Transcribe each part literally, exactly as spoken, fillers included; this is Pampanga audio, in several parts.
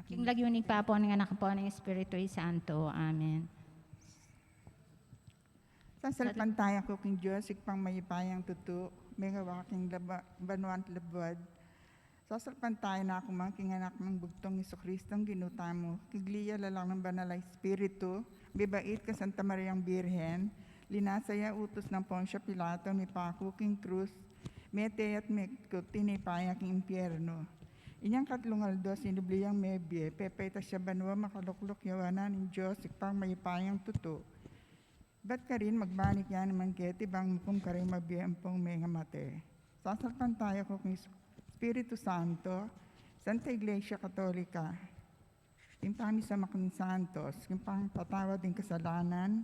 King lagyu ning Ibpa, ampo ning Anak, ampo ning Espiritu Santo. Amen. Sasalpantaya ku king Dios, Ibpang mayupayang tutu, mengawa king laba-, banua't lubud. Sasalpantaya na ku man king Anak mung bugtung, Jesucristong Ginu tamu, king lilala ning Banal a Espiritu, mibait kang Santa Mariang Birhen, linasa ya utus nang Poncio Pilato, mipaku king krus, mete at mekut, tinipa ya king impiernu. Inyang katlung aldo sinubli yang mebie, pepaitas ya banua, makalukluk ya wanan ning Dios, Ibpang mayupayang tutu. Ibat karin magbalik ya naman keti bang mukum karing mabie ampong mengamate. Sasalpantaya ku king Espiritu Santo, Santa Iglesia Katolika, king pamisamak ning santos, king pangpatawad ning kasalanan,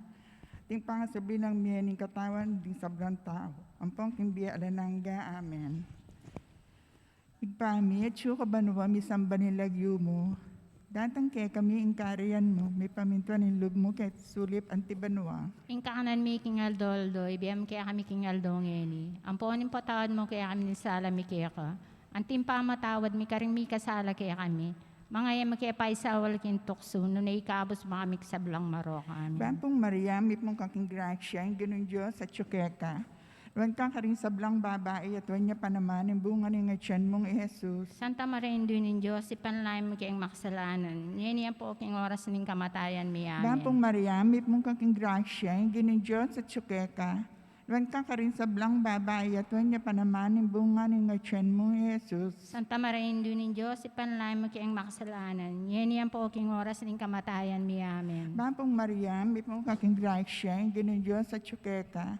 king pangasubli nang mie ning katawan ding sablang tau, ampong king bie alang angga. Amen. Ibpa mi, atsu ka banua, misamban ya ing lagyu mu. Datang kekami ing kayarian mu, mipamintuan ing lub mu keti sulip anti banua. Ing kakanan mi king aldo-aldo, ibie mu kekami king aldo ngeni. Ampon ipatawad mu kekami ing sala mi keka, anti ing pamamatawad mi karing mikasala kekami. Manga e mu ke paisaul king tuksu, nune ikabus mu kami king sablang marok. Amen. Bampung Maria, mipnu ka king grasya, ing Ginung Dios atsu keka. Nuan ka karing sablang babai, at nuan ya pa naman ing bunga ning atian mung i Jesus. Santa Maria, Indu ning Dios, ipanalangin mu keng makasalanan, ngeni ampo king oras ning kamatayan mi. Amen. Bampung Maria, mipnu ka king grasya, ing Ginung Dios atsu keka. Nuan ka karing sablang babai, at nuan ya pa naman ing bunga ning atian mung i Jesus. Santa Maria, Indu ning Dios, ipanalangin mu keng makasalanan, ngeni ampo king oras ning kamatayan mi. Amen. Bampung Maria, mipnu ka king grasya, ing Ginung Dios atsu keka.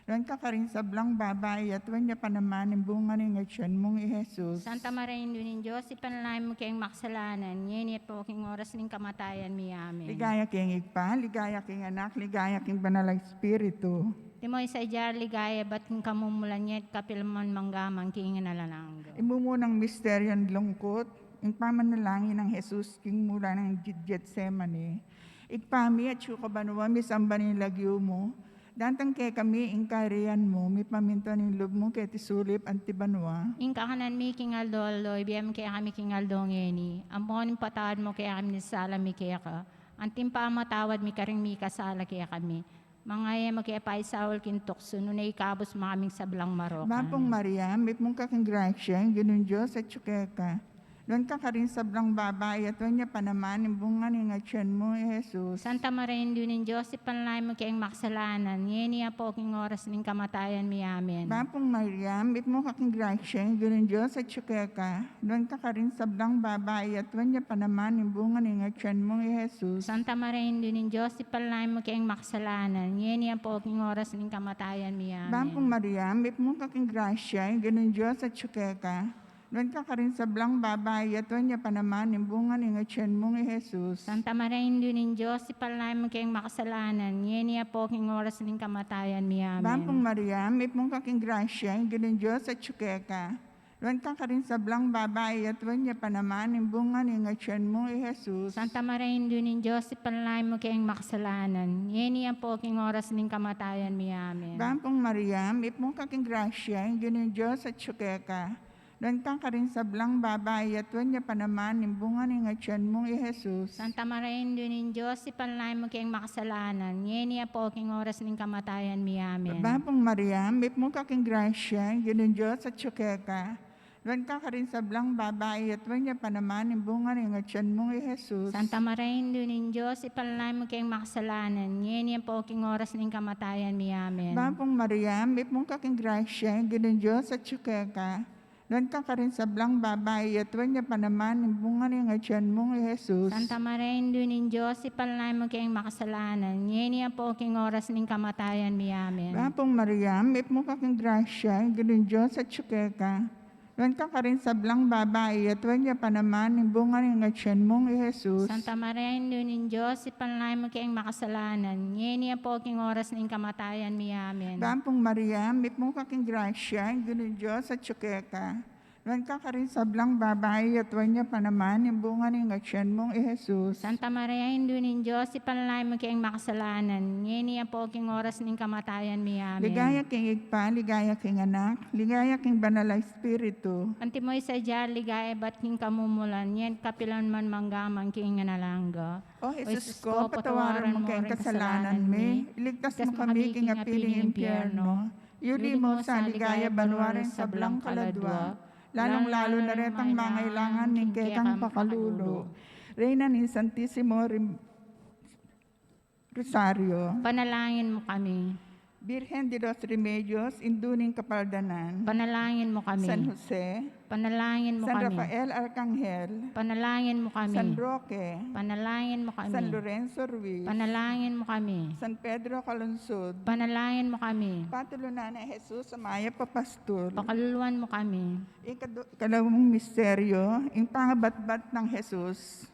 Nuan ka karing sablang babai, at nuan ya pa naman ing bunga ning atian mung i Jesus. Santa Maria, Indu ning Dios, ipanalangin mu keng makasalanan, ngeni ampo king oras ning kamatayan mi. Amen. Ligaya king Ibpa, ligaya king Anak, ligaya king Banal a Espiritu. Antimo ing sadya, ligaya ibat king kamumulan, ngeni at kapilan man, mangga man king alang angga. Ing mumunang misteryong lungkut, ing pamanalangin nang Jesus king mula nang Getsemani. Ibpa mi, atsu ka banua, misamban ya ing lagyu mu. Datang kekami ing kayarian mu, mipamintuan ing lub mu keti sulip anti banua. Ing kakanan mi king aldo-aldo, ibie mu kekami king aldo ngeni. Ampon ipatawad mu kekami ing sala mi keka, anti ing pamamatawad mi karing mikasala kekami. Manga e mu ke paisaul king tuksu, nune ikabus mu kami king sablang marok. Bampung Maria, mipnu ka king grasya, ing Ginung Dios atsu keka. Nuan ka karing sablang babai, at nuan ya pa naman ing bunga ning atian mu, i Jesus. Santa Maria, Indu ning Dios, ipanalangin mu keng makasalanan, ngeni ampo king oras ning kamatayan mi. Amen. Bampung Maria, mipnu ka king grasya, ing Ginung Dios atsu keka. Nuan ka karing sablang babai, at nuan ya pa naman ing bunga ning atian mung i Jesus. Santa Maria, Indu ning Dios, ipanalangin mu keng makasalanan, ngeni ampo king oras ning kamatayan mi. Amen. Bampung Maria, mipnu ka king grasya, ing Ginung Dios atsu keka. Nuan ka karing sablang babai, at nuan ya pa naman ing bunga ning atian mung i Jesus. Santa Maria, Indu ning Dios, ipanalangin mu keng makasalanan, ngeni ampo king oras ning kamatayan mi. Amen. Bampung Maria, mipnu ka king grasya, ing Ginung Dios atsu keka. Nuan ka karing sablang babai, at nuan ya pa naman ing bunga ning atian mung i Jesus. Santa Maria, Indu ning Dios, ipanalangin mu keng makasalanan, ngeni ampo king oras ning kamatayan mi. Amen. Bampung Maria, mipnu ka king grasya, ing Ginung Dios atsu keka. Nuan ka karing sablang babai, at nuan ya pa naman ing bunga ning atian mung i Jesus. Santa Maria, Indu ning Dios, ipanalangin mu keng makasalanan, ngeni ampo king oras ning kamatayan mi. Amen. Bampung Maria, mipnu ka king grasya, ing Ginung Dios atsu keka. Nuan ka karing sablang babai, at nuan ya pa naman ing bunga ning atian mung i Jesus. Santa Maria, Indu ning Dios, ipanalangin mu keng makasalanan, ngeni ampo king oras ning kamatayan mi. Amen. Bampung Maria, mipnu ka king grasya, ing Ginung Dios atsu keka. Nuan ka karing sablang babai, at nuan ya pa naman ing bunga ning atian mung i Jesus. Santa Maria, Indu ning Dios, ipanalangin mu keng makasalanan, ngeni ampo king oras ning kamatayan mi. Amen. Bampung Maria, mipnu ka king grasya, ing Ginung Dios atsu keka. Nuan ka karing sablang babai, at nuan ya pa naman ing bunga ning atian mung i Jesus. Santa Maria, Indu ning Dios, ipanalangin mu keng makasalanan, ngeni ampo king oras ning kamatayan mi. Amen. Bampung Maria, mipnu ka king grasya, ing Ginung Dios atsu keka. Nuan ka karing sablang babai, at nuan ya pa naman ing bunga ning atian mung i Jesus. Santa Maria, Indu ning Dios, ipanalangin mu keng makasalanan, ngeni ampo king oras ning kamatayan mi. Amen. Ligaya king Ibpa, ligaya king Anak, ligaya king Banal a Espiritu. Antimo ing sadya a ligaya ibat king kamumulan, ngeni at kapilan man, mangga man king alang angga. O Jesus ko, patawaran mu keng kasalanan mi, iligtas mu kami king api ning impyerno, yuli mu sa ligaya banua ring sablang kaladua, lalung-lalu na retang mangailangan ning kekang pakalulu. Reyna ning Santisimo Rim-, Rosario. Panalangin mu kami. Birhen de los Remedios, Indu ning Kapaldanan. Panalangin mu kami. San Jose. Panalangin mu kami. San Rafael Arkanghel. Panalangin mu kami. San Roque. Panalangin mu kami. San Lorenzo Ruiz. Panalangin mu kami. San Pedro Calungsod. Panalangin mu kami. Patulunan nang Jesus a mayap a pastul. Pakaluluan mu kami. Ikadu-, ikalawang misteryo, ing pangabatbat nang Jesus.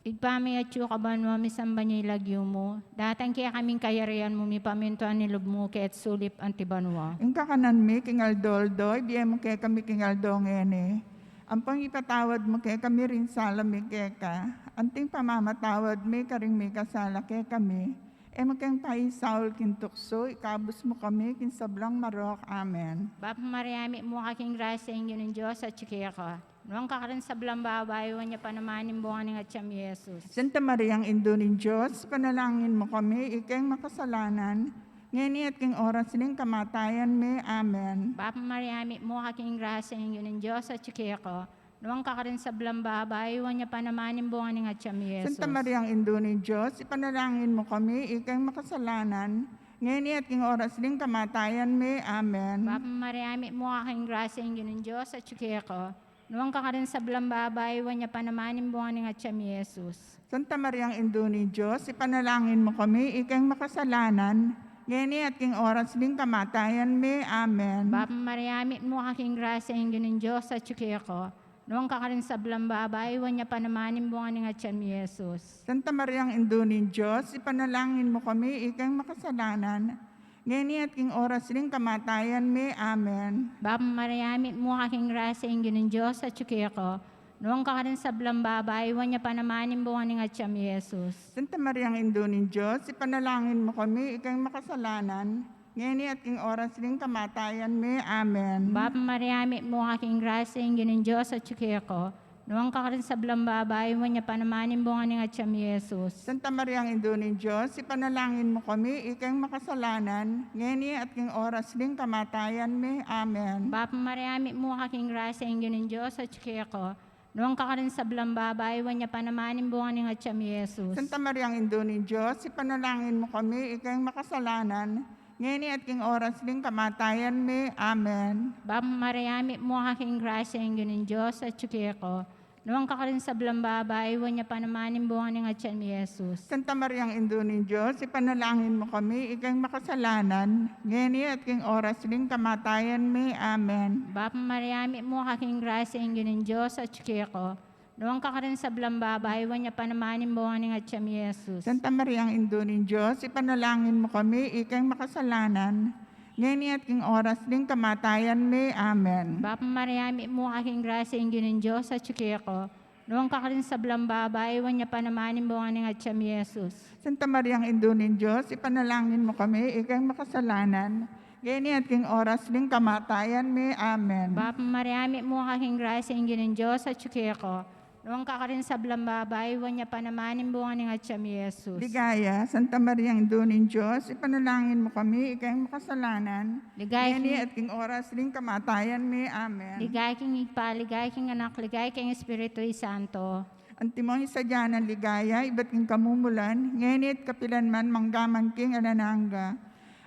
Ibpa mi atsu ka banua, misamban ya ing lagyu mu. Datang kekami ing kayarian mu, mipamintuan ing lub mu keti sulip anti banua. Ing kakanan mi king aldo-aldo, ibie mu kekami king aldo ngeni. Ampon ipatawad mu kekami ring sala mi keka, anting pamamatawad mi karing mikasala kekami. E mu ke paisaul king tuksu, ikabus mu kami king sablang marok. Amen. Bapa Maria, mitmu ka king grasya, ing Ginung Dios atsu keka. Nuan ka karing sablang babai, nuan ya pa naman ing bunga ning atyan mu, i Jesus. Santa Mariang Indu ning Dios, ipanalangin mu kami ikeng makasalanan, ngeni at king oras ning kamatayan mi. Amen. Bapa Maria, mitmu ka king grasya, ing Ginung Dios atsu keka. Nuan ka karing sablang babai, nuan ya pa naman ing bunga ning atyan mu, i Jesus. Santa Mariang Indu ning Dios, ipanalangin mu kami ikeng makasalanan, ngeni at king oras ning kamatayan mi. Amen. Bapa Maria, mitmu ka king grasya, ing Ginung Dios atsu keka. Nuan ka karing sablang babai, nuan ya pa naman ing bunga ning atyan mu, i Jesus. Santa Mariang Indu ning Dios, ipanalangin mu kami ikeng makasalanan, ngeni at king oras ning kamatayan mi. Amen. Bapa Maria, mitmu ka king grasya, ing Ginung Dios atsu keka. Nuan ka karing sablang babai, nuan ya pa naman ing bunga ning atyan mu, i Jesus. Santa Mariang Indu ning Dios, ipanalangin mu kami ikeng makasalanan, ngeni at king oras ning kamatayan mi. Amen. Bapa Maria, mitmu ka king grasya, ing Ginung Dios atsu keka. Nuan ka karing sablang babai, nuan ya pa naman ing bunga ning atyan mu, i Jesus. Santa Mariang Indu ning Dios, ipanalangin mu kami ikeng makasalanan, ngeni at king oras ning kamatayan mi. Amen. Bapa Maria, mitmu ka king grasya, ing Ginung Dios atsu keka. Nuan ka karing sablang babai, nuan ya pa naman ing bunga ning atyan mu, i Jesus. Santa Mariang Indu ning Dios, ipanalangin mu kami ikeng makasalanan, ngeni at king oras ning kamatayan mi. Amen. Bapa Maria, mitmu ka king grasya, ing Ginung Dios atsu keka. Nuan ka karing sablang babai, nuan ya pa naman ing bunga ning atyan mu, i Jesus. Santa Mariang Indu ning Dios, ipanalangin mu kami ikeng makasalanan, ngeni at king oras ning kamatayan mi. Amen. Bapa Maria, mitmu ka king grasya, ing Ginung Dios atsu keka. Nuan ka karing sablang babai, nuan ya pa naman ing bunga ning atyan mu, i Jesus. Santa Mariang Indu ning Dios, ipanalangin mu kami ikeng makasalanan, ngeni at king oras ning kamatayan mi. Amen. Bapa Maria, mitmu ka king grasya, ing Ginung Dios atsu keka. Nuan ka karing sablang babai, nuan ya pa naman ing bunga ning atyan mu, i Jesus. Santa Mariang Indu ning Dios, ipanalangin mu kami ikeng makasalanan, ngeni at king oras ning kamatayan mi. Amen. Bapa Maria, mitmu ka king grasya, ing Ginung Dios atsu keka. Nuan ka karing sablang babai, nuan ya pa naman ing bunga ning atyan mu, i Jesus. Santa Mariang Indu ning Dios, ipanalangin mu kami ikeng makasalanan, ngeni at king oras ning kamatayan mi. Amen. Bapa Maria, mitmu ka king grasya, ing Ginung Dios atsu keka. Nuan ka karing sablang babai, nuan ya pa naman ing bunga ning atyan mu, i Jesus. Ligaya, Santa Mariang Indu ning Dios, ipanalangin mu kami ikeng makasalanan, ligaya ngeni king at king oras ning kamatayan mi. Amen. Ligaya king Ibpa, ligaya king Anak, ligaya king Espiritu Santo. Antimo ing sadya nang ligaya ibat king kamumulan, ngeni at kapilan man, mangga man king alang angga.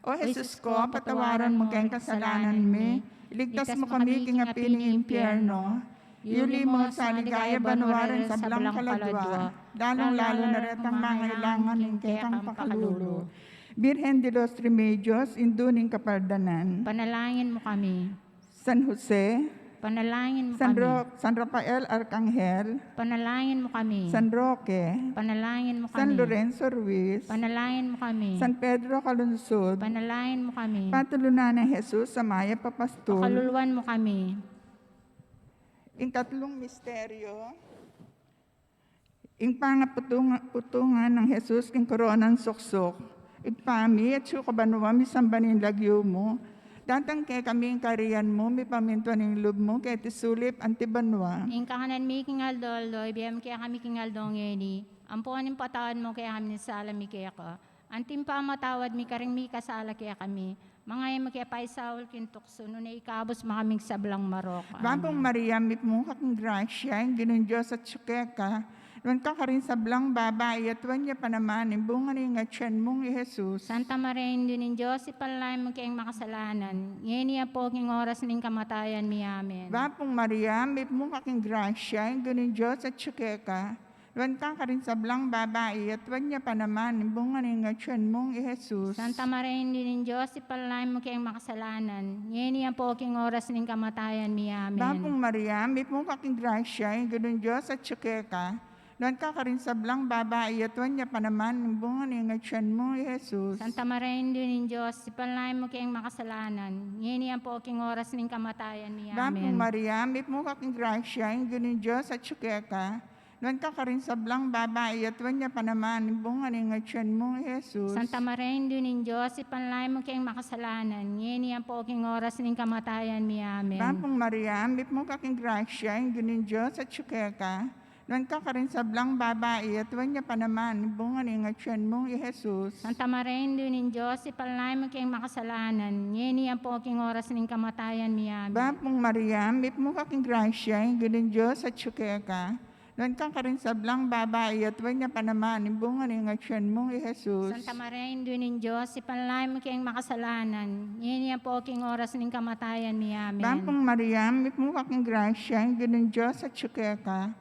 O Jesus ko, patawaran mu keng kasalanan mi, iligtas mu kami king api ning impyerno, yuli mu sa ligaya banua ring sablang kaladua, lalung-lalu na retang mangailangan ning kekang pakalulu. Birhen de los Remedios, Indu ning Kapaldanan. Panalangin mu kami. San Jose. Panalangin mu kami. San Ro-, San Rafael Arkanghel. Panalangin mu kami. San Roque. Panalangin mu kami. San Lorenzo Ruiz. Panalangin mu kami. San Pedro Calungsod. Panalangin mu kami. Patulunan nang Jesus a mayap a pastul. Pakaluluan mu kami. Ing katlung misteryo, ing pangaputungan, putungan nang Jesus king koronang suksuk. Ibpa mi, atsu ka banua, misamban ing lagyu mu. Datang kekami ing kayarian mu, mipamintuan ing lub mu, keti sulip anti banua. Ing kakanan mi king aldo-aldo, ibie mu kekami king aldo ngeni. Ampunan ing patawad mu kekami ning sala mi keka, anti ing pamamatawad mi karing mikasala kekami. Manga e mu ke paisaul king tuksu, nune ikabus mu kami king sablang marok. Amen. Bapu Maria, mipnu ka king grasya, ing Ginung Dios atyu keka. Nuan ka karing sablang babai, at nuan ya pa naman ing bunga ning atian mung i Jesus. Santa Maria, Indu ning Dios, ipanalangin mu keng makasalanan, ngeni ampo king oras ning kamatayan mi. Amen. Bapu Maria, mipnu ka king grasya, ing Ginung Dios atyu keka. Nuan ka karing sablang babai, at nuan ya pa naman ing bunga ning atian mung i Jesus. Santa Maria, Indu ning Dios, ipanalangin mu keng makasalanan, ngeni ampo king oras ning kamatayan mi. Amen. Bapu Maria, mipnu ka king grasya, ing Ginung Dios atyu keka. Nuan ka karing sablang babai, at nuan ya pa naman ing bunga ning atian mung i Jesus. Santa Maria, Indu ning Dios, ipanalangin mu keng makasalanan, ngeni ampo king oras ning kamatayan mi. Bapu Amen. Maria, mipnu ka king grasya, ing Ginung Dios atyu keka. Nuan ka karing sablang babai, at nuan ya pa naman ing bunga ning atian mung i Jesus. Santa Maria, Indu ning Dios, ipanalangin mu keng makasalanan, ngeni ampo king oras ning kamatayan mi. Amen. Bapu Maria, mipnu ka king grasya, ing Ginung Dios atyu keka. Nuan ka karing sablang babai, at nuan ya pa naman ing bunga ning atian mung i Jesus. Santa Maria, Indu ning Dios, ipanalangin mu keng makasalanan, ngeni ampo king oras ning kamatayan mi. Amen. Bapu Maria, mipnu ka king grasya, ing Ginung Dios atyu keka. Nuan ka karing sablang babai, at nuan ya pa naman ing bunga ning atian mung i Jesus. Santa Maria, Indu ning Dios, ipanalangin mu keng makasalanan, ngeni ampo king oras ning kamatayan mi. Amen. Bapu Maria, mipnu ka king grasya, ing Ginung Dios atyu keka.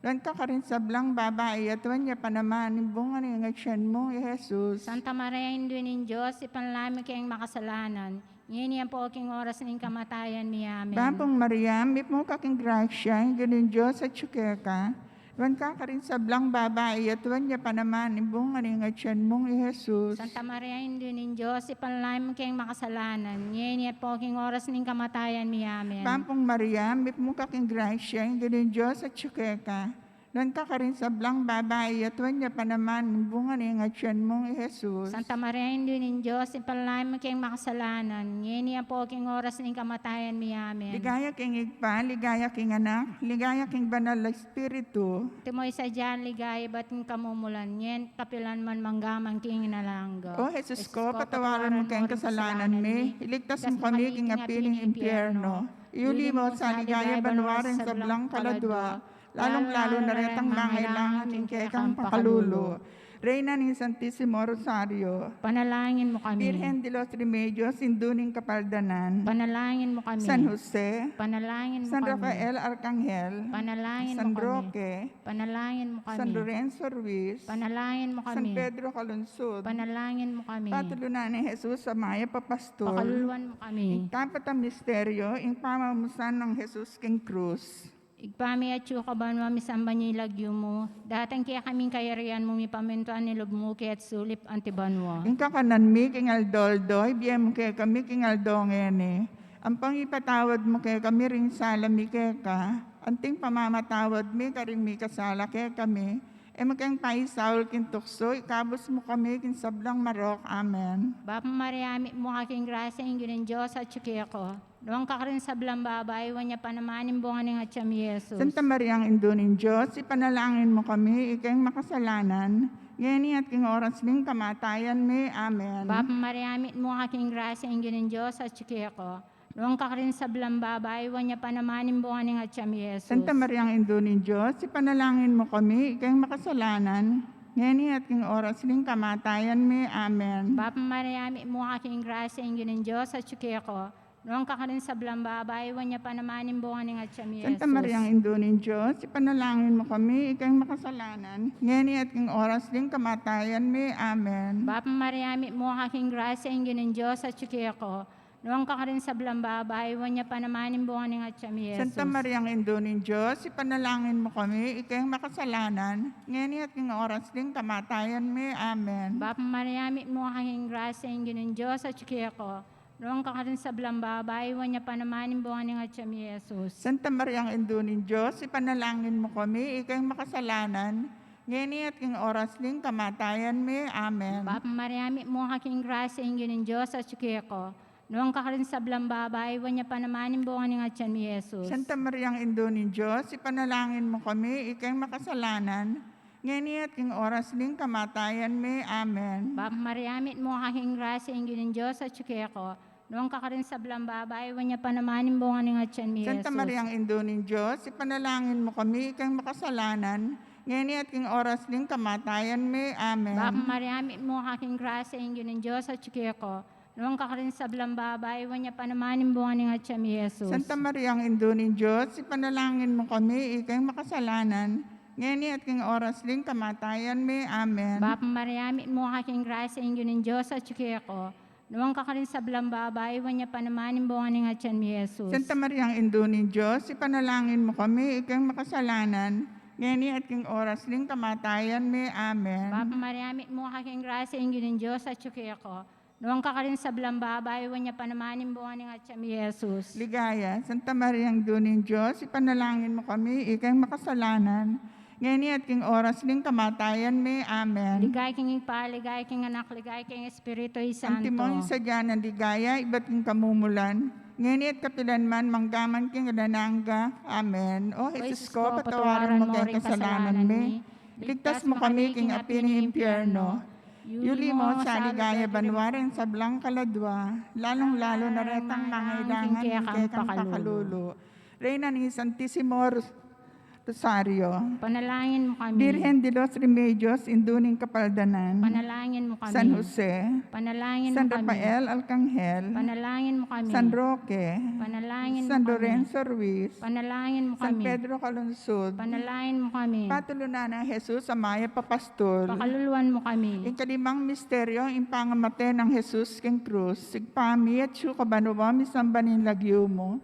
Nuan ka karing sablang babai, at nuan ya pa naman ing bunga ning atian mung i Jesus. Santa Maria, Indu ning Dios, ipanalangin mu keng makasalanan, ngeni ampo king oras ning kamatayan mi. Amen. Bapu Maria, mipnu ka king grasya, ing Ginung Dios atyu keka. Nuan ka karing sablang babai, at nuan ya pa naman ing bunga ning atian mung i Jesus. Santa Maria, Indu ning Dios, ipanalangin mu keng makasalanan, ngeni ampo king oras ning kamatayan mi. Amen. Bapu Maria, mipnu ka king grasya, ing Ginung Dios atyu keka. Nuan ka karing sablang babai, at nuan ya pa naman ing bunga ning atian mung i Jesus. Santa Maria, Indu ning Dios, ipanalangin mu keng makasalanan, ngeni ampo king oras ning kamatayan mi. Amen. Ligaya king Ibpa, ligaya king Anak, ligaya king Banal a Espiritu. Antimo ing sadya nang ligaya ibat king kamumulan, ngeni at kapilan man, mangga man king alang angga. O Jesus ko, patawaran mu keng kasalanan mi, iligtas mu kami king api ning impyerno. Iuli mu sa ligaya banua ring sablang kaladua, lalung-lalu na retang mangailangan king kekang pakalulu. Reyna ning Santisimo Rosario. Panalangin mu kami. Birhen de los Remedios, Indu ning Kapaldanan. Panalangin mu kami. San Jose. Panalangin mu kami. San Rafael Arkanghel. Panalangin mu kami. San Roque. Panalangin mu kami. San Lorenzo Ruiz. Panalangin mu kami. San Pedro Calungsod. Panalangin mu kami. Patulunan nang Jesus a mayap a pastul. Pakaluluan mu kami. Ing kapat a misteryo, ing pamamusan nang Jesus king krus. Ibpa mi atsu ka banua, misamban ya ing lagyu mu, datang kekami ing kayarian mu, mipamintuan ing lub mu keti sulip anti banua. Ing kakanan mi king aldo-aldo, ibie mu kekami king aldo ngeni. Ampang ipatawad mu kekami ring sala mi keka, anti ing pamamatawad mi karing mikasala kekami. E mu ke paisaul king tuksu, ikabus mu kami king sablang marok. Amen. Bapu Maria, mipnu ka king grasya, ing Ginung Dios atsu keka. Nuan ka karing sablang babai, nuan ya pa naman ing bunga ning atyan mu, i Jesus. Santa Maria, Indu ning Dios, ipanalangin mu kami, ikeng makasalanan, ngeni at king oras ning kamatayan mi. Amen. Bapu Maria, mipnu ka king grasya, ing Ginung Dios atsu keka. Nuan ka karing sablang babai, nuan ya pa naman ing bunga ning atyan mu, i Jesus. Santa Maria, Indu ning Dios, ipanalangin mu kami, ikeng makasalanan, ngeni at king oras ning kamatayan mi. Amen. Bapu Maria, mipnu ka king grasya, ing Ginung Dios atsu keka. Nuan ka karing sablang babai, nuan ya pa naman ing bunga ning atyan mu, i Jesus. Santa Maria, Indu ning Dios, ipanalangin mu kami, ikeng makasalanan, ngeni at king oras ning kamatayan mi. Amen. Bapu Maria, mipnu ka king grasya, ing Ginung Dios atsu keka. Nuan ka karing sablang babai, nuan ya pa naman ing bunga ning atyan mu, i Jesus. Santa Maria, Indu ning Dios, ipanalangin mu kami, ikeng makasalanan, ngeni at king oras ning kamatayan mi. Amen. Bapu Maria, mipnu ka king grasya, ing Ginung Dios atsu keka. Nuan ka karing sablang babai, nuan ya pa naman ing bunga ning atyan mu, i Jesus. Santa Mariang Indu ning Dios, ipanalangin mu kami, ikang makasalanan, ngeni at king oras ning kamatayan mi. Amen. Bapu Maria, mitmu ka king grasya, ing Ginung Dios atyu keka. Nuan ka karing sablang babai, nuan ya pa naman ing bunga ning atyan mu, i Jesus. Santa Mariang Indu ning Dios, ipanalangin mu kami, ikang makasalanan, ngeni at king oras ning kamatayan mi. Amen. Bapu Maria, mitmu ka king grasya, ing Ginung Dios atyu keka. Nuan ka karing sablang babai, nuan ya pa naman ing bunga ning atyan mu, i Jesus. Santa Mariang Indu ning Dios, ipanalangin mu kami, ikang makasalanan, ngeni at king oras ning kamatayan mi. Amen. Bapu Maria, mitmu ka king grasya, ing Ginung Dios atyu keka. Nuan ka karing sablang babai, nuan ya pa naman ing bunga ning atyan mu, i Jesus. Santa Mariang Indu ning Dios, ipanalangin mu kami, ikang makasalanan, ngeni at king oras ning kamatayan mi. Amen. Bapu Maria, mitmu ka king grasya, ing Ginung Dios atyu keka. Nuan ka karing sablang babai, nuan ya pa naman ing bunga ning atyan mu, i Jesus. Santa Mariang Indu ning Dios, ipanalangin mu kami, ikang makasalanan, ngeni at king oras ning kamatayan mi. Amen. Bapu Maria, mitmu ka king grasya, ing Ginung Dios atyu keka. Nuan ka karing sablang babai, nuan ya pa naman ing bunga ning atyan mu, i Jesus. Ligaya, Santa Mariang Indu ning Dios, ipanalangin mu kami, ikang makasalanan, ngeni at king oras ning kamatayan mi. Amen. Ligaya king Ibpa, ligaya king Anak, ligaya king Espiritu Santo. Antimo ing sadya nang ligaya, ibat king kamumulan, ngeni at kapilan man, mangga man king alang angga. Amen. O Jesus ko, patawaran mu keng kasalanan mi, iligtas mu kami king api ning impyerno. Yuli mu sa ligaya banua reng sablang kaladua, lalung-lalu na retang mangailangan king kekang pakalulu. Reyna ning Santisimo Ros-, Rosario. Panalangin mu kami. Birhen de los Remedios, Indu ning Kapaldanan. Panalangin mu kami. San Jose. Panalangin mu kami. San Rafael Arkanghel. Panalangin mu kami. San Roque. Panalangin mu kami. San Lorenzo Ruiz. Panalangin mu kami. San Pedro Calungsod. Panalangin mu kami. Patulunan nang Jesus a mayap a pastul. Pakaluluan mu kami. Ing kalimang misteryo, ing pangamate nang Jesus king krus. Ibpa mi, atsu ka banua, misamban ing lagyu mu.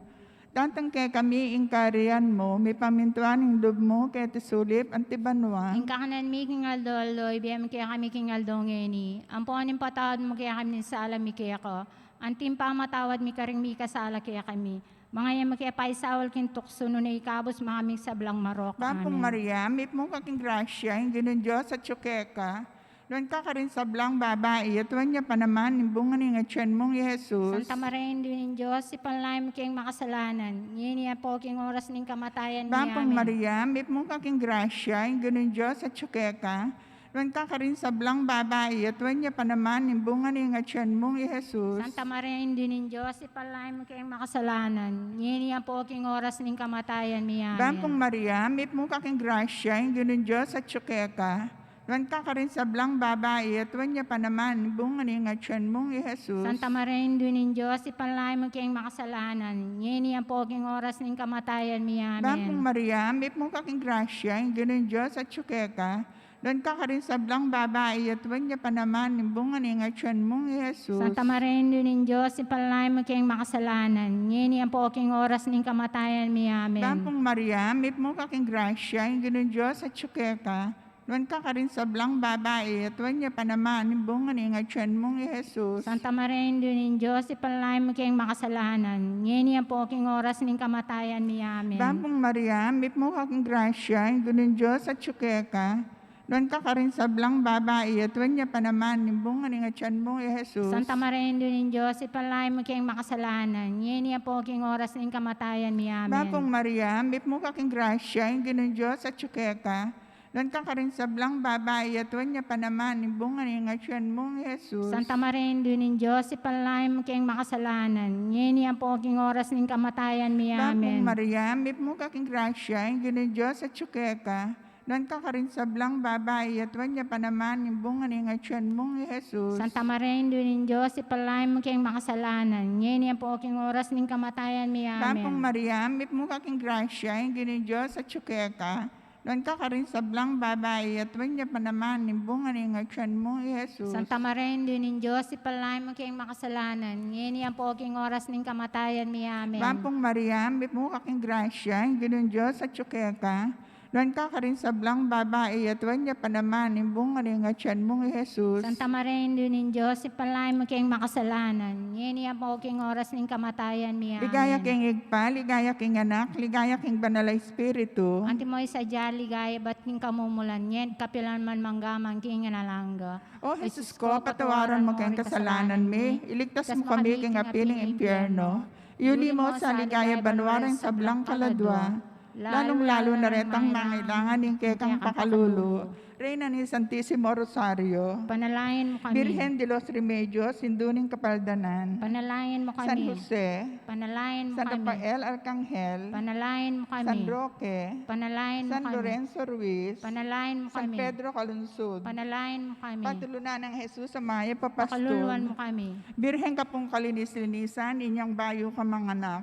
Datang kekami ing kayarian mu, mipamintuan ing lub mu keti sulip anti banua. Ing kakanan mi king aldo-aldo, ibie mu kekami king aldo ngeni. Ampon ipatawad mu kekami ing sala mi keka, anti ing pamamatawad mi karing mikasala kekami. Manga e mu ke paisaul king tuksu, nune ikabus mu kami king sablang marok. Bampung Maria, mipnu ka king grasya, ing Ginung Dios atyu keka. Nuan ka karing sablang babai, at nuan ya pa naman ing bunga ning atyan mung i Jesus. Santa Maria, Indu ning Dios, ipanalangin mu keng makasalanan, ngeni ampo king oras ning kamatayan mi. Bampung Maria, mipnu ka king grasya, ing Ginung Dios atyu keka. Nuan ka karing sablang babai, at nuan ya pa naman ing bunga ning atyan mung i Jesus. Santa Maria, Indu ning Dios, ipanalangin mu keng makasalanan, ngeni ampo king oras ning kamatayan mi. Amen. Bampung Maria, mipnu ka king grasya, ing Ginung Dios atyu keka. Nuan ka karing sablang babai, at nuan ya pa naman ing bunga ning atyan mung i Jesus. Santa Maria, Indu ning Dios, ipanalangin mu keng makasalanan, ngeni ampo king oras ning kamatayan mi. Amen. Bampung Maria, mipnu ka king grasya, ing Ginung Dios atyu keka. Nuan ka karing sablang babai, at nuan ya pa naman ing bunga ning atyan mung i Jesus. Santa Maria, Indu ning Dios, ipanalangin mu keng makasalanan, ngeni ampo king oras ning kamatayan mi. Amen. Bampung Maria, mipnu ka king grasya, ing Ginung Dios atyu keka. Nuan ka karing sablang babai, at nuan ya pa naman ing bunga ning atyan mung i Jesus. Santa Maria, Indu ning Dios, ipanalangin mu keng makasalanan, ngeni ampo king oras ning kamatayan mi. Amen. Bampung Maria, mipnu ka king grasya, ing Ginung Dios atyu keka. Nuan ka karing sablang babai, at nuan ya pa naman ing bunga ning atyan mung i Jesus. Santa Maria, Indu ning Dios, ipanalangin mu keng makasalanan, ngeni ampo king oras ning kamatayan mi. Amen. Bampung Maria, mipnu ka king grasya, ing Ginung Dios atyu keka. Nuan ka karing sablang babai, at nuan ya pa naman ing bunga ning atyan mung i Jesus. Santa Maria, Indu ning Dios, ipanalangin mu keng makasalanan, ngeni ampo king oras ning kamatayan mi. Amen. Bampung Maria, mipnu ka king grasya, ing Ginung Dios atyu keka. Nuan ka karing sablang babai, at nuan ya pa naman ing bunga ning atyan mung i Jesus. Santa Maria, Indu ning Dios, ipanalangin mu keng makasalanan, ngeni ampo king oras ning kamatayan mi. Amen. Bampung Maria, mipnu ka king grasya, ing Ginung Dios atyu keka. Nuan ka karing sablang babai, at nuan ya pa naman ing bunga ning atyan mung i Jesus. Santa Maria, Indu ning Dios, ipanalangin mu keng makasalanan, ngeni ampo king oras ning kamatayan mi. Amen. Bampung Maria, mipnu ka king grasya, ing Ginung Dios atyu keka. Nuan ka karing sablang babai, at nuan ya pa naman ing bunga ning atian mung i Jesus. Santa Maria, Indu ning Dios, ipanalangin mu keng makasalanan, ngeni ampo king oras ning kamatayan mi. Amen. Ligaya king Ibpa, ligaya king Anak, ligaya king Banal a Espiritu. Antimo ing sadya ligaya ibat king kamumulan, ngeni at kapilan man, mangga man king alang angga. O Jesus ko, patawaran mu keng kasalanan mi, iligtas mu kami king api ning impyerno, iuli mu sa ligaya banua ring sablang kaladua, lalung-lalu na retang mangailangan ning kekang pakalulu. Reyna ning Santisimo Rosario. Panalangin mu kami. Birhen de los Remedios, Indu ning Kapaldanan. Panalangin mu kami. San Jose. Panalangin mu kami. San Rafael Arkanghel. Panalangin mu kami. San Roque. Panalangin mu kami. San Lorenzo Ruiz. Panalangin mu kami. San Pedro Calungsod. Panalangin mu kami. Patulunan nang Jesus a mayap a pastul. Pakaluluan mu kami. Birhen ka pung kalinis-linisan, inyang bayu ka manganak.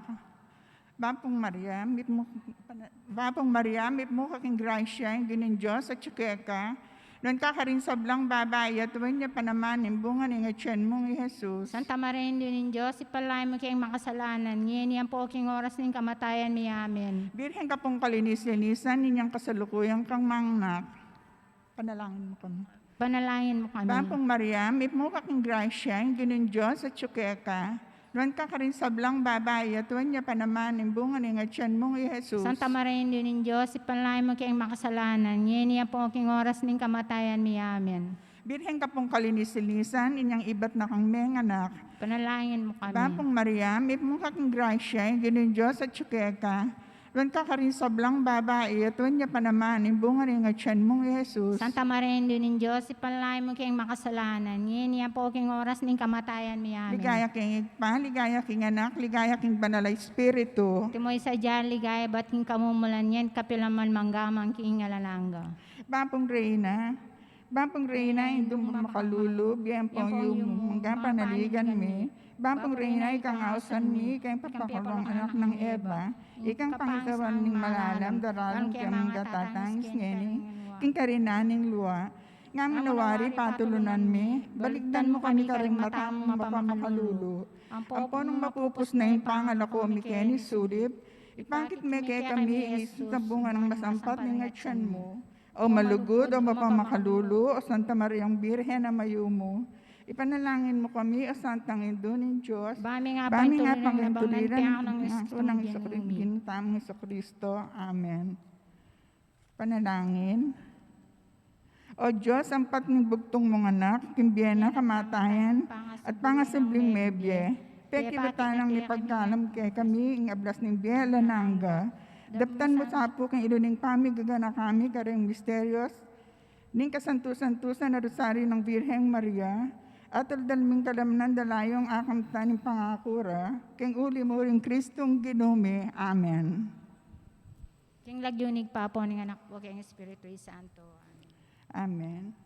Bapung Maria, mipmu, Bapung Maria, mipmu ka king grasya, ing Ginung Dios atyu keka. Nuan ka karing sablang babai, at nuan ya pa naman ing bunga ning atian mung i Jesus. Santa Maria, Indu ning Dios, ipanalangin mu keng makasalanan, ngeni ampo king oras ning kamatayan mi. Amen. Birhen ka pung kalinis-linisan, inyang kasalukuyan kang manganak. Panalangin mu kami. Panalangin mu kami. Bapung Maria, mipmu ka king grasya, ing Ginung Dios atyu keka. Nuan ka karing sablang babai, at nuan ya pa naman ing bunga ning atian mung i Jesus. Santa Maria, Indu ning Dios, ipanalangin mu keng makasalanan, ngeni ampo king oras ning kamatayan mi. Amen. Birhen ka pung kalinis-linisan, inyang ibat na kang menganak. Panalangin mu kami. Bapung Maria, mipmu ka king grasya, ing Ginung Dios atyu keka. Nuan ka karing sablang babai, at nuan ya pa naman ing bunga ning atian mung i Jesus. Santa Maria, Indu ning Dios, ipanalangin mu keng makasalanan, ngeni ampo king oras ning kamatayan mi. Amen. Ligaya king Ibpa, ligaya king Anak, ligaya king Banal a Espiritu. Antimo ing sadya ligaya ibat king kamumulan, ngeni at kapilan man, mangga man king alang angga. Bapung Reyna, Bapung Reyna, Indung makalulu, bie ampong yumu, mangga panaligan mi. Bapung Reyna, ika ing ausan mi, ika ing pagpakalwang anak nang Eva, ika ing pangisawan ning malalam, daralan ke mangga tatangis ngeni king karinan ning lua. Ngamu na wari patulunan mi, baligtan mu kami karing mata mung mapamakalulu. Ampo nung mapupus na ing pangalako mi keni sulip, ipakit me kekami ing Jesus a bunga nang masampat ning atian mu. O malugud, o mapamakalulu, o Santa Mariang Birhen a mayumu, ipanalangin mu kami, o Santang Indu ning Dios, ba mi nga pangituliran ning Ginu tamung Jesucristo. Amen. Panalangin. O Dios, ampat ning bugtung mung Anak, king bie na, kamatayan, at pangasubling mebie, pekibatan nang mipagkalam kekami ing ablas ning bie alang angga. Daptan mu sa pu king ilu ning pamigaganakan mi karing misterios ning kasantu-santusan a Rosario nang Birheng Maria, at daldal ming kalamnan dalayung akamtan ning pangaku ra king uli mu ring Kristong Ginu mi. Amen. King lagyu ning Ibpa, ampo ning Anak, ampo king Espiritu Santo. Amen. Amen.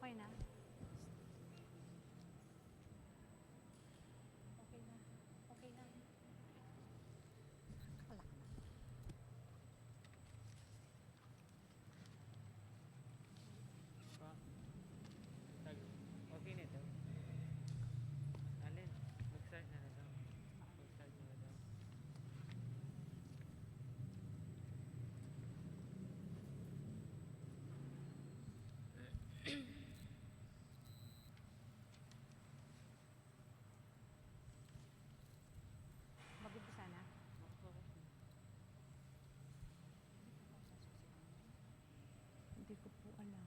Okay na. Okay na. Okay na. Kalak na. Pa. Tag. Okay na ito. Alin? Mag-start na ito. Mag-start na ito. Mag-umpisa na? Hindi ko po alam.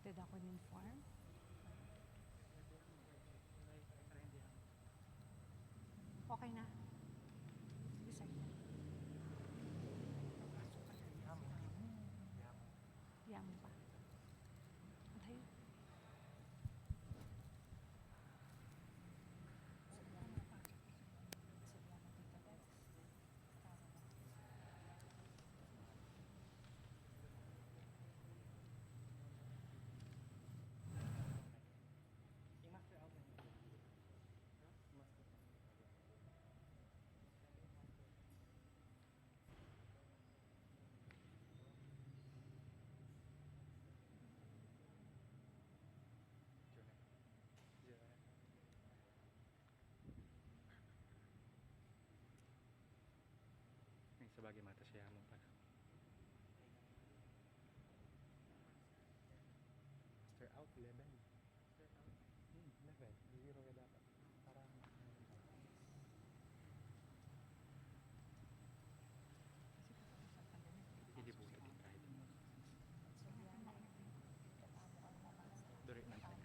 Pwede ako in-inform? Okay na. Sige, sir. Yamu pa. Antay. I-master out na niya. Ha? I-master out. Picture na. Picture na. Ay, sabagay, mata siya mo pala. Master out, eleven. Hmm, eleven. Zero ya dapat. Para hindi po natin kahit ano. Duri na tayo.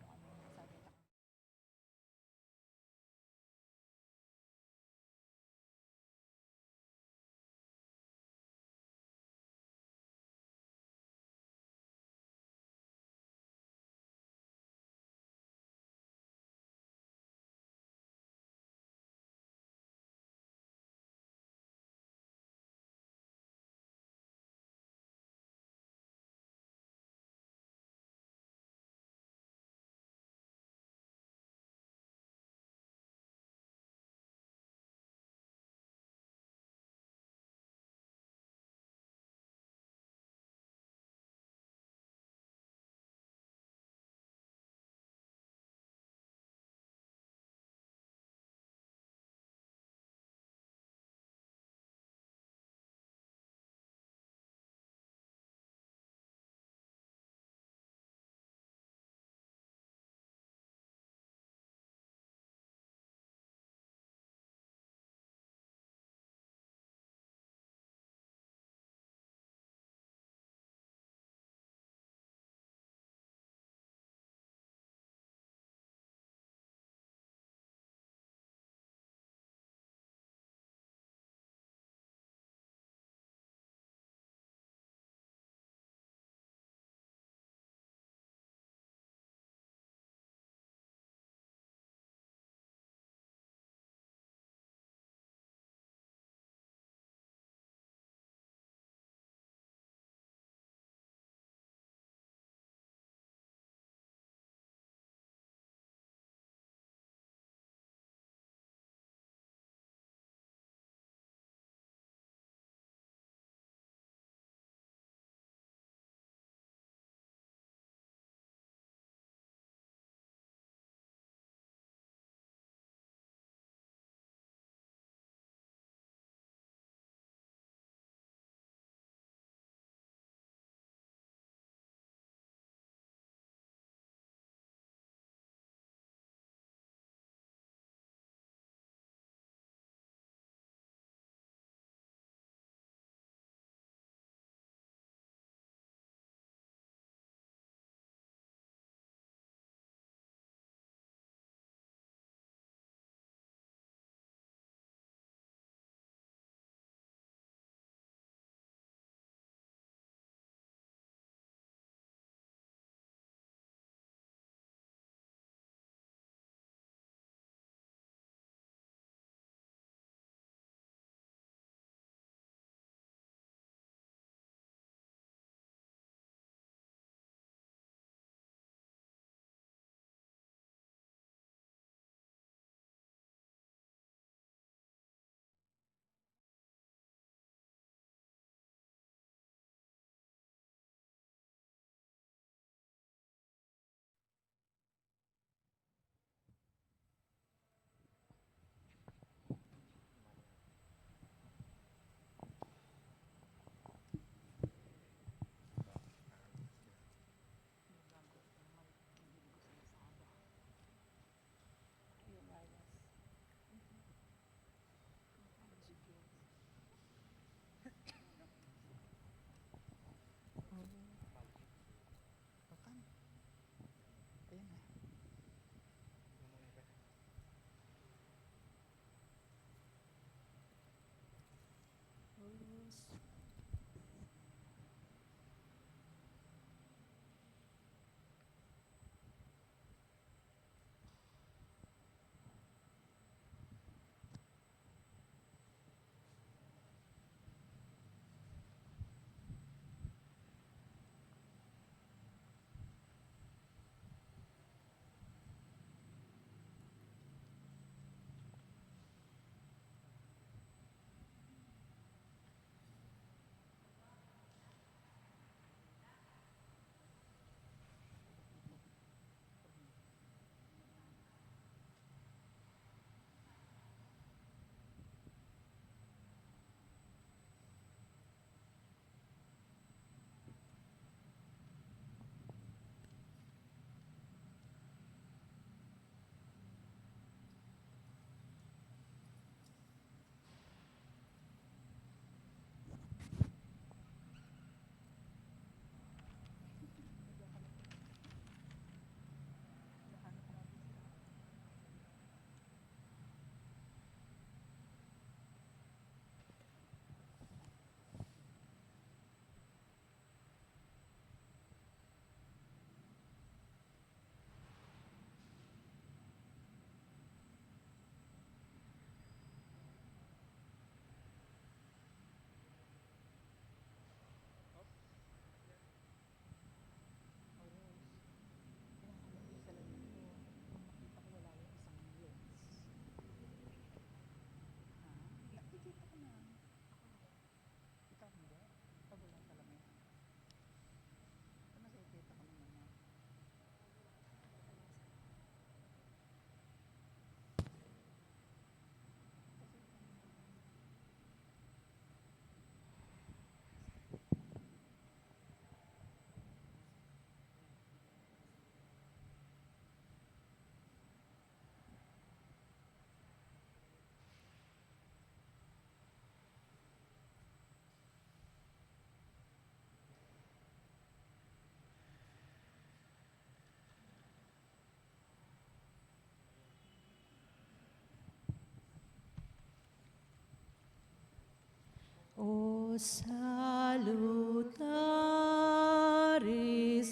Salutaris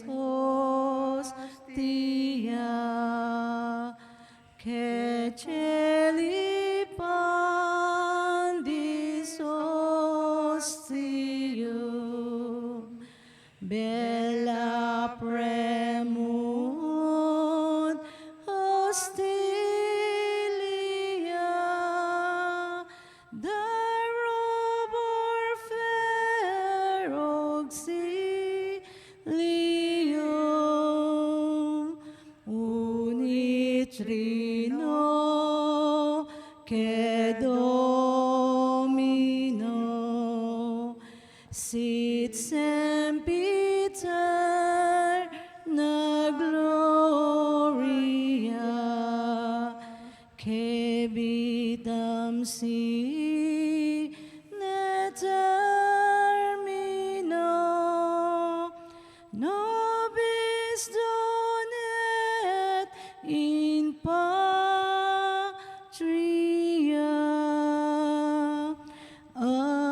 hostia, caecilipan dies ostium, bella premunt hostilia, darobor fer auxilium, unit Trinoque Domino, sit semper aeterna gloria, quaebitam sine termino, nobis donet in patria. Amen.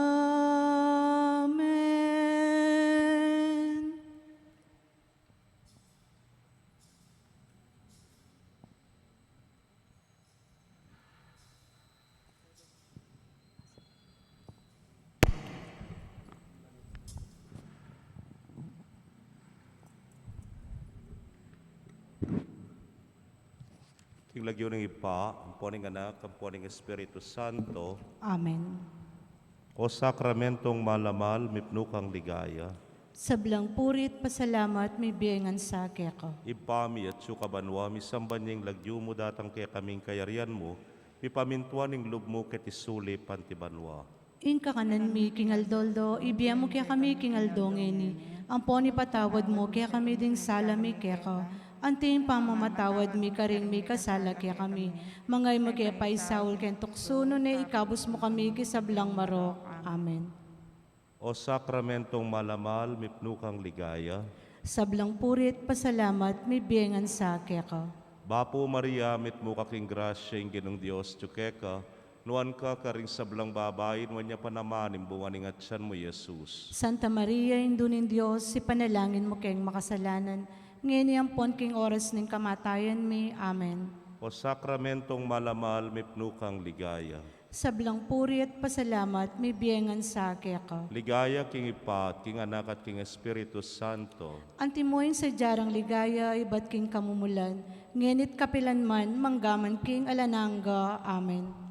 King lagyu ning Ibpa, ampo ning Anak, ampo ning Espiritu Santo. Amen. O sakramentong malamal, mipnu kang ligaya. Sablang puri't pasalamat, mibie ngan sa keka. Ibpa mi, atsu ka banua, misamban ya ing lagyu mu, datang kekami ing kayarian mu, mipamintuan ing lub mu keti sulip anti banua. Ing kakanan mi king aldo-aldo, ibie mu kekami king aldo ngeni. Ampon ipatawad mu kekami ding sala mi keka, anti ing pamamatawad mi karing mikasala kekami. Manga e mu ke paisaul king tuksu, nune ikabus mu kami king sablang marok. Amen. O sakramentong malamal, mipnu kang ligaya. Sablang puri't pasalamat, mibie ngan sa keka. Bapu Maria, mitmu ka king grasya, ing Ginung Dios atyu keka, nuan ka karing sablang babai, nuan ya pa naman ing bunga ning atyan mu, Jesus. Santa Maria, Indu ning Dios, ipanalangin mu keng makasalanan, ngeni ampon king oras ning kamatayan mi. Amen. O sakramentong malamal, mipnu kang ligaya. Sablang puri't pasalamat, mibie ngan sa keka. Ligaya king Ibpa, at king Anak, at king Espiritu Santo. Antimo ing sadya rang ligaya, ibat king kamumulan, ngeni't kapilan man, manggaman king alang angga. Amen.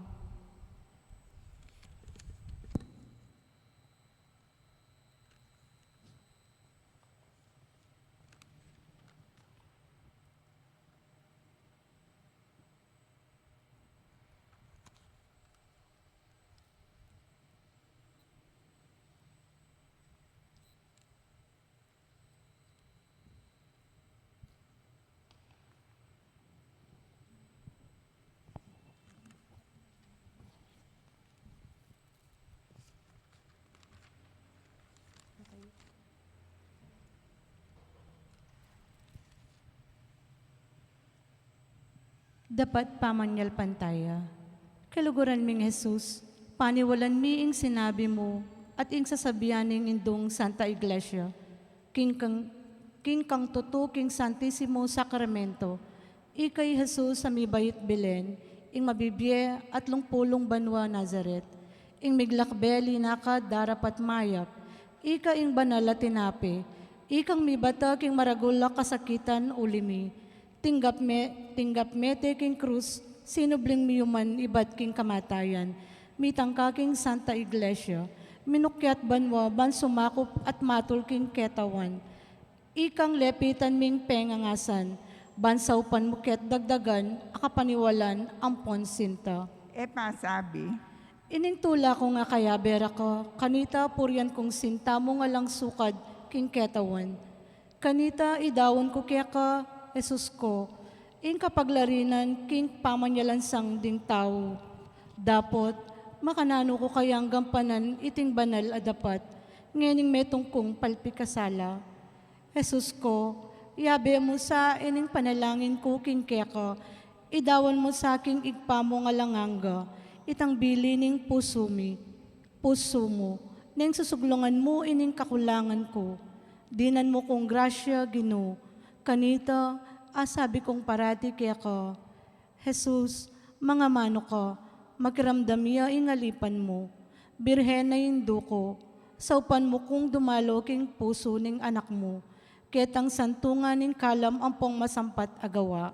Dapat pamanyalpantaya. Kaluguran ming Jesus, paniwalan mi ing sinabi mu at ing sasabian ning Indung Santa Iglesia, king kang, king kang tutu king Santisimo Sakramento, ika i Jesus a mibait Belen, ing mabibie atlung pulung banua Nazaret, ing miglakbe linakad darapat mayap, ika ing banal a tinape, ikang mibata king maragul a kasakitan uli mi, tinggap me, tinggap mete king krus, sinubling miyuman ibat king kamatayan, mitangka king Santa Iglesia, minukyat banua ban sumakup at matul king ketawan. Ikang lepitan ming pengangasan, ban saupan mu ket dagdagan a kapaniwalan ampon sinta. E pasabi. Ining tula kung akayabe ra ka, kanita purian kung sinta mu ngalang sukad king ketawan. Kanita idaun ku keka, Jesus ku, ing kapaglarinan king pamanyalansang ding tau. Dapot, makananu ku kayang gampanan iting banal a dapat, ngening metung kung palpikasala. Jesus ku, yabe mu sa ining panalangin ku king keka, idaun mu sa king Ibpa mu ngalang angga, itang bili ning pusu mi. Pusu mu, Neng susuglungan mu ining kakulangan ku, dinan mu kung grasya, Ginu. Kanita, asabi kung parati keka, Jesus, mangamanu ka, makiramdam ya ing alipan mu. Birhen a indu ku, saupan mu kung dumalo king pusu ning anak mu, ketang santungan ning kalam ampong masampat a gawa.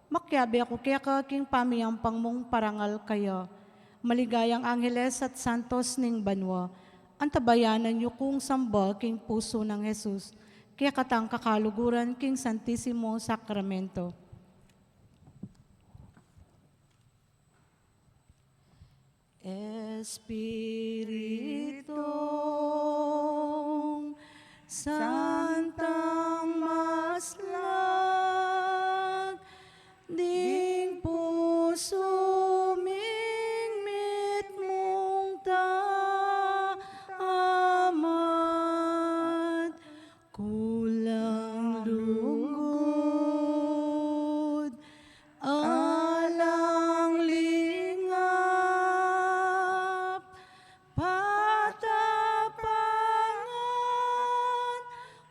Makiabe aku keka king pamiyampang mung parangal kaya. Maligayang angeles at santos ning banua, antabayanan yu kung samba king pusu nang Jesus, kekatang kakaluguran king Santisimo Sakramento. Espiritung Santang maslag, ding pusu ming mitmung taamat, kulang lugud, alang lingap, patapangan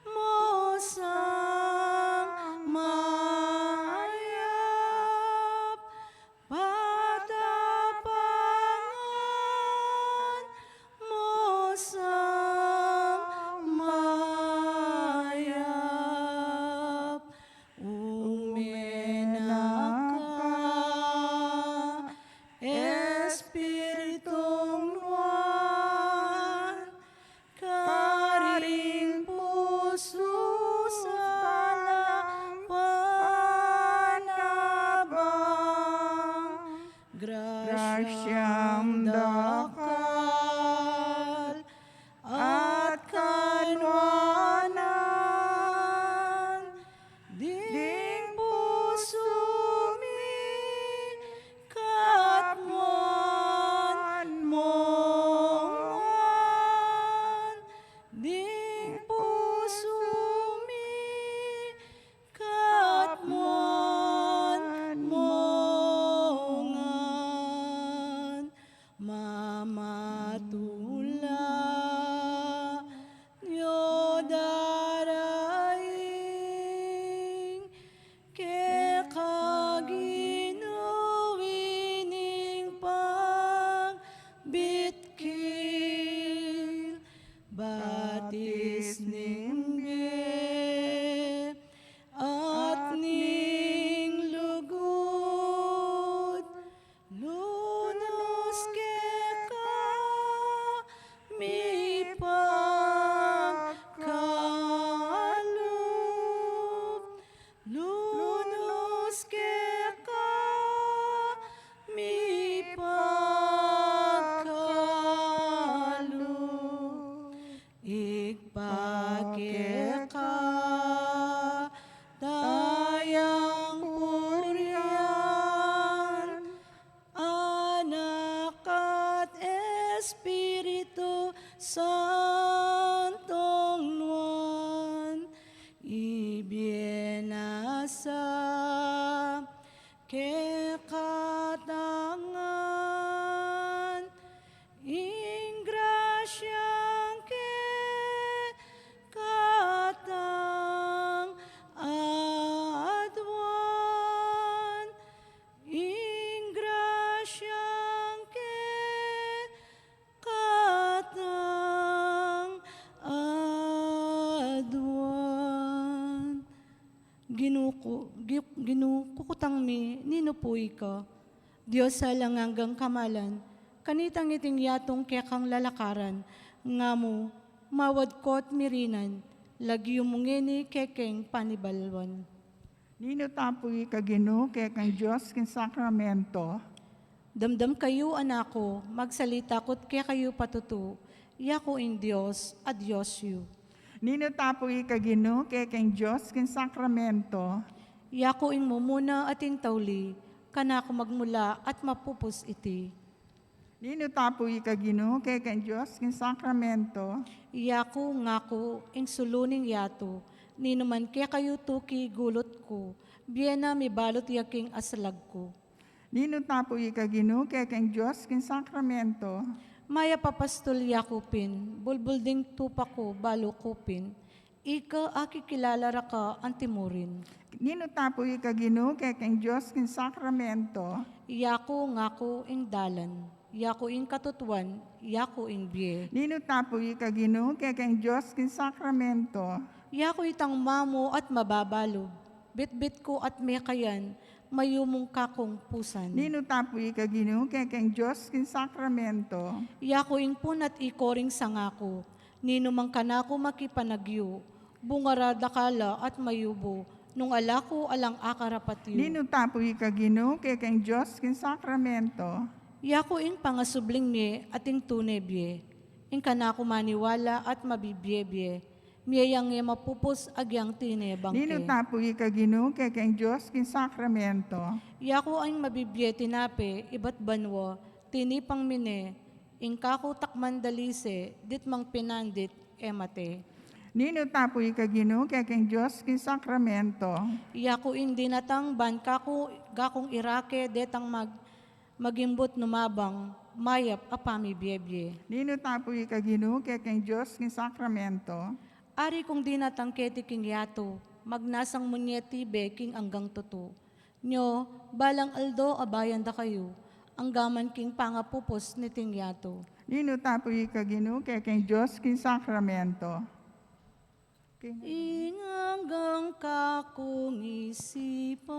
mu sang mayap, patapangan mu sang mayap. Umenak ka, Espiritung Nuan, karing pusu salang panabang, grasyam dakal at kanuanan, ding pusu mi katmuan mu ngan, ding pusu mi katmuan mu ngan, mamatula yu daraing keka Ginu ining pangbitkil, batis ning bie at ning lugud, lunus keka mi pagkalub, lunus keka mi pagkalub. Ibpa keka tayang purian, Anak at Espiritu Santong nuan, ibie na sa kekatang ngan, ing grasyang kekatang aduan, ing grasyang kekatang aduan. Ginu ku, Gi-, Ginu, kukutang mi, ninu pu ika? Dios a alang anggang kamalan, kanitang iting yatung kekang lalakaran, nga mu, mawad kot mirinan, lagyu mu ngeni kekeng panibalwan. Ninu ta pu ika Ginu, kekang Dios king sakramento? Damdam kayu, anak ku, magsalita ku't kekayu patutu, yaku ing Dios a Dios yu. Ninu ta pu ika Ginu, kekeng Dios king sakramento? Yaku ing mumuna at ing tauli, kanaku magmula at mapupus iti. Ninu ta pu ika Ginu, kekeng Dios king sakramento? Yaku, ngaku, ing sulu ning yatu, ninuman kekayu tuki gulut ku, bie na mibalut ya king asalag ku. Ninu ta pu ika Ginu, kekeng Dios king sakramento? Mayap a pastul yaku pin, bulbul ding tupa ku balu ku pin, ika akikilala ra ka antimurin. Ninu tapu ika Ginu kekeng Dios king sakramento. Yaku ngaku ing dalan, yaku ing katutuan, yaku ing bie. Ninu tapu ika Ginu kekeng Dios king sakramento. Yaku itang mamu at mababalub, bitbit ku at mekayan, mayumung kakung pusan. Ninu tapu ika Ginu kekeng Dios king sakramento. Yaku ing pun at ikoring sangaku, ninumang kanaku makipanagyu, bunga ra dakal at mayubu, nung ala ku alang akarapat yu. Ninu tapu ika Ginu kekeng Dios king sakramento. Yaku ing pangasubling mie at ing tune bie, ing kanaku maniwala at mabibie-bie, mie yang e mapupus agyang tinebang ke. Ninu tapu ika Ginu kekeng Dios king sakramento. Yaku ing mabibie tinape ibat banua, tinipang mine, ing kaku takman dalise, ditmang pinandit, e mate. Ninu tapu ika Ginu kekeng Dios king sakramento. Yaku ing dinatang ban kaku gakung irake detang mag-, magimbut numabang, mayap a pamibie-bie. Ninu tapu ika Ginu kekeng Dios king sakramento. Ari kung dinatang keti king yatu, magnasang munye tibe king anggang tutu. Nyo, balang aldo abayan da kayu, anggaman king pangapupus niting yatu. Ninu tapu ika Ginu kekeng Dios king sakramento. Ing anggang kakung isipan,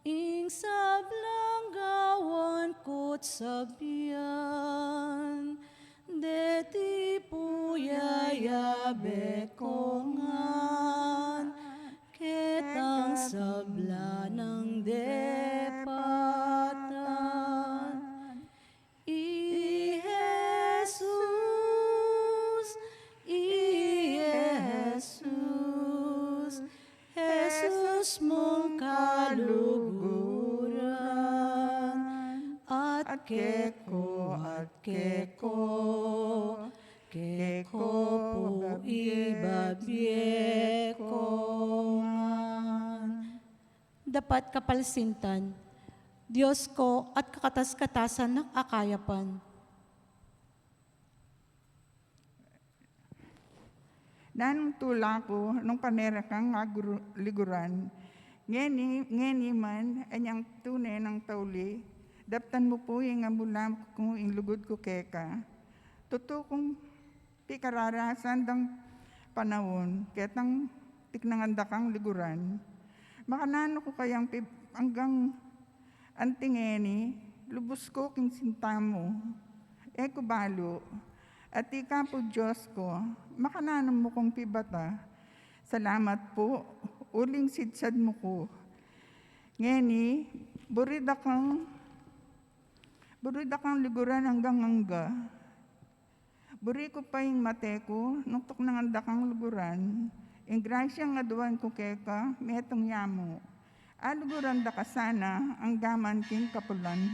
ing sablang gawan ku't sabian, deti pu yayabe ko ngan, ketang sabla nang depatan. I Jesus, i Jesus, Jesus mung kaluguran, at keko, at keko, keko pu ibabie ko ngan. Dapat kapalsintan, Dios ko at kakatas-katasan nang akayapan. Nanung tula ku nung pane ra kang aguru-, liguran. Ngeni, ngeni man, anyang tune nang tauli, daptan mu pu ing amula ku ing lugud ku keka. Tutu kung pikararasan dang panaun, ketang tiknangan da kang liguran. Makananu ku kayang pib-, anggang anti ngeni, lubus ku king sinta mu. E ku balu, at ika pu Dios ku, makananu mu kung pibata. Salamat pu, uling sidsad mu ku. Ngeni, buri da kang, buri da kang liguran anggang angga. Buri ku pa ing mate ku, nung tuknangan da kang luguran, ing grasyang aduan ku keka, metung ya mu. Aluguran da ka sana, anggaman king kapulan.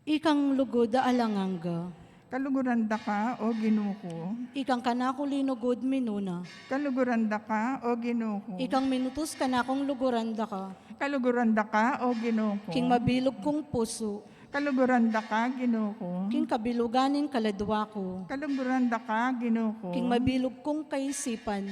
Ikang lugud a alang angga. Kaluguran da ka, o Ginu ku. Ikang kanaku linugud minuna. Kaluguran da ka, o Ginu ku. Ikang minutus kanakung luguran da ka. Kaluguran da ka, o Ginu ku. King mabilug kung pusu. Kaluguran da ka, Ginu ku. King kabilugan ning kaladua ku. Kaluguran da ka, Ginu ku. King mabilug kung kaisipan.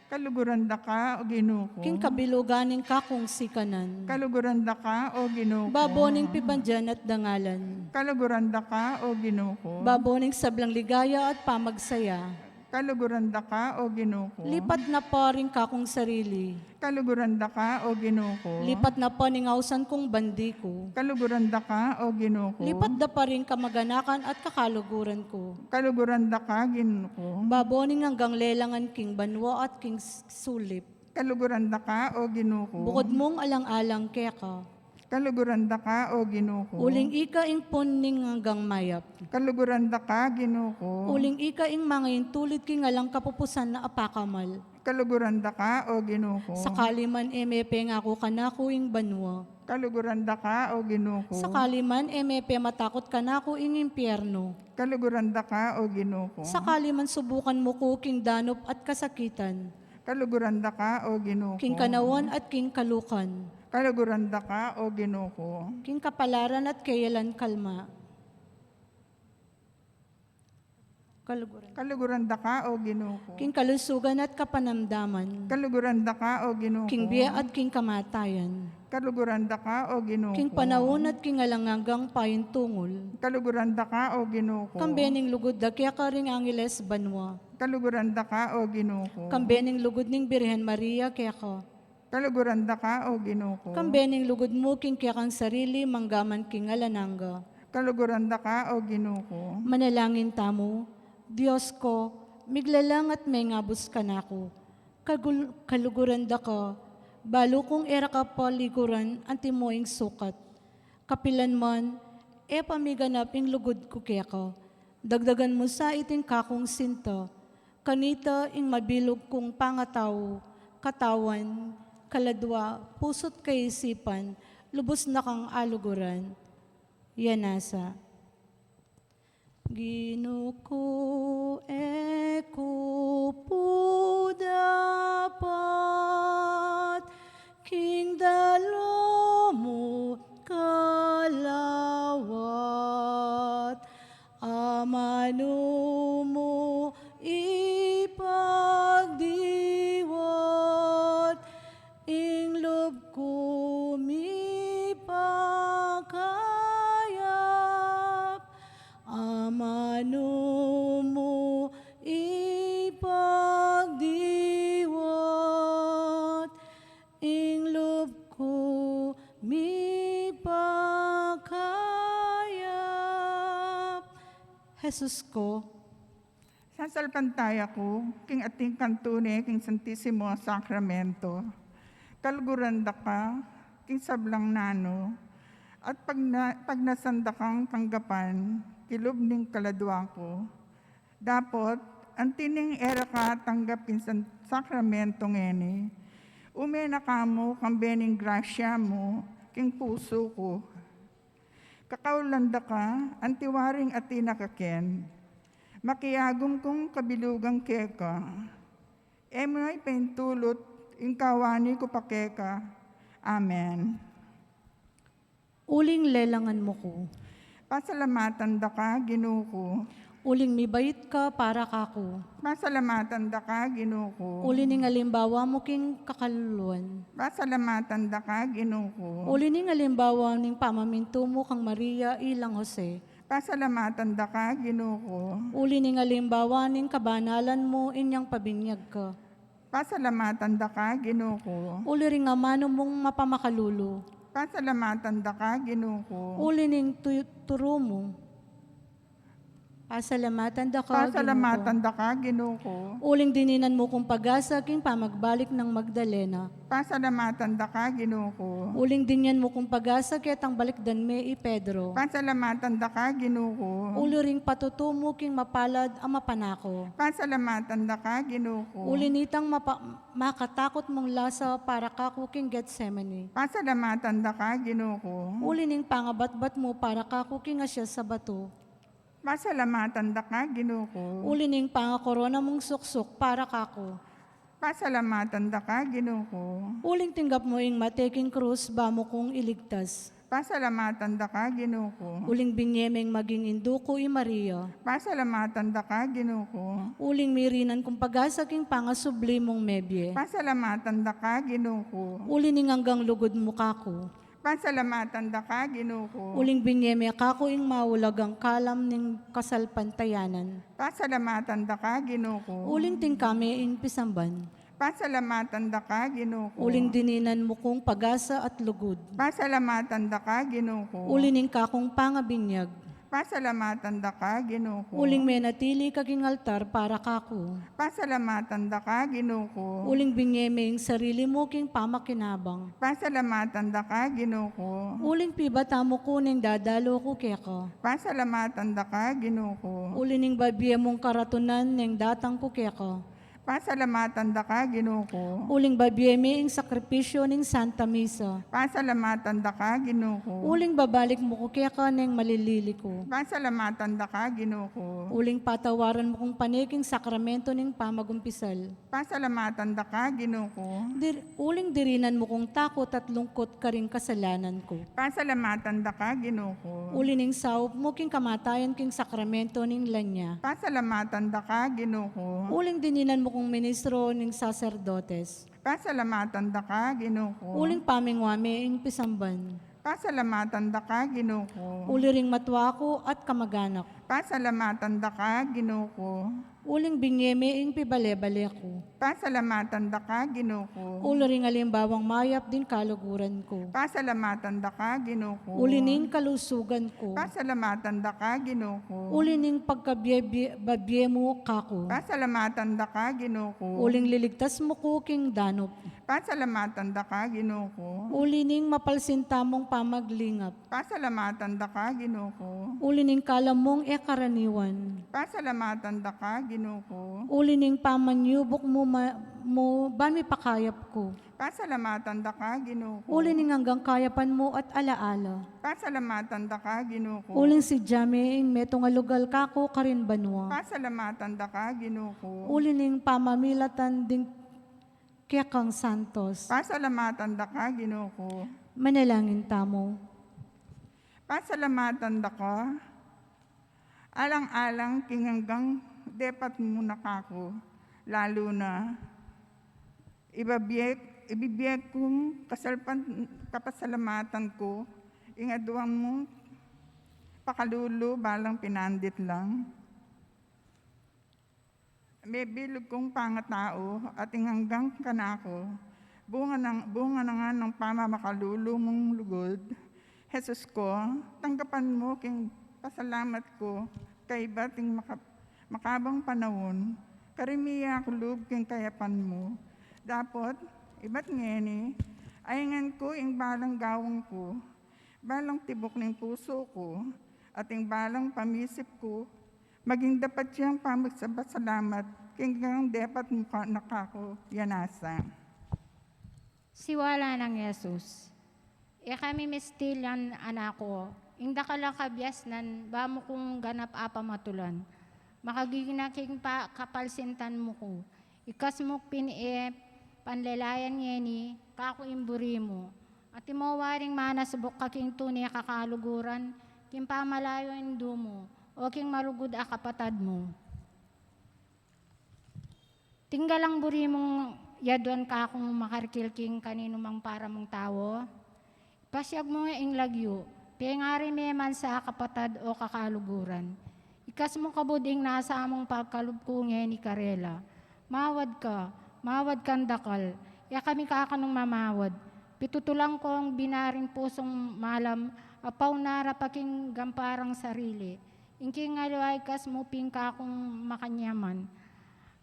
Kaluguran da ka, o Ginu ku. King kabilugan ning kakung sikanan. Kaluguran da ka, o Ginu ku. Babo ning pibandian at dangalan. Kaluguran da ka, o Ginu ku. Babo ning sablang ligaya at pamagsaya. Kaluguran da ka, o Ginu ku. Lipat na pa ring kakung sarili. Kaluguran da ka, o Ginu ku. Lipat na pa ning ausan kung bandi ku. Kaluguran da ka, o Ginu ku. Lipat da pa ring kamaganakan at kakaluguran ku. Kaluguran da ka, Ginu ku. Babo ning anggang lelangan king banua at king s-, sulip. Kaluguran da ka, o Ginu ku. Bukud mung alang-alang keka. Kaluguran da ka, o Ginu ku. Uling ika ing pun ning anggang mayap. Kaluguran da ka, Ginu ku. Uling ika ing mangaintulid king alang kapupusan a pakamal. Kaluguran da ka, o Ginu ku. Sakali man e me pengaku kanaku ing banua. Kaluguran da ka, o Ginu ku. Sakali man e me pematakut kanaku ing impiernu. Kaluguran da ka, o Ginu ku. Sakali man subukan mu ku king danup at kasakitan. Kaluguran da ka, o Ginu ku. King kanawan at king kalukan. Kaluguran da ka, o Ginu ku. King kapalaran at keyalan kalma. Kaluguran. Kaluguran da ka, O Ginu ku. King kalusugan at kapanamdaman. Kaluguran da ka, O Ginu ku. King bie at king kamatayan. Kaluguran da ka, O Ginu ku. King panaun at king alang anggang payintungul. Kaluguran da ka, O Ginu ku. Kambe ning lugud da keka ring angeles banua. Kaluguran da ka, O Ginu ku. Kambe ning lugud ning Birhen Maria keka. Kaluguran da ka, O Ginu ku. Kambe ning lugud mu king kekang sarili, mangga man king alang angga. Kaluguran da ka, O Ginu ku. Manalangin tamu. Dios ku, miglalang at mengabus kanaku. Kagul-, kaluguran da ka, balu kung e ra ka paliguran antimo ing sukat. Kapilan man, e pa miganap ing lugud ku keka. Dagdagan mu sa iting kakung sinta. Kanita ing mabilug kung pangatau, katawan, kaladua, pusu't kaisipan, lubus na kang aluguran. Yan nasa. Ginu ku, e ku pu dapat king dalu mu kalawat, amanu mu ipagdiwat, ing lub ku mipakayap, amanu mu ipagdiwat, ing lub ku mipakayap. Jesus ku. Sasalpantaya ku king atin kang tune king Santisimo Sakramento. Kaluguran da ka king sablang nanu, at pagna-, pagnasan da kang tanggapan king lub ning kaladua ku. Dapot, anti ning e ra ka tanggap king san-, sakramento ngeni, ume na ka mu kambe ning grasya mu king pusu ku. Kakaulan da ka, anti waring atin na ka ken. Makiagum kung kabilugan keka. E mu na ipaintulut ing kawani ku pa keka. Amen. Uling lelangan mu ku. Pasalamatan da ka, Ginu ku. Uling mibait ka para kaku. Pasalamatan da ka, Ginu ku. Uli ning alimbawa mu king kakaluluan. Pasalamatan da ka, Ginu ku. Uli ning alimbawa ning pamamintu mu kang Maria ilang Jose. Pasalamatan da ka, Ginu ku. Uli ning alimbawa ning kabanalan mu inyang pabinyag ka. Pasalamatan da ka, Ginu ku. Uli ring amanu mung mapamakalulu. Pasalamatan da ka, Ginu ku. Uli ning tu-, turu mu. Pasalamatan da ka, Ginu ku. Pasalamatan da ka, Ginu ku. Uling dininan mu kung pag-asa king pamagbalik nang Magdalena. Pasalamatan da ka, Ginu ku. Uling dinyan mu kung pag-asa ketang balikdan me i Pedro. Pasalamatan da ka, Ginu ku. Uli ring patutu mu king mapalad a mapanako. Pasalamatan da ka, Ginu ku. Uli nitang mapa-, makatakut mung lasa para kaku king Getsemani. Pasalamatan da ka, Ginu ku. Uli ning pangabatbat mu para kaku king asia sa batu. Pasalamatan da ka, Ginu ku. Uli ning pangakorona mung suksuk para kaku. Pasalamatan da ka, Ginu ku. Uling tinggap mu ing mate king krus ba mu kung iligtas. Pasalamatan da ka, Ginu ku. Uling binye meng maging indu ku i Maria. Pasalamatan da ka, Ginu ku. Uling mirinan kung pag-asa king pangasubli mung mebie. Pasalamatan da ka, Ginu ku. Uli ning anggang lugud mu kaku. Pasalamatan da ka, Ginu ku. Uling binye me kaku ing maulagang kalam ning kasalpantayanan. Pasalamatan da ka, Ginu ku. Uling tingka me ing pisamban. Pasalamatan da ka, Ginu ku. Uling dininan mu kung pag-asa at lugud. Pasalamatan da ka, Ginu ku. Uli ning kakung pangabinyag. Pasalamatan da ka, Ginu ku. Uling menatili ka king altar para kaku. Pasalamatan da ka, Ginu ku. Uling binye me ing sarili mu king pamakinabang. Pasalamatan da ka, Ginu ku. Uling pibata mu ku neng dadalu ku keka. Pasalamatan da ka, Ginu ku. Uli ning babie mung karatunan neng datang ku keka. Pasalamatan da ka, Ginu ku. Uling babie me ing sakripisyu ning Santa Misa. Pasalamatan da ka, Ginu ku. Uling babalik mu ku keka neng malilili ku. Pasalamatan da ka, Ginu ku. Uling patawaran mu kung pane king sakramento ning pamagumpisal. Pasalamatan da ka, Ginu ku. Dir-, uling dirinan mu kung takut at lungkut karing kasalanan ku. Pasalamatan da ka, Ginu ku. Uli ning saup mu king kamatayan king sakramento ning lanya. Pasalamatan da ka, Ginu ku. Uling dininan mu kung ministro ning saserdotes. Pasalamatan da ka, Ginu ku. Uling pamingwa me ing pisamban. Pasalamatan da ka, Ginu ku. Uli ring matwa ku at kamaganak. Pasalamatan da ka, Ginu ku. Uling binye me ing pibale-bale ku. Pasalamatan da ka, Ginu ku. Uli ring alimbawang mayap ding kaluguran ku. Pasalamatan da ka, Ginu ku. Uli ning kalusugan ku. Pasalamatan da ka, Ginu ku. Uli ning pagkabie-bie-, babie mu kaku. Pasalamatan da ka, Ginu ku. Uling liligtas mu ku king danup. Pasalamatan da ka, Ginu ku. Uli ning mapalsinta mung pamaglingap. Pasalamatan da ka, Ginu ku. Uli ning kalam mung e karaniwan. Pasalamatan da ka, Ginu ku. Uli ning pamanyubuk mu ma-, mu ban mipakayap ku. Pasalamatan da ka, Ginu ku. Uli ning anggang kayapan mu at alaala. Pasalamatan da ka, Ginu ku. Uling sidya me ing metung a lugal kaku karin banua. Pasalamatan da ka, Ginu ku. Uli ning pamamilatan ding kekang santos. Pasalamatan da ka, Ginu ku. Manalangin tamu. Pasalamatan da ka, alang-alang king anggang depat mu na kaku, lalu na ibabie, ibibie kung kasalpan-, kapasalamatan ku, ing aduan mu pakalulu balang pinandit lang. Mebilug kung pangatau at ing anggang kanaku, bunga na, bunga na ngan ning pamamakalulu mung lugud. Jesus ku, tanggapan mu king pasalamat ku kaybat ing maka-, makabang panaun, karin miyakilub king kayapan mu. Dapot ibat ngeni, aingan ku ing balang gawang ku, balang tibuk ning pusu ku, at ing balang pamisip ku, maging dapat yang pamagsabasalamat king anggang depat mu ka-, na kaku, ya nasa. Siwala nang Jesus. E kami mistilan, anak ku, ing dakal a kabiasnan ba mu kung ganap a pamatulan. Makagigina king pa-, kapalsintan mu ku. Ikas mu pin e panlelayan ngeni kaku ing buri mu. Antimo waring manasubuk ka king tune kakaluguran, king pamalayu ning Indu mu, o king malugud a kapatad mu. Tinggalang buri mung yaduan kakung makarikil king kaninumang para mung tau. Pasiag mu ing lagyu, pengari me man sa kapatad o kakaluguran. Ikas mu kabud ing nasa mung pagkalub ku ngeni karela. Mawad ka, mawad kang dakal, e kami kakanung mamawad. Pitutulang kung binaring pusung malam, apaw narapa king gamparang sarili. Ing king aliwa ikas mu pin kakung makanyaman.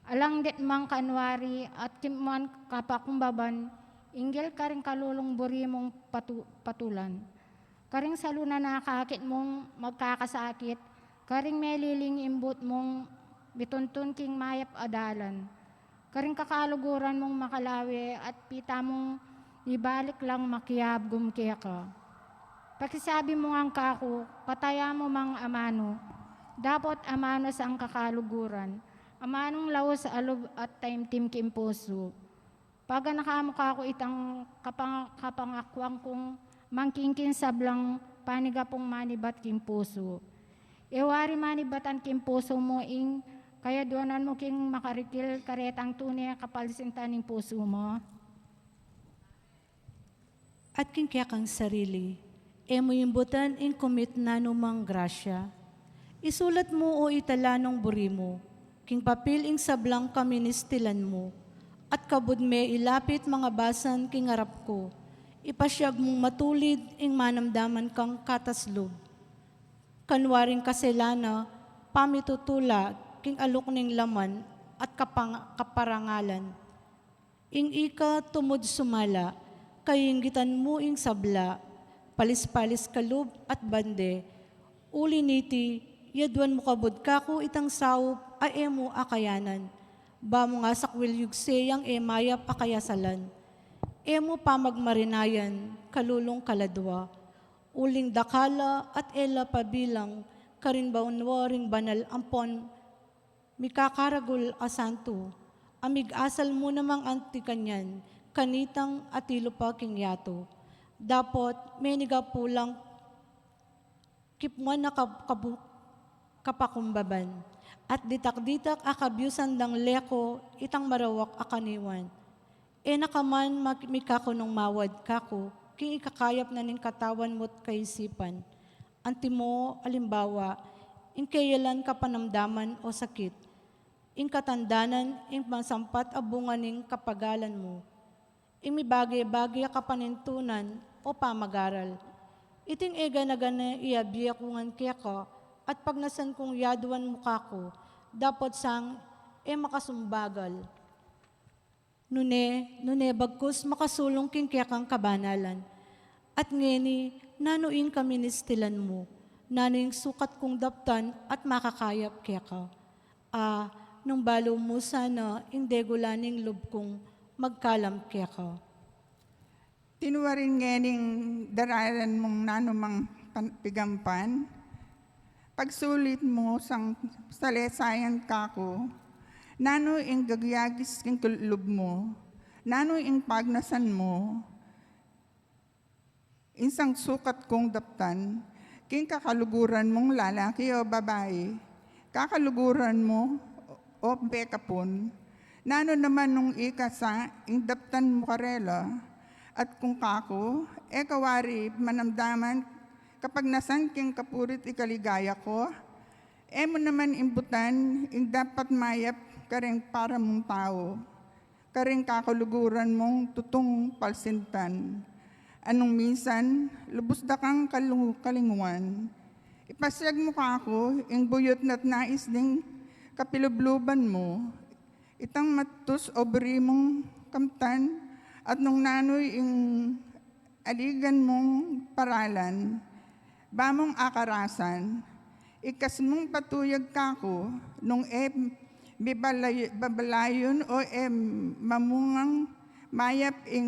Alang detmang kanwari at kimwan kapakumbaban, inggil karing kalulung buri mung patu-, patulan. Karing salu na nakakit mung magkakasakit, karing meliling imbut mung mituntun king mayap a dalan. Karing kakaluguran mung makalawe at pita mung ibalik lang makiabgum keka. Pakisabi mu ngan kaku, pataya mu mang amanu. Dapot amanu sang kakaluguran. Amanung laus a lub at taimtim king pusu. Paganaka mu kaku itang kapang-, kapangakuan kung mangking king sablang panigapung manibat king pusu. E wari manibatan king pusu mu ing kayaduanan mu king makarikil karetang tune kapalsintan ning pusu mu. At king kekang sarili, e mu imbutan ing kumit nanumang grasya. Isulat mu o itala nung buri mu king papil ing sablang kaministilan mu, at kabud me ilapit mangabasan king arap ku, ipasiag mung matulid ing manamdaman kang kataslub. Kanwaring kaselana, pamitutula king aluk ning laman at kapang-, kaparangalan. Ing ika tumud sumala, kainggitan mu ing sabla, palis-palis kalub at bande, uli niti, yaduan mu kabud kaku itang saup a e mu akayanan. Ba mu ngan sakwil yugse yang e mayap a kayasalan. E mu pamagmarinayan, kalulung kaladwa. Uling dakal la at e la pabilang, karin banua ring banal ampon mikakaragul a santu, a migasal mu namang anti kanyan, kanitang atilu pa king yatu. Dapot, meniga pulang kipmuan na kap-, kabu-, kapakumbaban. At ditak-ditak a kabyusan dang leko itang marawak a kaniwan. E na ka man mag-, mikakunung mawad kaku, king ikakayap na ning katawan mu't kaisipan. Antimo, alimbawa, ing keyalan kapanamdaman o sakit, ing katandanan, ing masampat a bunga ning kapagalan mu, ing mibage-bage a kapanintunan o pamagaral. Iting e gana-gana iyabie ku ngan keka, at pagnasan kung yaduan mu kaku, dapot sang e makasumbagal. Nune, nune bagkus makasulung king kekang kabanalan. At ngeni, nanu ing kaministilan mu, nanu ing sukat kung daptan at makakayap keka. A, nung balu mu sana ing degula ning lub kung magkalam keka. Tinuarin ngening daralan mung nanu mang pan-, pigampan, pagsulit mu sang salesayan kaku, nanu ing gagyagis king kul-, lub mu, nanu ing pagnasan mu, ing sang sukat kung daptan, king kakaluguran mung lalaki o babai, kakaluguran mu o pekapun, nanu naman nung ikasa ing daptan mu karela, at kung kaku, e ka wari manamdaman kapagnasan king kapurit ikaligaya ku, e mu naman imbutan ing dapat mayap karing para mung tau, karing kakaluguran mung tutung palsintan. Anung minsan, lubus da kang kalu-, kalinguan. Ipasyag mu kaku ing buyut na't nais ding kapilubluban mu, itang matus o buri mung kamtan, at nung nanu ing aligan mung paralan, ba mung akarasan, ikas mung patuyag kaku, nung e bibalay-, babalayun o e mamungang mayap ing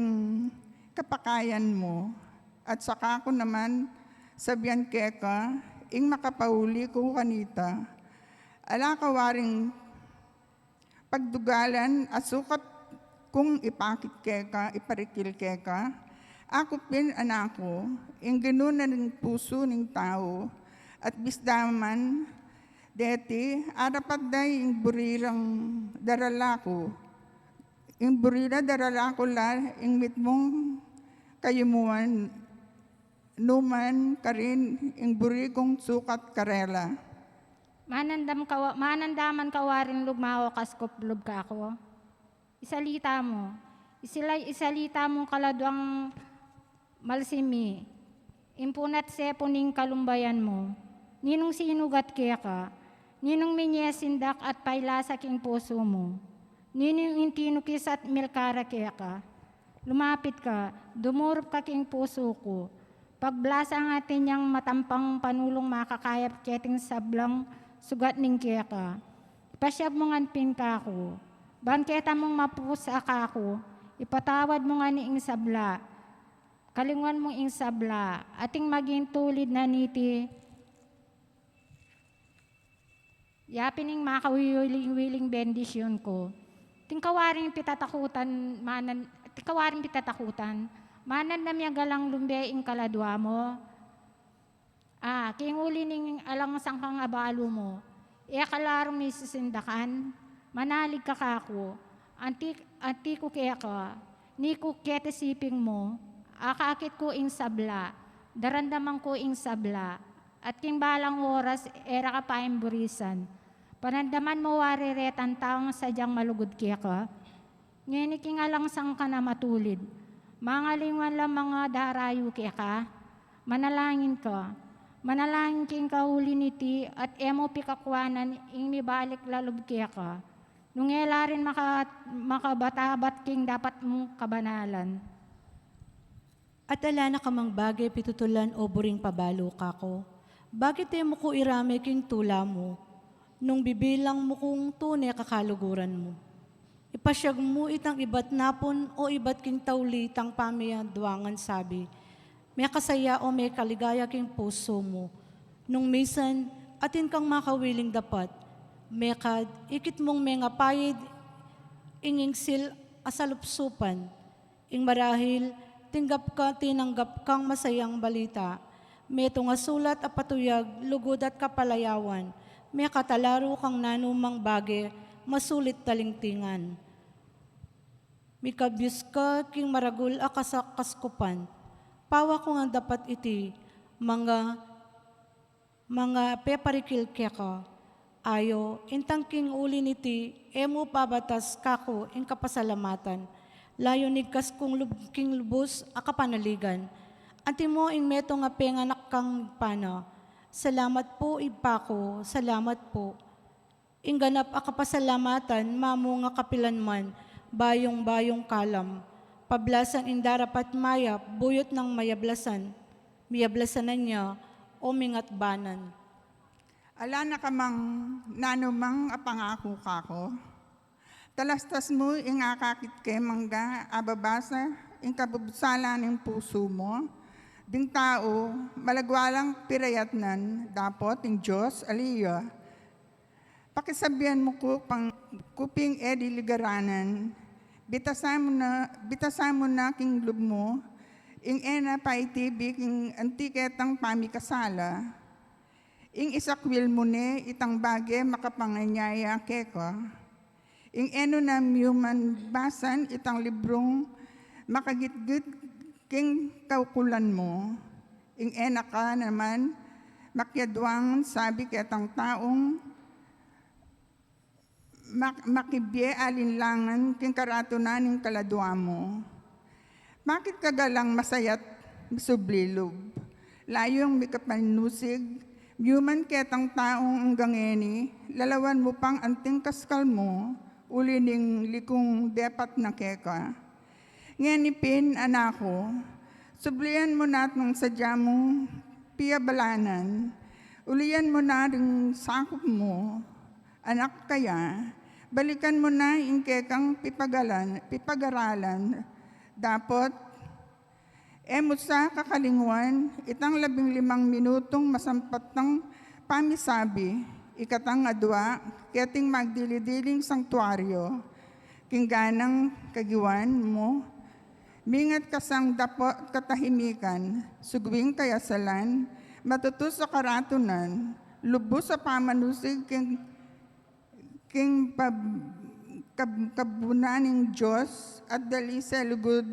kapakayan mu, at saka ku naman sabian keka ing makapauli ku kanita. Ala ka waring pagdugalan a sukat kung ipakit keka, iparikil keka, aku pin, anak ku, ing ginu na ning pusu ning tau, at bisdaman deti, arapat da ing buri lang darala ku, ing buri la darala ku la, ing mitmung kayumuan, numan karin ing buri kung sukat karela. Manandam ka wa-, manandaman ka waring lub mawakas ku lub kaku. Isalita mu. Isila-, isalita mung kaladwang malsimi. Impunat sepu ning kalumbayan mu. Ninung sinugat keka. Ninung minye sindak at pailasa king pusu mu. Ninung intinukis at milkara keka. Lumapit ka, dumurup ka king pusu ku. Pagblasang atin yang matampang panulung makakayap keting sablang sugat ning keka. Ipasyag mu ngan pin kaku. Ban keta mung mapusa kaku, ipatawad mu ngan ing sabla. Kalinguan mu ing sabla, ating maging tulid na niti. Yapin ing makawiling-wiling bendisyun ku. Ting kawaring pitatakutan, manan-, ting kawaring pitatakutan, manandam ya galang lumbe ing kaladwa mu. A, king uli ning alang sangkang abalu mu, e ka la rung misisindakan, manalig ka kaku, anti, anti ku keka, ni ku keti siping mu, akakit ku ing sabla, daramdaman ku ing sabla, at king balang oras, e ra ka paimburisan. Panandaman mu wari retang taung sadyang malugud keka, ngeni king alang sangkan a matulid. Mangalinguan la manga darayu keka. Manalangin ka. Manalangin king kauli niti at e mu pikakuanan ing mibalik la lub keka. Nung e la rin maka-, makabatabat king dapat mung kabanalan. At ala na ka mang bage pitutulan o buring pabalu kaku. Bakit e mu ku irame king tula mu, nung bibilang mu kung tune kakaluguran mu? Ipasyag mu itang ibat napun o ibat king tauli tang pamiyaduangan sabi, mekasaya o mekaligaya king pusu mu. Nung misan, atin kang makawiling dapat, mekad, ikit mung mengapaid, ing ingsil a salupsupan, ing marahil, tinggap ka, tinanggap kang masayang balita, metung a sulat a patuyag, lugud at kapalayawan, mekatalaru kang nanumang bage, masulit talingtingan. Mikabyus ka king maragul a kasak-, kaskupan. Pawa ku ngan dapat iti, manga, manga peparikil keka. Ayo, intang king uli niti, e mu pabatas kaku ing kapasalamatan. Layu nigkas kung lub-, king lubus a kapanaligan. Antimo ing metung a penganak kang pana. Salamat pu, Ibpa ku, salamat pu. Ing ganap a kapasalamatan, mamunga kapilan man, bayung-bayung kalam. Pablasan ing darapat mayap, buyut nang mayablasan, miyablasanan ya, o mingatbanan. Ala na ka mang nanumang a pangaku kaku. Talastas mu ing akakit ke mangga ababasa ing kabubsalan ning pusu mu. Ding tau, malagwa lang pirayatnan, dapot ing Dios, ali ya. Pakisabian mu ku pang, ku ping e diligaranan, bitasan mu na, bitasan mu na king lub mu, ing e na paitibi king anti ketang pamikasala, ing isakwil mu ne itang bage makapanganyaya keka, ing e nu na miyuman basan itang librung makagitgit king kaukulan mu, ing e na ka naman makiaduang sabi ketang taung mak-, makibie alinlangan king karatunan ning kaladua mu. Bakit ka galang masayat misubli lub? Layung mikapanusig, miyuman ketang taung anggang ngeni, lalawan mu pang anting kaskal mu, uli ning likung depat na keka. Ngeni pin, anak ku, sublian mu na itang sadya mung piabalanan, ulian mu na ring sakup mu, anak kaya, balikan mu na ing kekang pipagalan-, pipagaralan, dapot e mu sa kakalingwan itang labing limang minutung masampat nang pamisabi, ikatang adua, keting magdili-diling sangtuario, king ganang kagiwan mu, mingat ka sang dapot katahimikan, sugwing kayasalan, matutus a karatunan, lubus a pamanusig king, king pab-, kab-, kabunan ning Dios, at dalise lugud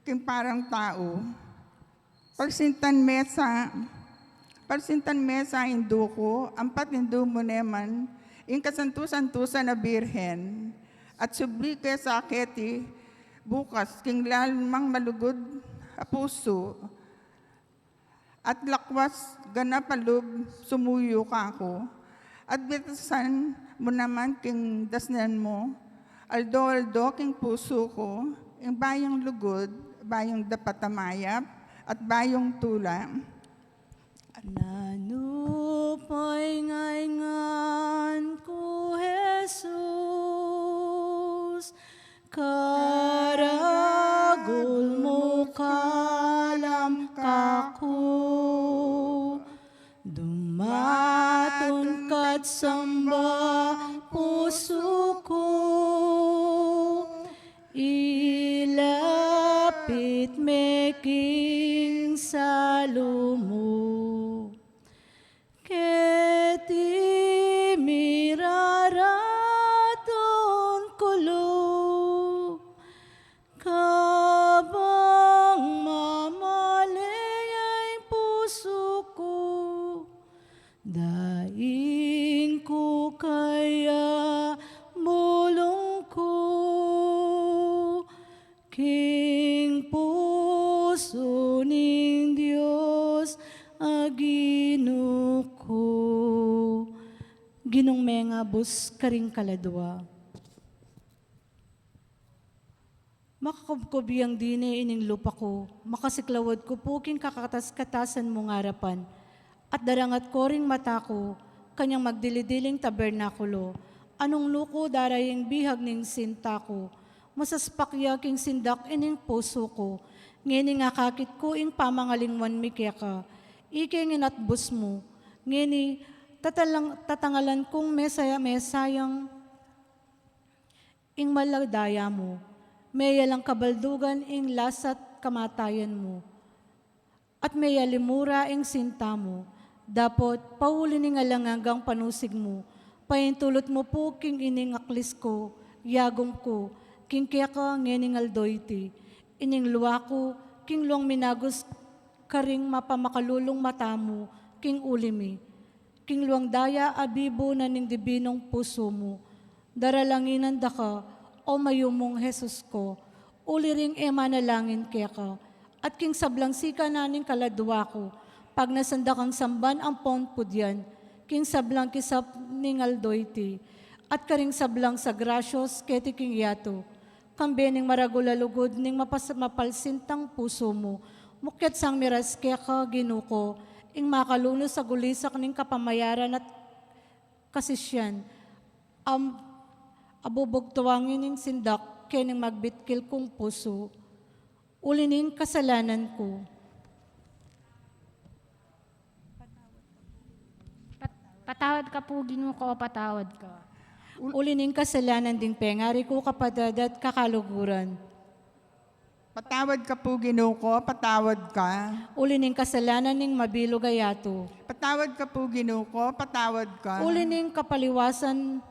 king parang tau. Palsintan me sa, palsintan me sa Indu ku, ampat Indu mu ne man, ing kasantu-santusan a Birhen, at subli ke sa keti bukas, king lalung malugud a pusu, at lakwas ganap a lub sumuyu kaku, at bitasan mu naman king dasnan mu, aldo-aldo king pusu ku, ing bayung lugud, bayung dapat a mayap, at bayung tula. Nanu pay ngan ku, Jesus, karagul mu kalam kaku. Dumatun ka't samba pusu ku, ilapit me king salu mu. Keti miraratun ku lub, kabang mamale ya ing pusu ku, daing ku kaya bulung ku king pusu ning Dios a Ginu ku. Ginung mengabus karing kaladua. Makakubkub yang dine ining lupa ku, makasiklawad ku pu king kakatas-katasan mung arapan, at darangat ku ring mata ku kanyang magdili-diling tabernakulo, Anung nuku dara ing bihag ning sinta ku, masaspak ya king sindak ining pusu ku. Ngeni akakit ku ing pamangalingwan mi keka, ike ing inatbus mu. Ngeni tatalang, tatangalan kung mesaya, mesayang ing maladaya mu. Meyalang kabaldugan ing lasa't kamatayan mu. At meyalimura ing sinta mu. Dapot, pauli ning alang anggang panusig mu, paintulut mu pu king ining aklis ku, yagum ku, king keka ngening aldo iti, ining lua ku, king luang minagus karing mapamakalulung mata mu, king uli mi, king luang daya a bibu na ning dibinung pusu mu. Daralanginan da ka, o mayumung Jesus ko, uli ring e manalangin keka, at king sablang sika na ning kaladua ku, pagnasan da kang samban ampon pudyan, king sablang kisap ning aldo iti, at karing sablang sagrasyos keti king yatu, kambe ning maragul a lugud ning mapas-, mapalsintang pusu mu, mukyat sang miras keka, Ginu ko, ing makalunus a gulisak ning kapamayaran at kasisian, am, abubugtuang ining sindak, kening magbitkil kung pusu. Uli ning kasalanan ku. Pat-, patawad ka pu, Ginu ko, patawad ka. Uli ning kasalanan ding pengari ku, kapatad at kakaluguran. Patawad ka pu, Ginu ko, patawad ka. Uli ning kasalanan ning mabilug a yatu. Patawad ka pu, Ginu ko, patawad ka. Uli ning kapaliwasan.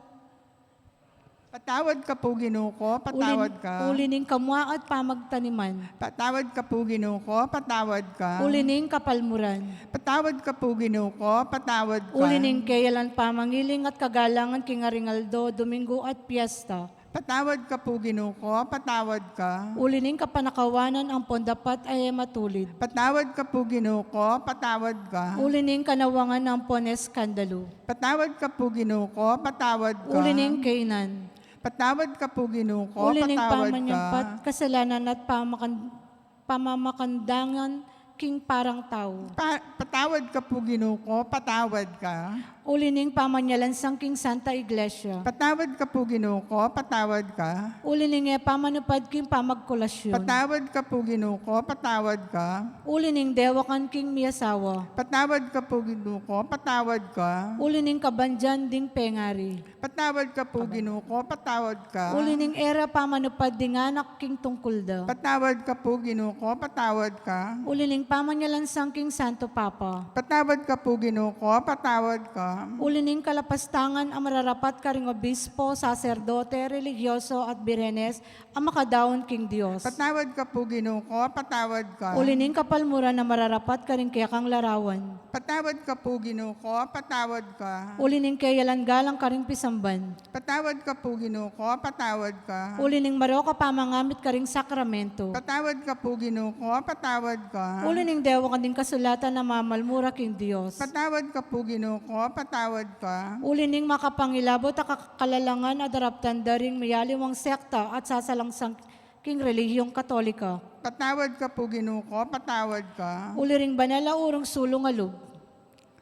Patawad ka pu, Ginu ko, patawad ka. Uli ning kamua at pamagtaniman. Patawad ka pu, Ginu ko, patawad ka. Uli ning kapalmuran. Patawad ka pu, Ginu ko, patawad ka. Uli ning keyalan pamangiling at kagalangan king aring aldo, Domingo at Piesta. Patawad ka pu, Ginu ko, patawad ka. Uli ning kapanakawanan ampon dapat a e matulid. Patawad ka pu, Ginu ko, patawad ka. Uli ning kanawangan ampon eskandalu. Patawad ka pu, Ginu ko, patawad ka. Uli ning kainan. Patawad ka pu, Ginu ko, patawad ka. Uli ning pamanyampat, kasalanan at pamakan-, pamamakandangan king parang tau. Pa-, patawad ka pu, Ginu ko, patawad ka. Uli ning pamanyalansang king Santa Iglesia. Patawad ka pu, Ginu ko, patawad ka. Uli ning e pamanupad king pamagkulasyon. Patawad ka pu, Ginu ko, patawad ka. Uli ning dewakan king miyasawa. Patawad ka pu, Ginu ko, patawad ka. Uli ning kabandian ding pengari. Patawad ka pu, Ginu ko, patawad ka. Uli ning e ra pamanupad ding anak king tungkul da. Patawad ka pu, Ginu ko, patawad ka. Uli ning pamanyalansang king Santo Papa. Patawad ka pu, Ginu ko, patawad ka. Uli ning kalapastangan a mararapat karing obispo, saserdote, religyoso, at birhenes a makadaun king Dios. Patawad ka pu, Ginu ko, patawad ka. Uli ning kapalmuran a mararapat karing kekang larawan. Patawad ka pu, Ginu ko, patawad ka. Uli ning keyalan galang karing pisamban. Patawad ka pu, Ginu ko, patawad ka. Uli ning marok a pamangamit karing sakramento. Patawad ka pu, Ginu ko, patawad ka. Uli ning dewakan ding kasulatan a mamalmura king Dios. Patawad ka pu, Ginu ko, patawad ka. Uli ning makapangilabot a kakalalangan a daraptan da ring miyaliwang sekta at sasalangsang king relihiyong Katolika. Patawad ka pu, Ginu ko, patawad ka. Uli ring banal a urong sulung a lub.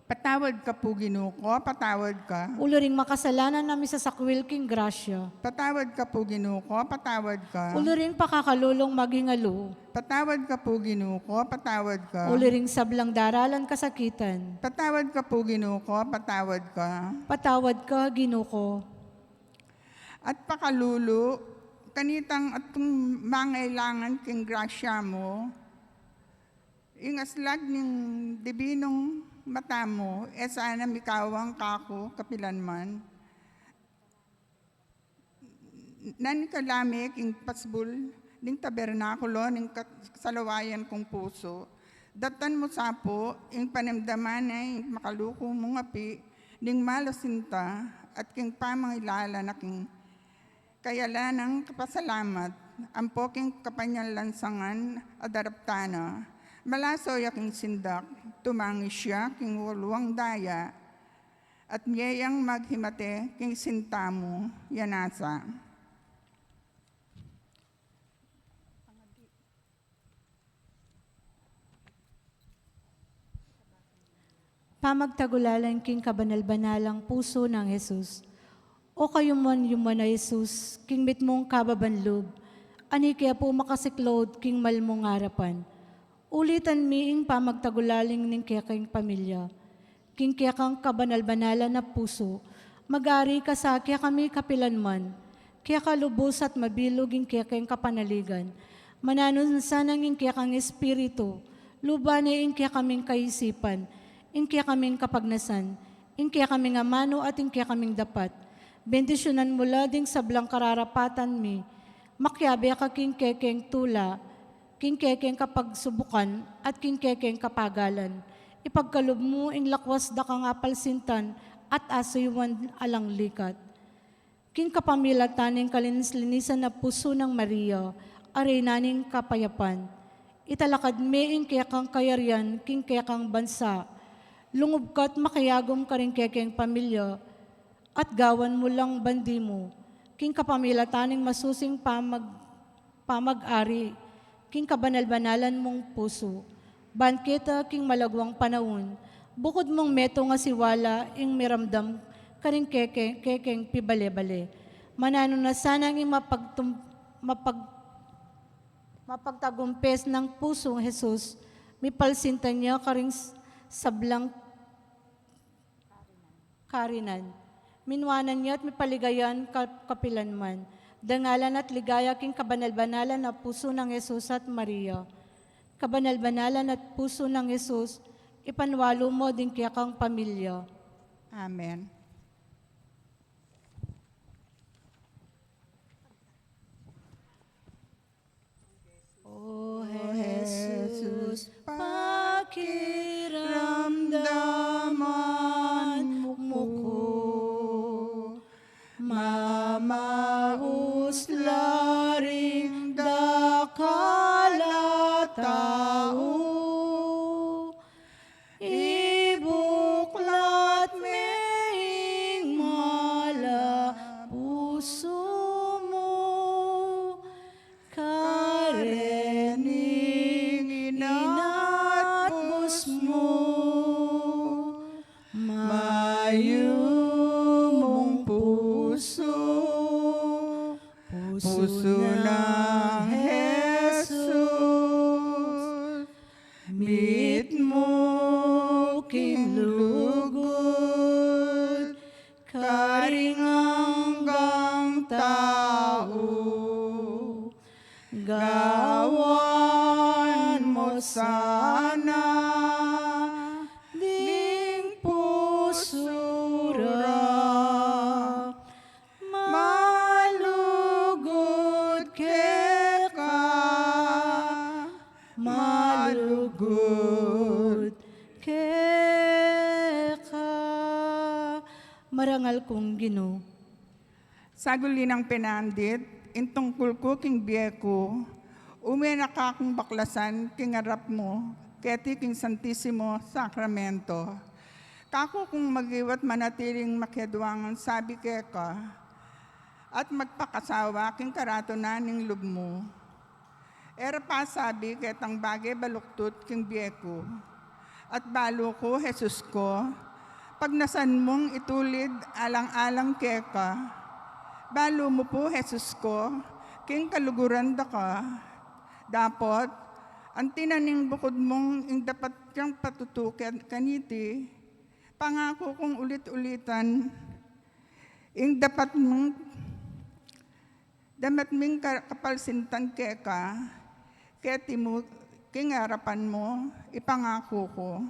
Patawad ka pu, Ginu ko, patawad ka. Uli ring makasalanan a misasakwil king grasya. Patawad ka pu, Ginu ko, patawad ka. Uli ring pakakalulung maging alu. Patawad ka pu, Ginu ko, patawad ka. Uli ring sablang daralan kasakitan. Patawad ka pu, Ginu ko, patawad ka. Patawad ka, Ginu ko. At pakalulu, kanitang atung mangailangan king grasya mu, ing aslag ning dibinung mata mu, e sana mikawang kaku kapilan man. Nanu ka la me king pasbul ning tabernakulo ning kat-, kasalawayan kung pusu. Daptan mu sa pu ing panamdaman na ing makaluku mung api ning malasinta at king pamangilala na king kayalan nang kapasalamat, ampo king kapanyalansangan a daraptan na. Malaso ya king sindak, tumangis ya king waluang daya, at mie yang maghimate king sinta mu, ya nasa. Pamagtagulalan king kabanal-banalang pusu nang Jesus. O kayuman-yuman a Jesus, king mitmung kababan lub, ani ke pu makasiklaud king mal mung arapan. Ulitan mi ing pamagtagulaling ning kekeng pamilya. King kekang kabanal-banalan a pusu, mag-ari ka sa kekami kapilanman, keka lubus at mabilug ing kekeng kapanaligan. Mananu na sana ing kekang espiritu, luban ne ing kekaming kaisipan, ing kekaming kapagnasan, ing kekaming amanu at ing kekaming dapat. Bendisyunan mu la ding sablang kararapatan mi, makiabe ka king kekeng tula, king kekeng kapagsubukan, at king kekeng kapagalan. Ipagkalub mu ing lakwas da kang apalsintan at asuyuan alang likat. King kapamilatan ning kalinis-linisan a pusu nang Maria, a Reyna ning kapayapan, italakad me ing kekang kayarian king kekang bansa. Lungub ka't makiagum karing kekeng pamilya, at gawan mu lang bandi mu, king kapamilatan ning masusing pamag-, pamag-ari, king kabanal-banalan mung pusu. Ban keta king malagwang panaun, bukud mung metung a siwala ing miramdam karing keke-, kekeng pibale-bale. Mananu na sana ing mapagtum-, mapag-, mapagtagumpes nang pusung Jesus, mipalsintan ya karing s-, sablang karinan. Minuanan ya't mipaligayan ka-, kapilanman. Dangalan at ligaya king kabanal-banalan a pusu nang Jesus at Maria. Kabanal-banalan at pusu nang Jesus, ipanwalu mu ding kekang pamilya. Amen. O Jesus, pakiramdaman mu ku, mamaus la ring dakal a tau. Ibuklat me ing mal a pusu mu karening inatbus mu. Mayumung pusu, pusu nang Jesus. Mitmu king lugud karing anggang tau, gawan mu sana ding pusu ra malugud keka, malugud keka. Marangal kung Ginu. Saguli nang penandit, ing tungkul ku king bie ku, ume na ka kung baklasan king arap mu, keti king Santisimo Sakramento. Kaku kung magiwat manatiling makiadwang sabi keka, at magpakasawa king karatu na ning lub mu. E ra pasabi ketang bage baluktut king bie ku. At balu ku, Jesus ku, pagnasan mung itulid alang-alang keka. Balu mu pu, Jesus ku, king kaluguran da ka. Dapot, anti na ning bukud mung ing dapat kang patutu ke-, kaniti, pangaku kung ulit-ulitan ing dapat mung, dapat ming ka-, kapalsintan keka, keti mu, king arapan mu, ipangaku ku.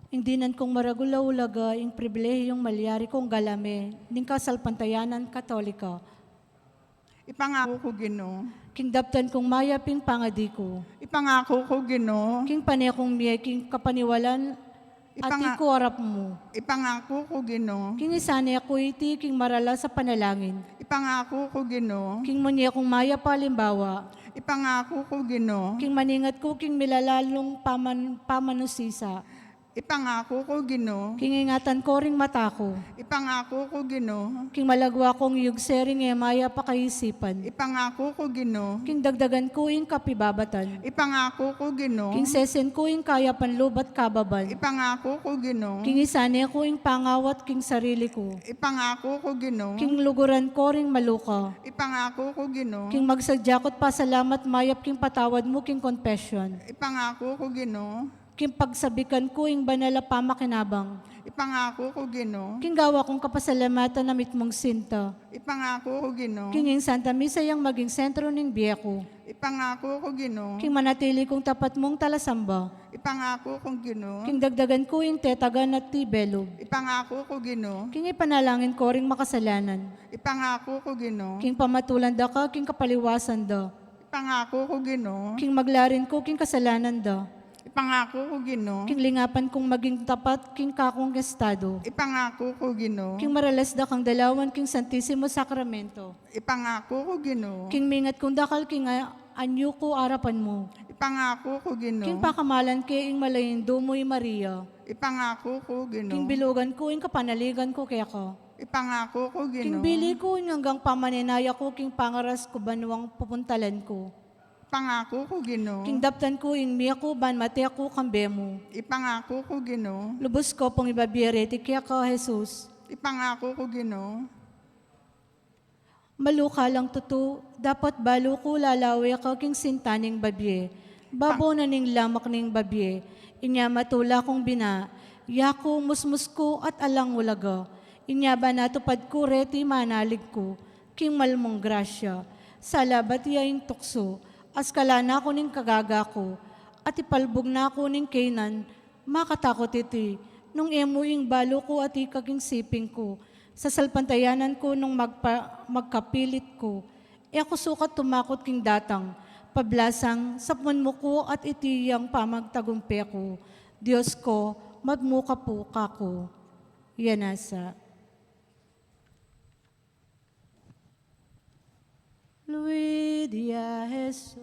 Ing dinan kung maragul a ulaga, ing pribilehiyung malyari kung galame ning kasalpantayanan Katolika. Ipangaku ku, Ginu. King daptan kung mayap ing pangadi ku. Ipangaku ku, Ginu. King pane kung mie king kapaniwalan, Ipanga- ati ku arap mu. Ipangaku ku, Ginu. King isane ku iti king maralas a panalangin. Ipangaku ku, Ginu. King manye kung mayap a alimbawa. Ipangaku ku, Ginu. King maningat ku king milalalung paman-, pamanusisa. Ipangaku ku, Ginu. King ingatan ku ring mata ku. Ipangaku ku, Ginu. King malagwa kung yugse ring e mayap a kaisipan. Ipangaku ku, Ginu. King dagdagan ku ing kapibabatan. Ipangaku ku, Ginu. King sesen ku ing kayapan lub at kababan. Ipangaku ku, Ginu. King isane ku ing pangawa king sarili ku. Ipangaku ku, Ginu. King luguran ku ring maluka. Ipangaku ku, Ginu. King magsadya ku't pasalamat mayap king patawad mu king confession. Ipangaku ku, Ginu. King pagsabikan ku ing banal a pamakinabang. Ipangaku ku, Ginu. King gawa kung kapasalamatan a mitmung sinta. Ipangaku ku, Ginu. King ing Santa Misa yang maging sentro ning bie ku. Ipangaku ku, Ginu. King manatili kung tapat mung talasamba. Ipangaku ku, Ginu. King dagdagan ku ing tetagan at tibe lub. Ipangaku ku, Ginu. King ipanalangin ku ring makasalanan. Ipangaku ku, Ginu. King pamatulan da ka king kapaliwasan da. Ipangaku ku, Ginu. King maglarin ku king kasalanan da. Ipangaku ku, Ginu. King lingapan kung maging tapat king kakung estado. Ipangaku ku, Ginu. King maralas da kang dalawan king Santisimo Sakramento. Ipangaku ku, Ginu. King mingat kung dakal king a-, anyu ku arapan mu. Ipangaku ku, Ginu. King pakamalan ke ing Malaindu mu i Maria. Ipangaku ku, Ginu. King bilugan ku ing kapanaligan ku keka. Ipangaku ku, Ginu. King bili ku ing anggang pamaninaya ku king pangaras ku banwang pupuntalan ku. Ipangaku ku, Ginu. King daptan ku ing mie ku ban mate ku kambe mu. Ipangaku ku, Ginu. Lubus ku pung ibabie reti keka, Jesus. Ipangaku ku, Ginu. Malukalang tutu, dapot balu ku lalawe ka king sinta ning babie. Babo na ning lamak ning babie. Inya matula kung bina, yaku, musmus ku at alang ulaga. Inya ba natupad ku reti manalig ku king malmung grasya. Salabat ya ing tuksu, askalan na ku ning kagaga ku, at ipalbug na ku ning kaynan, makatakut iti, nung e mu ing balu ku at ika king siping ku, sasalpantayanan ku nung magpa-, magkapilit ku, e ku sukat tumakut king datang, pablasang sapun mu ku at iti yang pamagtagumpe ku, Dios ku, magmuka pu kaku. Yan nasa. Luid ya Jesus.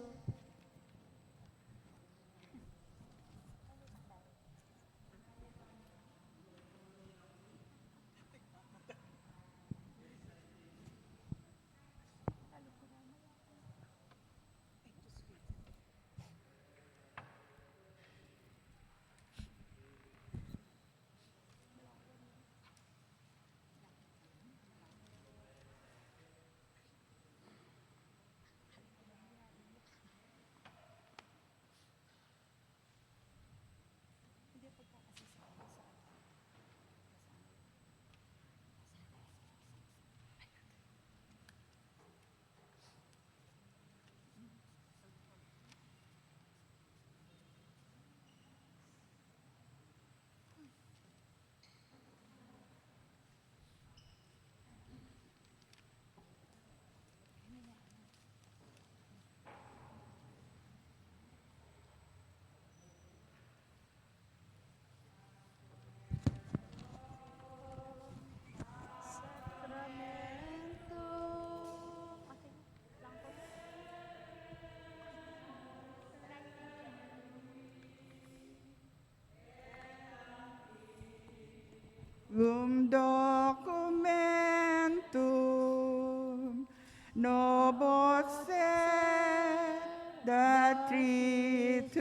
Cum documentum nobis sed datrice,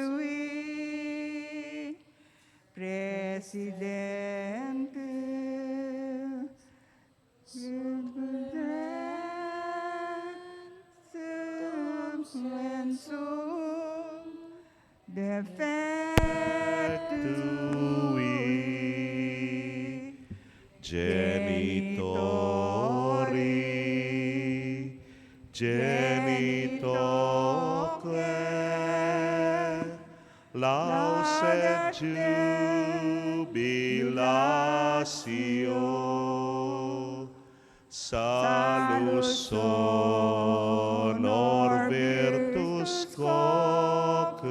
Praesidentum, sum defectui genitori, genitoque, lauset jubilatio, salus honor virtus quoque,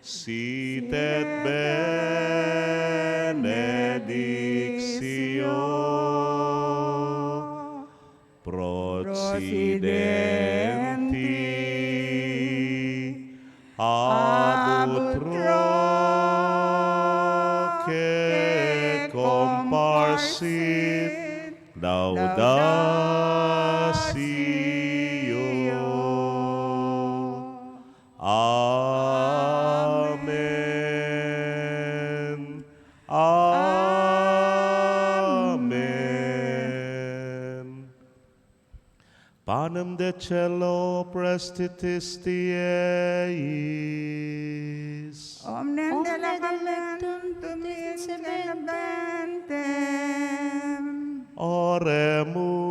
sit et benedictio, procidenti ab utroque Sit laudatio. Amen. Amen. Panem de caelo prestitis tieis. Omnem delectum tumentem debentem. Oremus.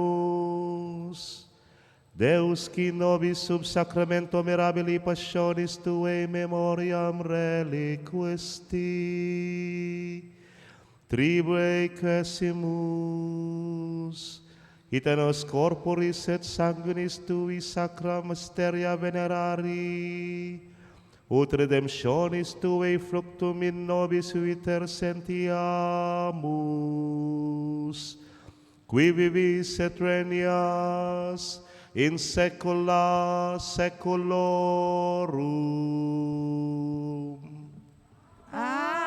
Deus, qui nobis sub sacramento mirabilis passionis tuae memoriam reliquisti, tribui quesimus, ite nos corporis et sanguinis tui sacra mysteria venerari, ut redemptionis tuae fructum in nobis vitae sentiamus, qui vivis et regnas in saecula saeculorum. Amen.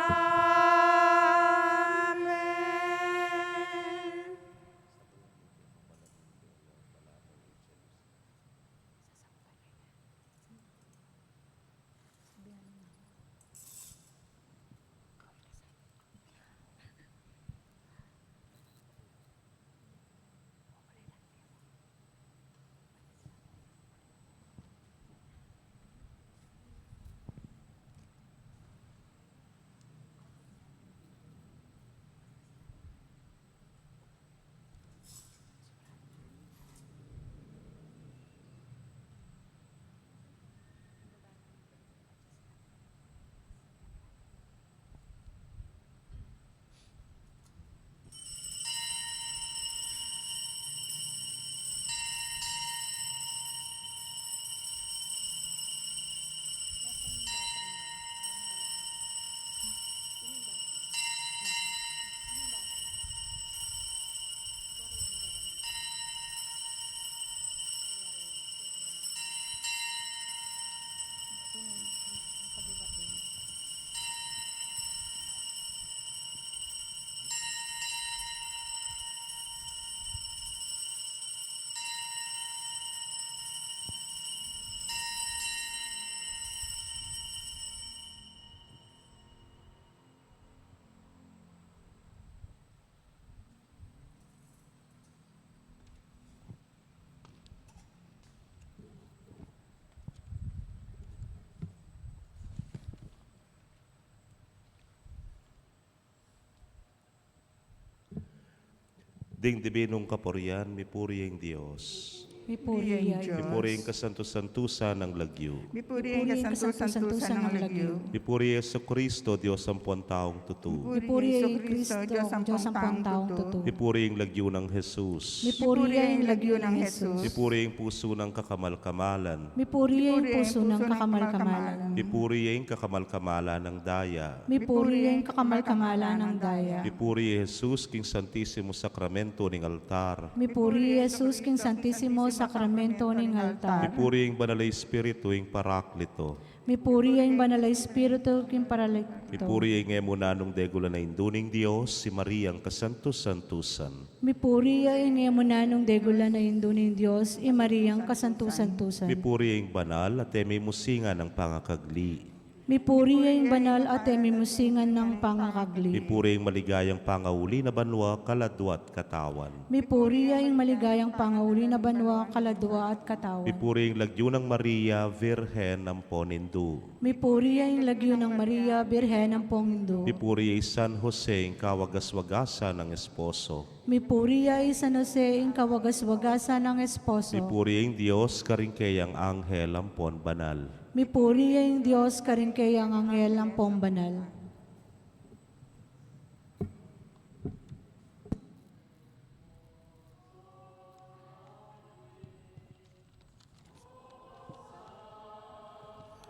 Ding dibinung kapurian, mipuri ya ing Dios. Mipuri ya ing Dios. Mipuri ya ing kasantu-santusan nang lagyu. Mipuri ya ing kasantu-santusan nang lagyu. Mipuri ya Jesucristo, Dios ampon taung tutu. Mipuri ya ing Cristo, Dios ampon taung tutu. Mipuri ya ing lagyu nang Jesus. Mipuri ya ing lagyu nang Jesus. Mipuri ya ing pusu nang kakamal-kamalan. Mipuri ya ing pusu nang kakamal-kamalan. Mipuri ya ing kakamal-kamalan nang daya. Mipuri ya ing kakamal-kamalan nang daya. Mipuri ya i Jesus king Santisimo Sakramento ning altar. Mipuri ya i Jesus king Santisimo Sakramento ning altar. Mipuri ya ing Banal a Espiritu, ing Paraklito. Mipuri ya ing Banal a Espiritu king Paraklito. Mipuri ya ing e mu nanung degulan a Indu ning Dios, i Mariang kasantu-santusan. Mipuri ya ing e mu nanung degulan a Indu ning Dios, i Mariang kasantu-santusan. Mipuri ya ing banal at e mimusingan a pangakagli. Mipuri ya ing banal at e mimusingan a pangakagli. Mipuri ya ing maligayang pangauli na banua, kaladua at katawan. Mipuri ya ing maligayang pangauli na banua, kaladua at katawan. Mipuri ya ing lagyu nang Maria, Virgen ampon Indu. Mipuri ya ing lagyu nang Maria, Birhen ampon Indu. Mipuri ya i San Jose, ing kawagas-wagasan nang esposo. Mipuri ya i San Jose, ing kawagas-wagasan nang esposo. Mipuri ya ing Dios karing keyang anghel ampon banal. Mipuri ya ing Dios karing keyang anghel ampon banal.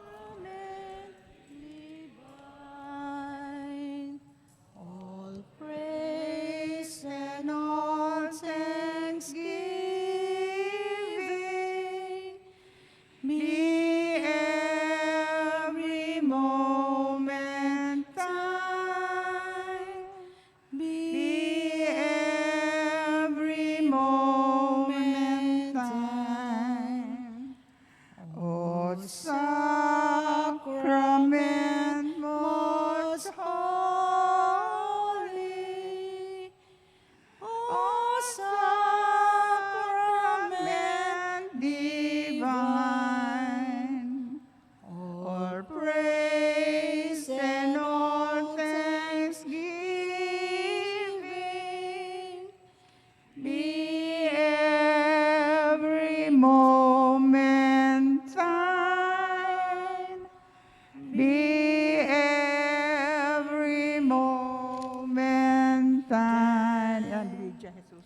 Amen. Divine. All praise and all thanksgiving be every moment Jesus.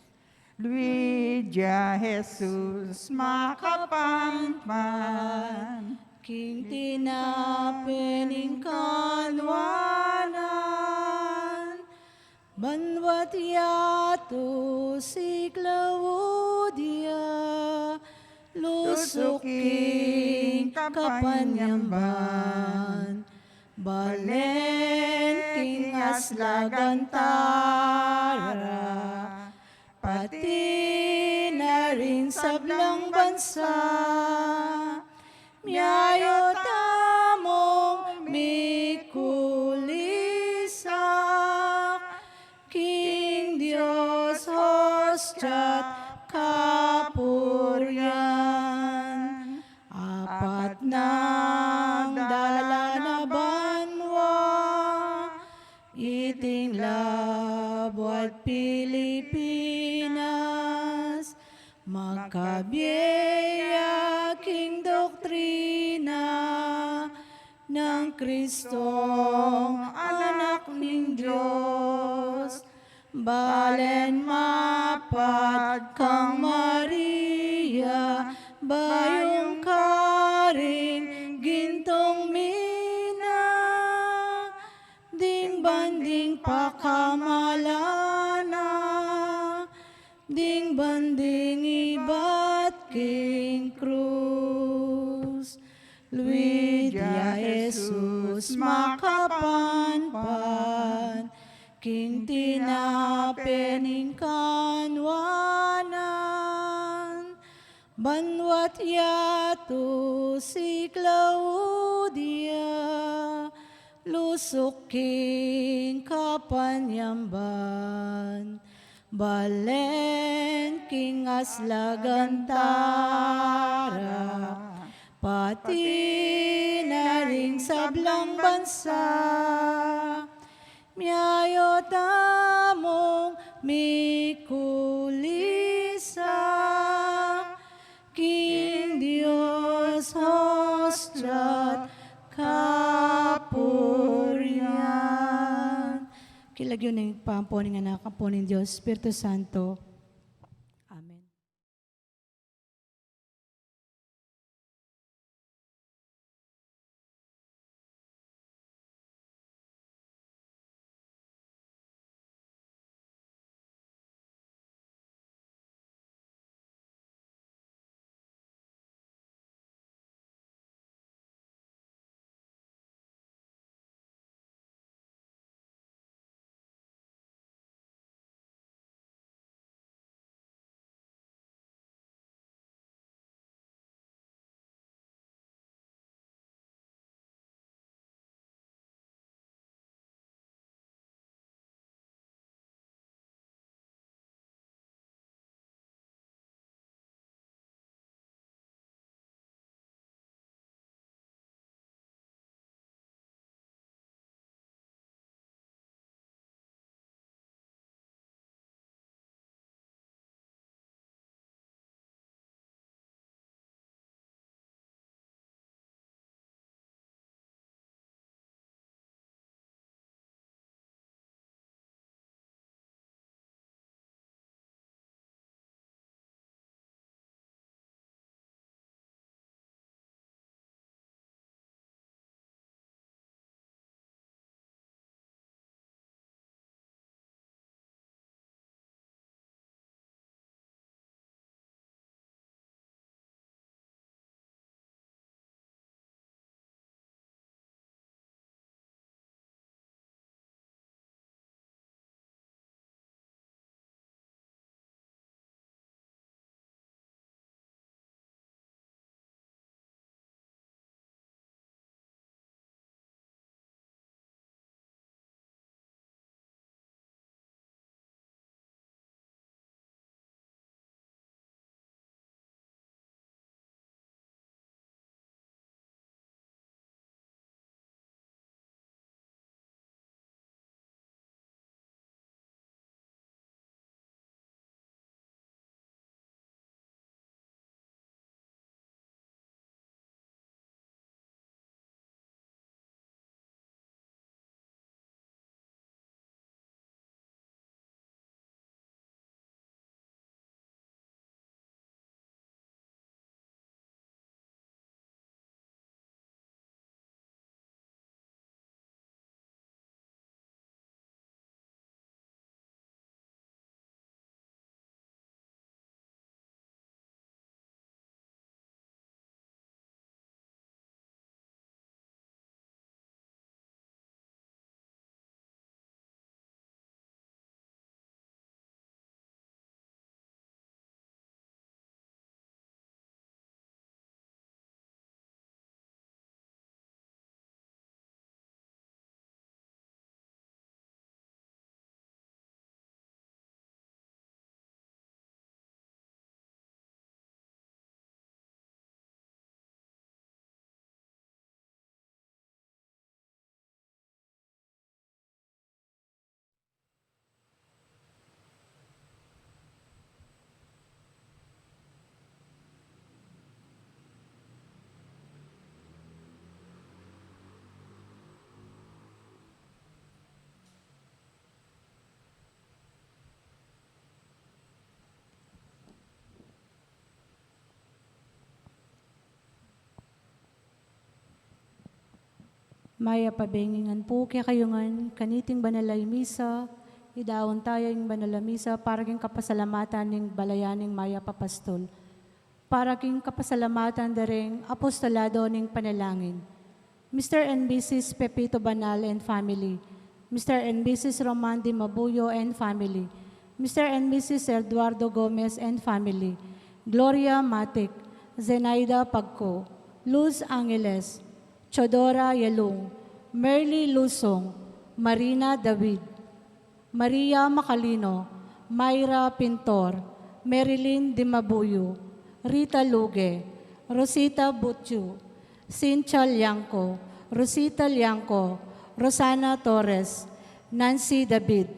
Luid ya Jesus makapanpan, king tinape ning kanuanan, banwat yatu si Claudia, lusuk king kapanyamban, balen king aslagan tara, pati na ring sablang bansa, miayu tamung mikulisak king Dios hostia't kapurian. Apat na dalan a banua, iting labuad Pilipinas, makabie ya king doktrina nang Kristong Anak ning Dios. Balen mapat kang Maria, bayung karing gintung mina, ding banding pakamalan na, ding banding ibat king krus. Luid ya Jesus makapanpan, king tinape ning kanuanan, banwat yatu si Claudia, lusuk king kapanyamban, balen king aslagan tara, pati na ring sablang bansa, miayu tamung mikulisa king Dios hostia't kapurian. King lagyu ning Ibpa, ampo ning Anak, ampo ning Dios Espiritu Santo. Amen. Mayap a bengi ngan pu kekayu ngan, kaniting banal a misa, idaun taya ing banal a misa para king kapasalamatan ning balayan ning mayap a pastul, para king kapasalamatan da ring apostolado ning panalangin. Mister and Missus Pepito Banal and family, Mister and Missus Roman Dimabuyo and family, Mister and Missus Eduardo Gomez and family, Gloria Matic, Zenaida Pagco, Luz Angeles, Chodora Yalung, Merly Lusong, Marina David, Maria Macalino, Myra Pintor, Marilyn Dimabuyo, Rita Luge, Rosita Butchu, Cynthia Liangco, Rosita Liangco, Rosana Torres, Nancy David,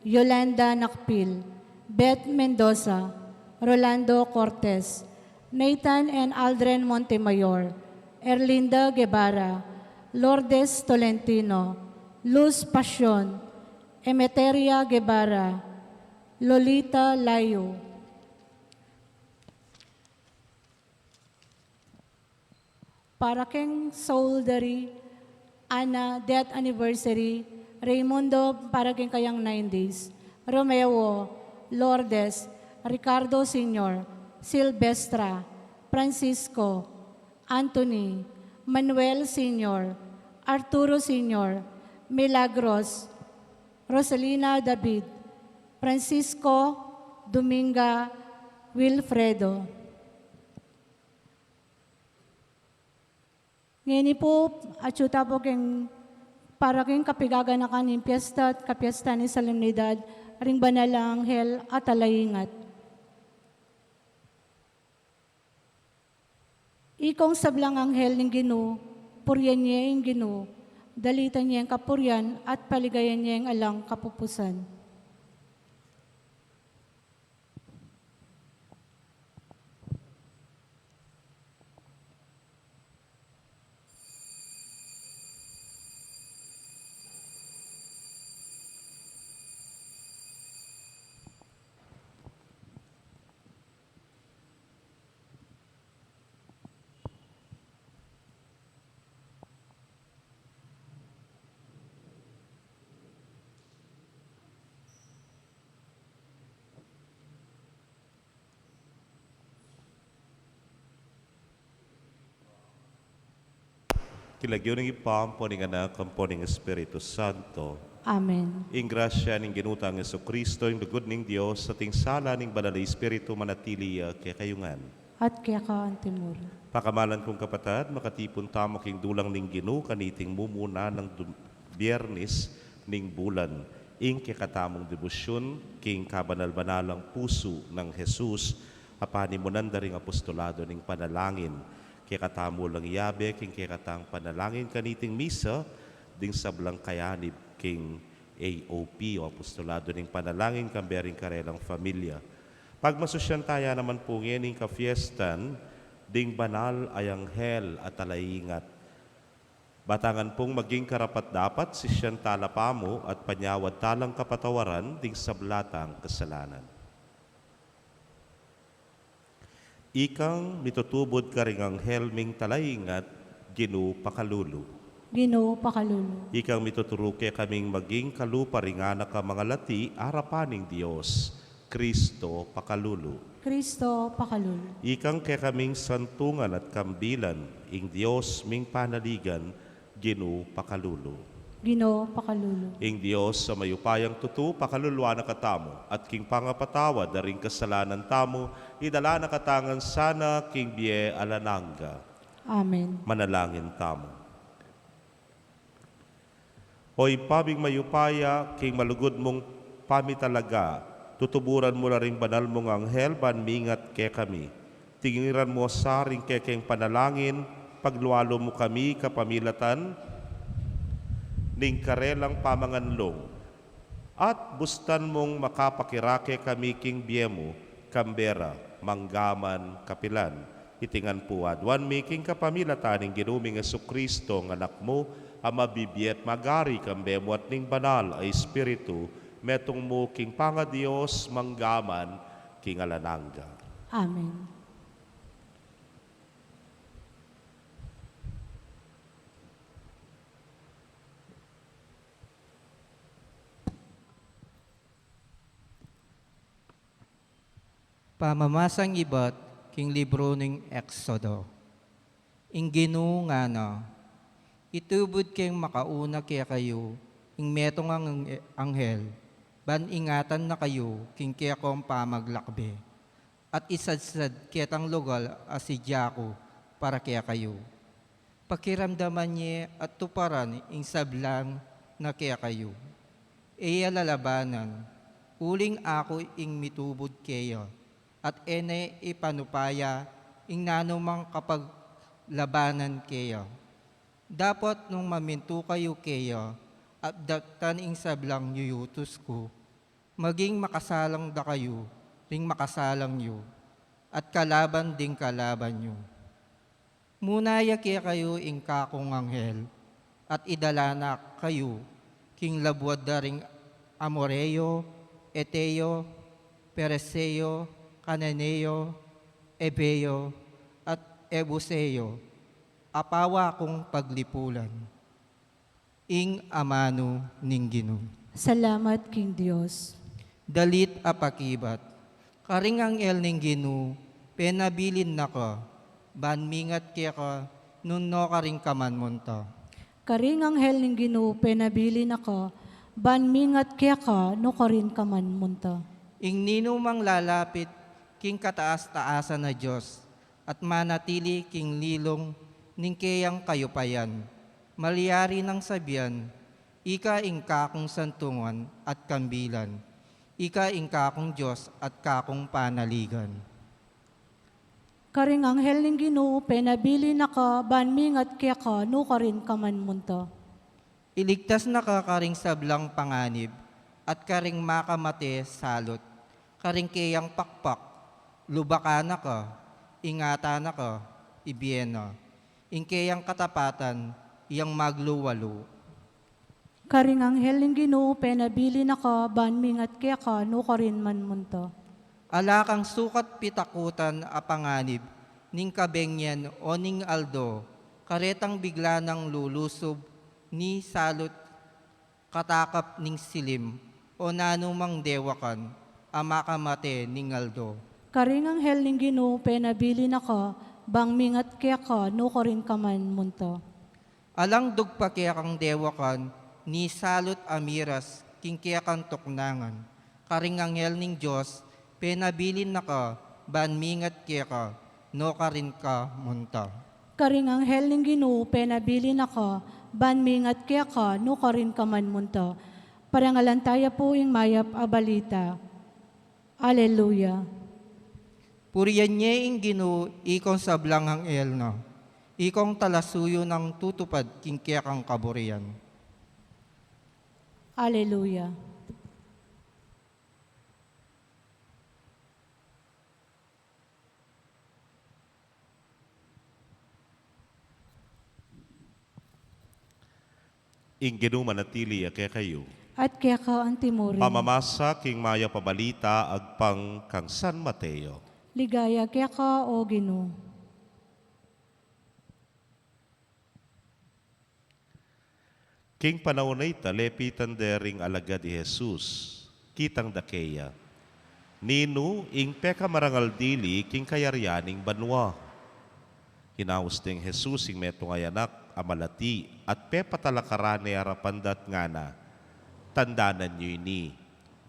Yolanda Nakpil, Beth Mendoza, Rolando Cortez, Nathan and Aldrin Montemayor, Erlinda Guevara, Lourdes Tolentino, Luz Pasion, Emeteria Guevara, Lolita Layo. Para keng soul da ri Ana, death anniversary, Raymundo, para keng kayang nine days, Romeo, Lourdes, Ricardo Senior, Silvestra, Francisco, Anthony, Manuel Senior, Arturo Senior, Milagros, Rosalina David, Francisco, Dominga, Wilfredo. Ngeni pu, atyu ta pu keng para keng kapigaganakan ning piyesta at kapiyesta ning solemnidad ring banal a anghel a talaingat. Ikong sablang anghel ning Ginu, purian ye ing Ginu, dalitan ye ing kapurian at paligayan ye ing alang kapupusan. King lagyu ning Ibpa, ampo ning Anak, ampo ning Espiritu Santo. Amen. Ing grasya ning Ginu tang Jesucristo, ing lugud ning Dios, at ing sala ning Banal a Espiritu, manatili ya kekayu ngan. At keka antimur. Pakamalan kung kapatad, makatipun tamu king dulang ning Ginu, kaniting mumuna nang dum-, Biernis ning bulan. Ing kekatamung debosyun king kabanal-banalang pusu nang Jesus, a panimunan da ring apostolado ning panalangin. Kekatamu lang yabe king kekatang panalangin kaniting misa, ding sablang kayanib king A O P o Apostolado ning Panalangin, kambe ring karelang familia. Pagmasusyan taya naman pu ngening kafiestan ding banal a anghel a talaingat. Ba ta ngan pung maging karapat-dapat sisian tala pamu at panyawad talang kapatawaran ding sabla tang kasalanan. Ikang mitutubud karing anghel ming talaingat, Ginu pakalulu. Ginu pakalulu. Ikang mituturu kekaming maging kalupa ring anak a mangalati arapan ning Dios, Kristo pakalulu. Kristo pakalulu. Ikang kekaming santungan at kambilan, ing Dios ming panaligan, Ginu pakalulu. Ginu pakalulu. Ing Dios a mayupayang tutu pakaluluan na katamu, at king pangapatawad da ring kasalanan tamu, idala na katamu ngan sana king bie alang angga. Amen. Manalangin tamu. O Ibpa ming mayupaya, king malugud mung pamitalaga, tutuburan mu la ring banal mung anghel ban mingat kekami. Tingiran mu sa ring kekeng panalangin, paglualu mu kami kapamilatan ning karelang pamanganlung, at bustan mung makapakirake kami king bie mu, kambe ra, manggaman kapilan. Iti ngan pu aduan mi king kapamilatan ning Ginu ming Jesucristo, a Anak mu, a mabibie at magari kambe mu at ning Banal a Espiritu, metung mu king pangaDios, manggaman king alang angga. Amen. Pamamasang ibat king libru ning Exodo. Ing Ginu ngana, itubud keng makauna kekayu ing metung a ang-, anghel, ban ingatan na kayu king kekong pamaglakbe, at isadsad ketang lugal a sidya ku para kekayu. Pakiramdaman ye at tuparan ing sablang na kekayu. E ya lalabanan, uling aku ing mitubud keya, at e ne ipanupaya ing nanumang kapaglabanan keya. Dapot nung mamintu kayu keya, at daptan ing sablang yuyutus ku, maging makasalang da kayu ring makasalang yu, at kalaban ding kalaban yu. Muna ya kekayu ing kakung anghel, at idala na kayu king labuad da ring Amoreo, Eteo, Pereseo, Cananeo, Ebeo, at Ebuseo, a pawa kung paglipulan. Ing amanu ning Ginu. Salamat king Dios. Dalit a pakibat. Karing anghel ning Ginu, penabilin na ka, ban mingat keka, nung nukarin ka man munta. Karing anghel ning Ginu, penabilin na ka, ban mingat keka, nukarin ka man munta. Ing ninumang lalapit king kataas-taasan a Dios, at manatili king lilung ning keyang kayupayan. Malyari nang sabian, ika ing kakung santungan at kambilan, ika ing kakung Dios at kakung panaligan. Karing anghel ning Ginu, penabilin na ka, ban mingat keka, nukarin ka man munta. Iligtas na ka karing sablang panganib, at karing makamate salut, karing keyang pakpak, lubakan na ka, ingatan na ka, ibie na, ing keyang katapatan, yang magluwalu. Karing anghel ning Ginu, penabilin na ka, ban mingat keka, nukarin man munta. Ala kang sukat pitakutan a panganib, ning kabengyan o ning aldo, karetang bigla nang lulusub, ni salut katakap ning silim, o nanumang dewakan, a makamate ning aldo. Karing anghel ning Ginu, penabilin na ka, ban mingat keka, nukarin ka man munta. Alang dugpa kekang dewakan, ni salut a miras, king kekang tuknangan. Karing anghel ning Dios, penabilin na ka, ban mingat keka, nukarin ka munta. Karing anghel ning Ginu, penabilin na ka, ban mingat keka, nukarin ka man munta. Parangalan taya pu ing mayap a balita. Aleluya. Purian ye ing Ginu, ikong sablang anghel na, ikong talasuyu nang tutupad king kekang kaburian. Aleluya. Ing Ginu manatili ya kekayu. At keka antimurin. Pamamasa king mayap a balita agpang kang San Mateo. Ligaya keka, O Ginu. King panaun a ita, lepitan de ring alagad i Jesus, kitang da keya, "Ninu ing pekamarangal dili king kayarian ning banua?" Inaus deng Jesus ing metung a anak a malati at pepatalakaran ne arapan da at ngana, "Tandanan yu ini,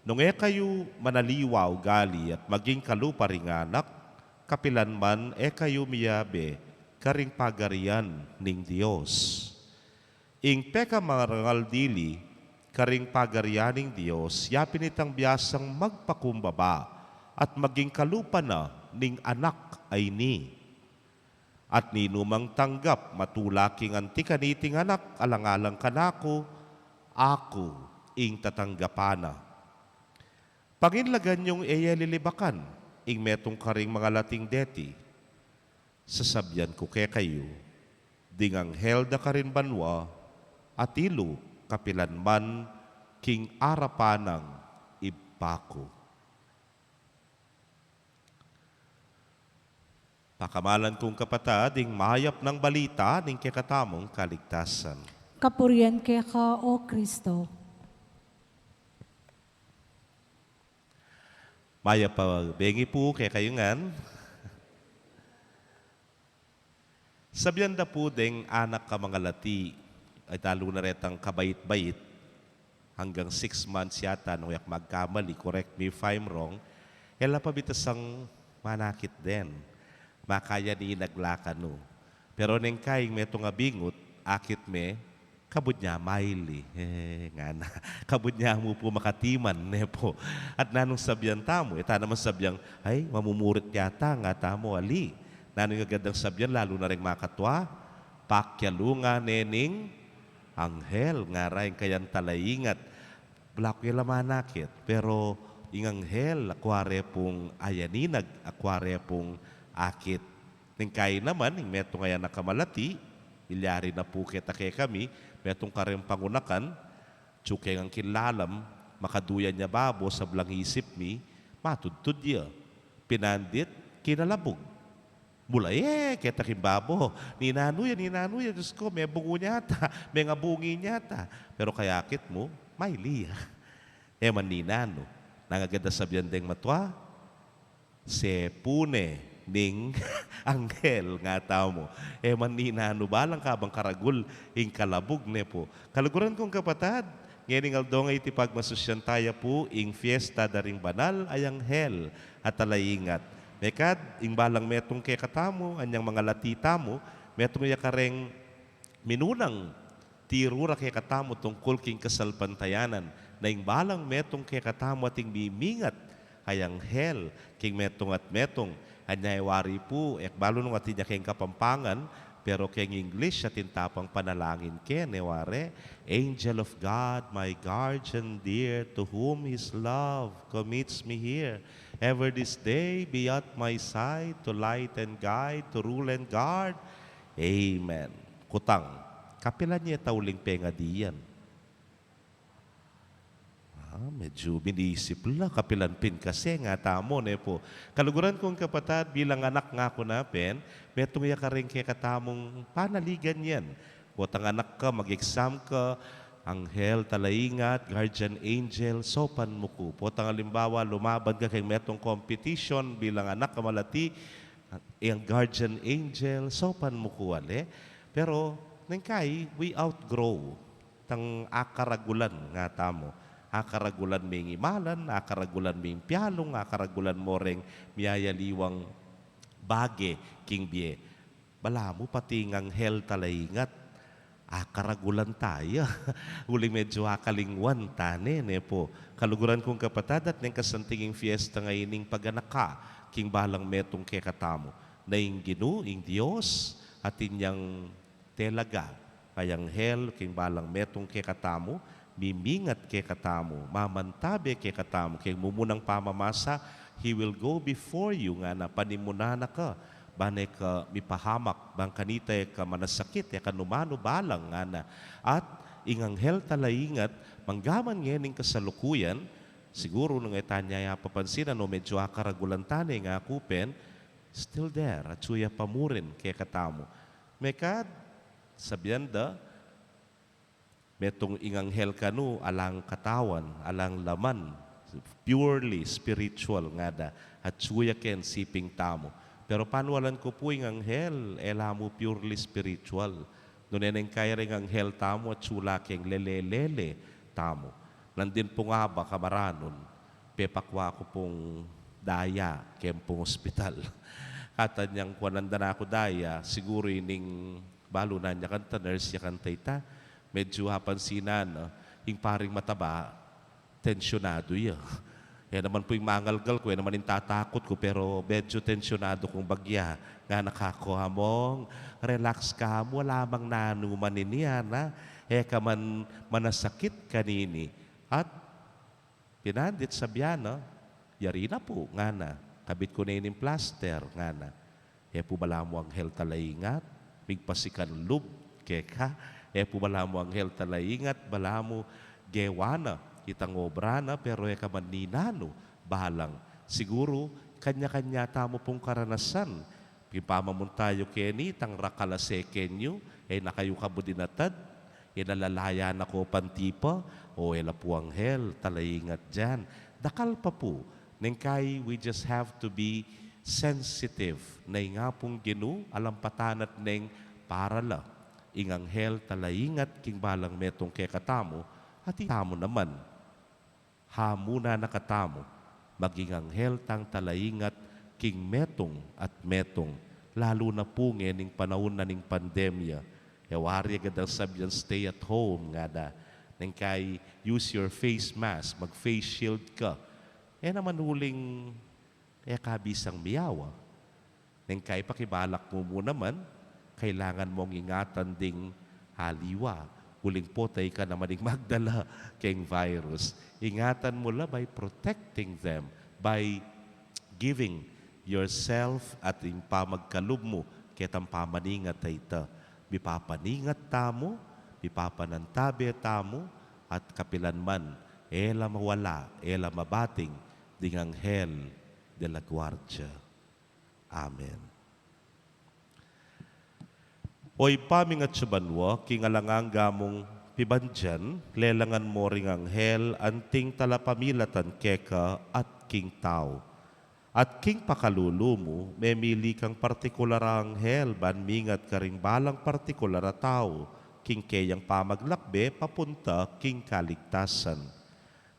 nung e kayu manaliwa ugali at maging kalupa ring anak, kapilan man e kayu miyabe karing pagarian ning Dios." Ing pekamarangal dili karing pagarian ning Dios, yapin itang biasang magpakumbaba at maging kalupa na ning anak a ini. At ninumang tanggap matula king anti kaniting anak alang-alang kanaku, aku ing tatanggapan na. Panginlagan yung e ya lilibakan ing metung karing mangalating deti. Sasabian ku kekayu, ding anghel da karin banua, atilu kapilan man king arapan nang Ibpa ku. Pakamalan kung kapatad, ing mayap nang balita ning kekatamung kaligtasan. Kapurian keka, O Kristo. Mayap a bengi pu kekayu ngan. Sabian da pu deng anak a mangalati, ay, talu na retang kabait-bait, hanggang six months yata, nung e ku magkamali, correct me if I'm wrong, e la pa bitasang manakit den. Makayaninag la kanu. Pero neng kaing metung a bingut, akit me, kabud nya maili, e, ngana. Kabud nya mu pu makatiman, ne pu. At nanung sabian tamu, e ta naman sabiang, ay, mamumurit yata, nga tamu, ali. Nanung agad dang sabian, lalu na reng makatua, pakialungan ne ning anghel, ngara ing kayang talaingat. Bala ku e la manakit, pero ing anghel, akua re pung ayaninag, akua re pung akit. Neng kaing naman, ing metung a anak a malati, milyari na pu keta kekami, metung kareng pangunakan, atyu ke ngan king lalam, makaduyan ya babo, sablang isip mi, matudtud ya. Pinandit, kinalabug. Bula e keta king babo, ninanu ya, ninanu ya, Dios ku, mebungu ne yata, mengabungi ne yata. Pero kayakit mu, maili ya. E man ninanu. Nung agad a sabian deng matua, sepu ne ning anghel, nga tamu. E man ninanu, balang kabang karagul ing kalabug, ne pu. Kaluguran kung kapatad, ngening aldo ngeni pagmasusyan taya pu ing fiesta da ring banal a anghel a talaingat. Mekad, ing balang metung kekatamu, anyang mangalati tamu, metung ya kareng minunang tiru ra kekatamu tungkul king kasalpantayanan, na ing balang metung kekatamu ating mimingat a anghel king metung at metung. Anya e wari pu, e ku balu nung atin ya keng Kapampangan, pero keng English atin ta pang panalangin keni, e wari, Angel of God, my guardian dear, to whom His love commits me here, ever this day be at my side, to light and guide, to rule and guard. Amen. Kutang, kapilan ye ta uling pengadi yan? Ah, medyu minisip la, kapilan pin kasi, nga tamu, ne pu. Kaluguran kung kapatad, bilang anak nga ku na pin, metung ya karing kekatamung panaligan yan. Potang anak ka, mag-exam ka, anghel talaingat, guardian angel, saupan mu ku. Potang alimbawa, lumaban ka keng metung competition bilang anak a malati, ing guardian angel, saupan mu ku, ali. Pero, neng kayi, we outgrow tang akaragulan, nga tamu. Akaragulan me ing imalan, akaragulan me ing pialung, akaragulan mo reng miyayaliwang bage king bie. Balamu pati ing anghel talaingat, akaragulan taya. Uling medyu akalingwan tane, ne pu. Kaluguran kung kapatad, at neng kasanting ing fiesta ngeni ning paganaka king balang metung kekatamu, na ing Ginu, ing Dios, atin yang telaga a anghel king balang metung kekatamu, mimingat kekatamu, mamantabe kekatamu. Keng mumunang pamamasa, He will go before you, ngana, panimunan na ka, ban e ka mipahamak, ban kanita e ka manasakit, e ka numanu balang, ngana. At ing anghel talaingat, manggaman ngening kasalukuyan, siguru nung e ta ne ya papansinan o medyu akaragulan tane, nga ku pin, still there, atyu ya pa murin kekatamu. Mekad, sabian da, metung ing anghel kanu, alang katawan, alang laman, purely spiritual, ngada, atyu ya ken siping tamu. Pero panualan ku pu ing anghel, e la mu purely spiritual. Nune neng kayi ring anghel tamu, atyu la keng lele-lele tamu. Nandin pung aba kamaranun, pepakua ku pung daya keng pung ospital. Katan yang kuanan da na ku daya, siguru ining balu na nya kanta, nurse ya kanta ita, medyu apansinan, e, ing paring mataba, tensyunadu ya. E naman pu ing mangalgal ku, e naman ing tatakut ku, pero medyu tensyunadu kung bagya. Ngana kaku, Among, relax ka mu, ala mang nanu man ini, ngana. E ka man manasakit kanini. At pinandit, sabian na, yari na pu, ngana. Kabit ku ne ining plaster, ngana. E pu balamu anghel talaingat, migpasikan lub keka. E pu balamu anghel talaingat, balamu gewa na itang obra na, pero e ka man ninanu balang. Siguru, kanya-kanya tamu pung karanasan. King pamamunta yu keni, itang rakal a seken yu, e na kayu kabud inatad, e na lalaya na ko pantipa, o e la pu anghel talaingat dian. Dakal pa pu, Neng kai, we just have to be sensitive. Na ing Apung Ginu, alampatan na neng para la. Ing anghel talaingat king balang metung kekatamu, at itamu naman. Hamunan na katamu, maging anghel tang talaingat king metung at metung, lalu na pu ngening panaun na ning pandemya. E wari agad dang sabyan stay at home, ngana. Neng kai, use your face mask, mag-face shield ka. E naman uling e ka bisang miyawa. Neng kai, pakibalak mu mu naman, kailangan mong ingatan ding aliwa. Uling potay ka naman ding magdala keng virus. Ingatan mu la by protecting them, by giving yourself at ing pamagkalub mu ketang pamaningat a ita. Mipapaningat tamu, mipapanantabe tamu, at kapilan man, e la mawala, e la mabating ding anghel de la guardia. Amen. O Ibpa ming atsu banua, king alang angga mung pibandian, lelangan mu ring anghel anting talapamilatan keka at king tau. At king pakalulu mu, memili kang partikular a anghel ban mingat karing balang partikular a tau king keyang pamaglakbe papunta king kaligtasan.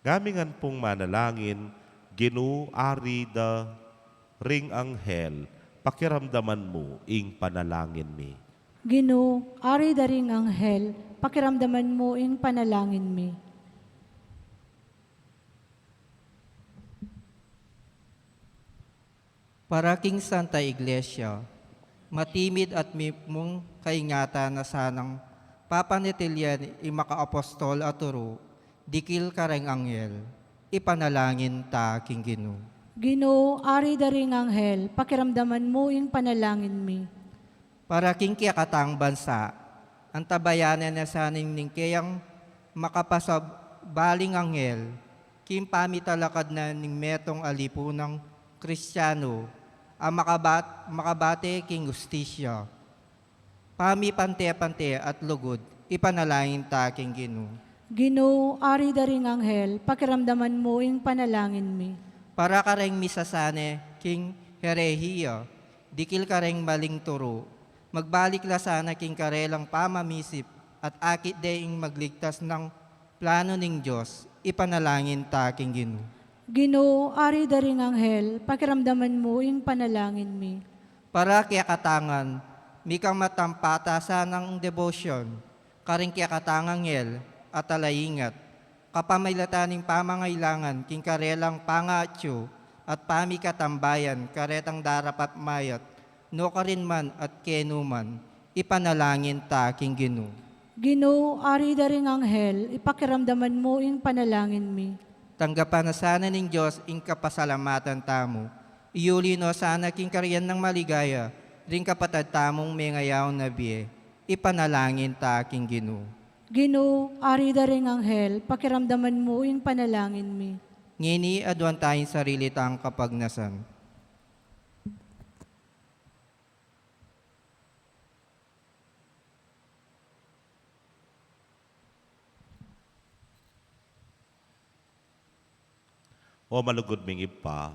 Ngamingan pung manalangin, Ginu, Ari da ring anghel, pakiramdaman mu ing panalangin mi. Ginu, Ari da ring anghel, pakiramdaman mu ing panalangin mi. Para king Santa Iglesia, matimid at mipnung kaingatan na sanang papanatilian ing makaapostol a turu, dikil kareng anghel, ipanalangin ta king Ginu. Ginu, Ari da ring anghel, pakiramdaman mu ing panalangin mi. Para king kekatang bansa, antabayanan na sana ning keyang makapasabaling anghel, king pamitalakad na ning metung a lipunang Kristiano, a makabat-, makabate king hustisya, pamipante-pante at lugud, ipanalangin ta king Ginu. Ginu, Ari da ring anghel, pakiramdaman mu ing panalangin mi. Para kareng misasane king herehiya, dikil kareng maling turu, magbalik la sana king karelang pamamisip at akit de ing magligtas nang plano ning Dios, ipanalangin ta king Ginu. Ginu, Ari da ring anghel, pakiramdaman mu ing panalangin mi. Para kekatang ngan, mikang matampata sanang debosyon karing kekatang anghel a talaingat, kapamilatan ning pamangailangan king karelang pangatsu at pamikatambayan karetang darapat mayat, nukarin man at kenu man, ipanalangin ta king Ginu. Ginu, Ari da ring anghel, ipakiramdaman mu ing panalangin mi. Tanggapan na sana ning Dios ing kapasalamatan tamu. Iyuli no sana king karian nang maligaya ring kapatad tamung mengayaw na bie. Ipanalangin ta king Ginu. Ginu, Ari da ring anghel, pakiramdaman mu ing panalangin mi. Ngeni, aduan taya ing sarili tang kapagnasan. O malugud ming Ibpa,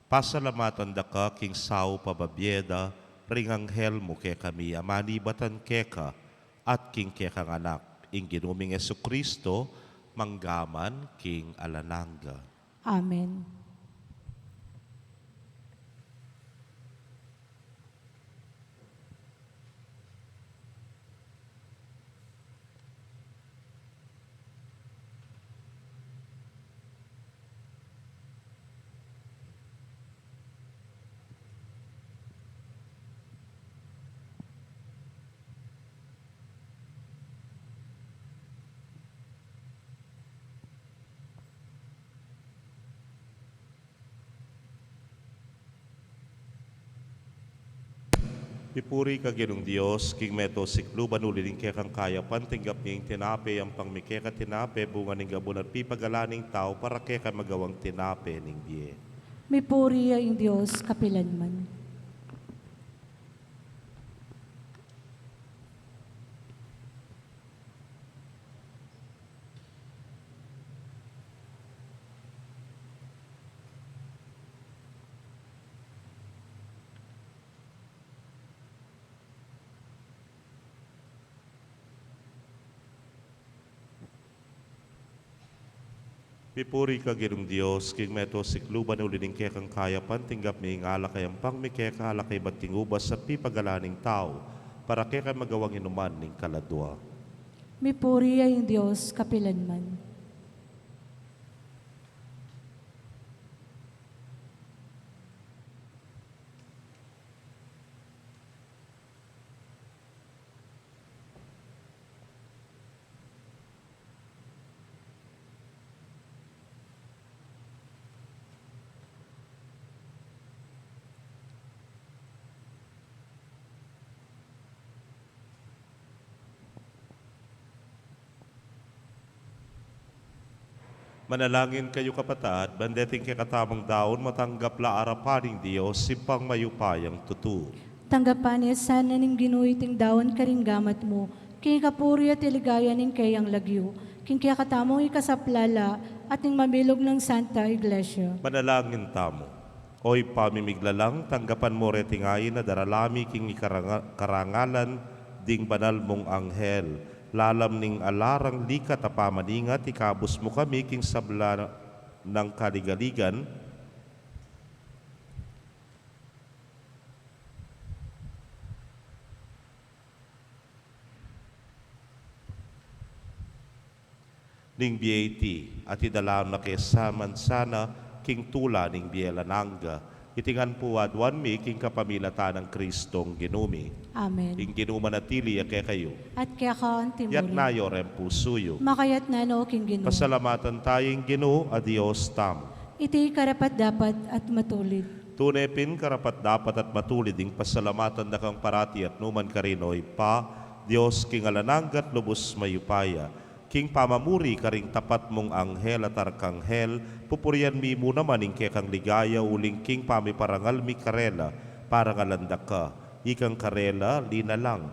pasalamatan da ka king saup a babie da ring anghel mu kekami a manibatan keka at king kekang Anak, ing Ginu ming Jesucristo, mangga man king alang angga. Amen. Mipuri ka Ginung Dios, king meto siklu, ban uli ning kekang kayapan, tinggap mi ing tinape, yampang mi keka tinape, bunga ning gabun at pipagalan ning tau, para keka magawang tinape ning bie. Mipuri ya ing Dios kapilanman. Mipuri ka, Ginung Dios, king meto sikluban, uli ning kekang kayapan, tinggap mi ing alak a yampang mi keka, alak a ibat king ubas at pipagalan ning tau, para kekami magawang inuman ning kaladua. Mipuri ya ing Dios kapilanman. Manalangin kayu, kapatad, ban deting kekatamung daun matanggap la arapan ning Dios, Ibpang mayupayang tutu. Tanggapan na sana ning Ginu iting daun karing gamat mu, king ikapuri at iligaya ning keyang lagyu, king kekatamung ikasaplala at ning mabilug nang Santa Iglesia. Manalangin tamu. O Ibpa ming miglalang, tanggapan mu reting ain a darala mi king ikaranga-, karangalan ding banal mung anghel. Lalam ning alarang likat a pamaningat, ikabus mu kami king sabla nang kaligaligan ning bie iti, at idala na ke saman sana king tula ning bie alang angga. Iti ngan pu aduan mi king kapamilatan nang Kristong Ginu mi. Amen. Ing Ginu manatili ya kekayu. At keka antimurin. Itas yu reng pusu yu. Makaitas na no king Ginu. Pasalamatan tamu ing Ginu a Dios tamu. Iti karapat-dapat at matulid. Tune pin karapat-dapat at matulid ing pasalamatan da kang parati at nukarin man, O Ibpa, Dios king alang angga at lubus mayupaya. King pamamuri karing tapat mung anghel at arkanghel, pupurian mi mu naman ing kekang ligaya uling king pamiparangal mi karela, parangalan da ka, ikang karela linalang.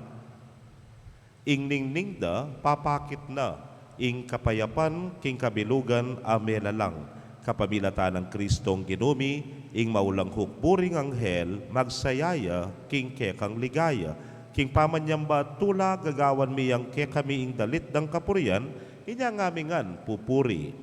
Ing ningning da, papakit na ing kapayapan king kabilugan a melalang. Kapamilatan nang Kristong Ginu mi, ing maulang hukbu ring anghel, magsaya ya king kekang ligaya. King pamanyamba at tula, gagawan mi yang kekami ing dalit dang kapurian, inya ngami ngan pupuri.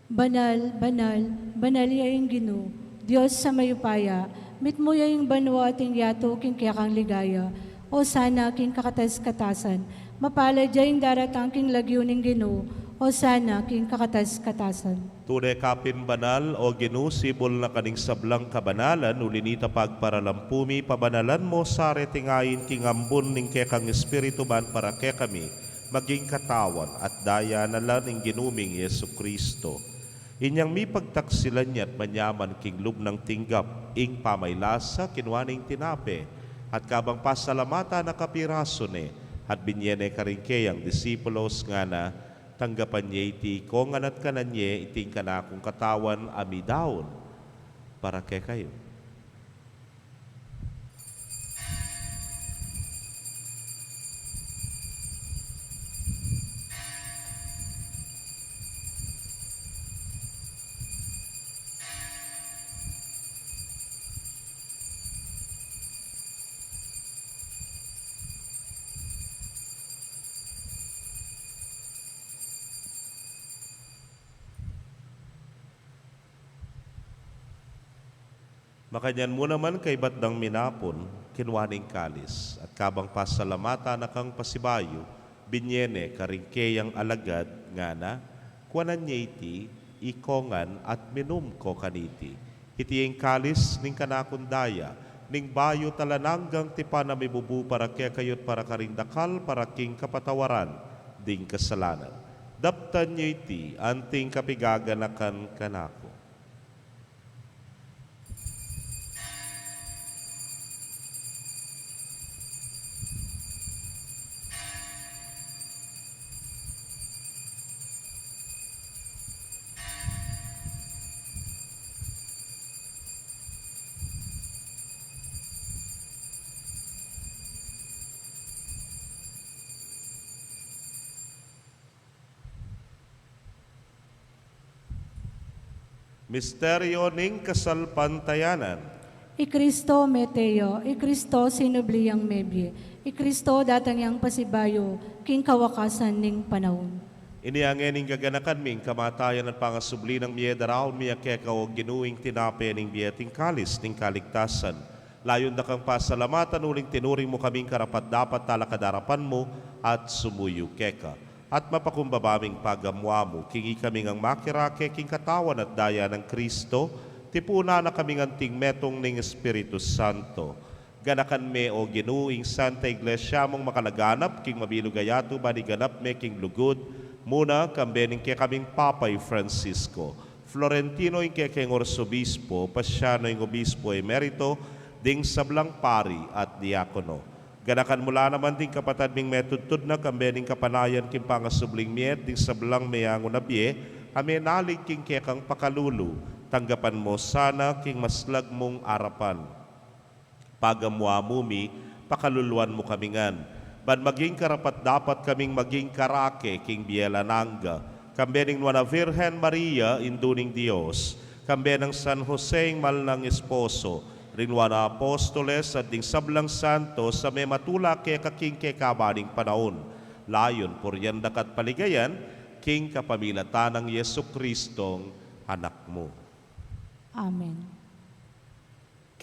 Banal, banal, banal ya ing Ginu, Dios a mayupaya, mitmu ya ing banua at ing yatu king kekang ligaya. Osana king kakatas-katasan, mapalad ya ing daratang king lagyu ning Ginu, osana king kakatas-katasan. Tune ka pin banal, O Ginu, sibul na ka ning sablang kabanalan, uli nita pagparalampu mi, pabanalan mu sa reting ain king ambun ning kekang Espiritu ban para kekami maging katawan at daya na la ning Ginu ming Jesucristo. Inyang mipagtaksilan ya at manyaman king lub nang tinggap ing pamailasa, kinua ne ing tinape, at kabang pasalamatan na kapirasu ne, at binie ne karing keyang disipulos ngana, tanggapan ye iti ikongan at kanan ye, iti ing kanakung katawan a midaun para kekayu. Makanyan mu naman kaybat dang minapun, kinua ne ing kalis, at kabang pasalamatan na kang pasibayu, binie ne karing keyang alagad, ngana, kuanan ye iti, ikongan, at minum ko kaniti. Iti ing kalis ning kanakung daya, ning bayu at alang anggang tipan a mibubu para kekayu at para karing dakal, para king kapatawaran ding kasalanan. Daptan ye iti, anting kapigaganakan kanaku. Misteryo ning kasalpantayanan. I Kristo mete ya, i Kristo sinubli yang mebie, i Kristo datang yang pasibayu, king kawakasan ning panaun. Inya ngening gaganakan mi ing kamatayan at pangasubli nang mie, daraun mi keka, o Ginu, ing tinape ning bie at ing kalis ning kaligtasan. Layun da kang pasalamatan uling tinuring mu kaming karapat-dapat talakad king arapan mu at sumuyu keka. At mapakumbaba ming pagamuamu king ikami ngang makirake king katawan at daya nang Kristo, tipunan na kaming anting metung ning Espiritu Santo. Ganakan me, o Ginu, ing Santa Iglesia mung makalaganap king mabilug a yatu, ban iganap me king lugud, muna kambe ning kekaming Papa i Francisco, Florentino ing kekeng Arsobispo, Pasiano ing Obispo Emerito, ding sablang pari at diakono. Ganakan mu la naman ding kapatad ming metudtud na kambe ning kapanayan king pangasubling mie, ding sablang meangu na bie a menalig king kekang pakalulu. Tanggapan mu sana king maslag mung arapan. Pagamuamu mi, pakaluluan mu kami ngan, ban maging karapat-dapat kaming maging karake king bie alang angga, kambe ning Nuan a Virgen Maria, Indu ning Dios, kambe nang San Jose ing mal nang esposo, ring Nuan a Apostoles, at ding sablang santos a mematula keka king kekaban ning panaun, layun purian da ka at paligayan, king kapamilatan nang Jesucristong Anak mu. Amen.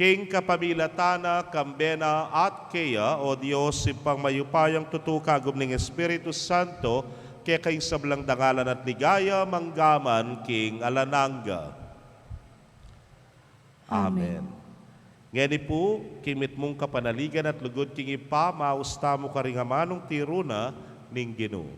King kapamilatan na, kambe na, at keya, o Dios, Ibpang mayupayang tutu, kagum ning Espiritu Santo, keka ing sablang dangalan at ligaya, mangga man king alang angga. Amen. Amen. Ngeni pu, king mitmung kapanaligan at lugud king Ibpa, maus tamu karing amanung tiru na ning Ginu.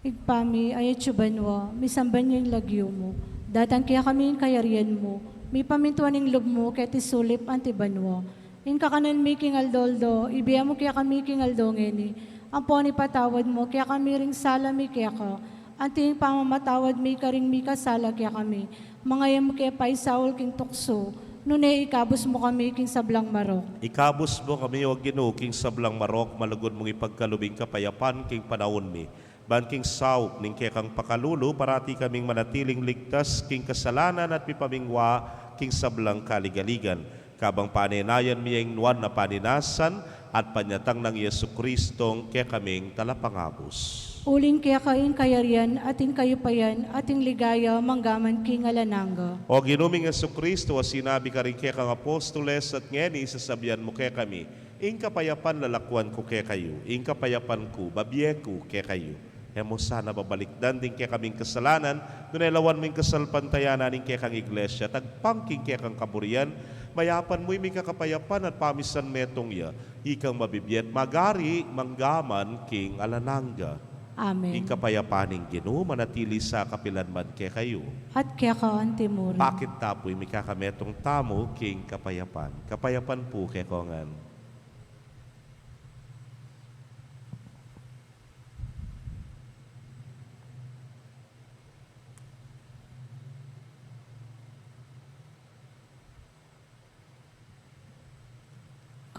Ibpa mi, atsu ka banua, misamban ya ing lagyu mu. Datang kekami ing kayarian mu. Mipamintuan ing lub mu keti sulip anti banua. Ing kakanan mi king aldo-aldo, ibie mu kekami king aldo ngeni. Ampon ipatawad mu kekami ring sala mi keka, anti ing pamamatawad mi karing mikasala kekami. Manga e mu ke paisaul king tuksu, nune ikabus mu kami king sablang marok. Ikabus mu kami, o Ginu, king sablang marok, malugud mung ipagkalub ing kapayapan king panaun mi. Ban king saup ning kekang pakalulu, parati kaming manatiling ligtas king kasalanan at mipamingwa king sablang kaligaligan. Kabang panenayan mi ing nuan a paninasan at panyatang nang Jesucristong kekaming Talapangabus. Uling keka ing kayarian, at ing kayupayan, at ing ligaya, mangga man king alang angga. O Ginu ming Jesucristo, a sinabi karing kekang apostoles, at ngeni sasabian mu kekami, ing kapayapan lalakuan ku kekayu, ing kapayapan ku babie ku kekayu. E mu sana babalikdan ding kekaming kasalanan, nune lawan mu ing kasalpantayanan ning kekang Iglesia, tagpang king kekang kaburian, mayapan mu ing mikakapayapan at pamisan metung ya, ikang mabibie at magari, mangga man king alang angga. Amen. Ing kapayapan ning Ginu manatili sa kapilan man kekayu. At keka anti murin. Pakit ta pu ing mikakametung tamu king kapayapan. Kapayapan pu kekongan.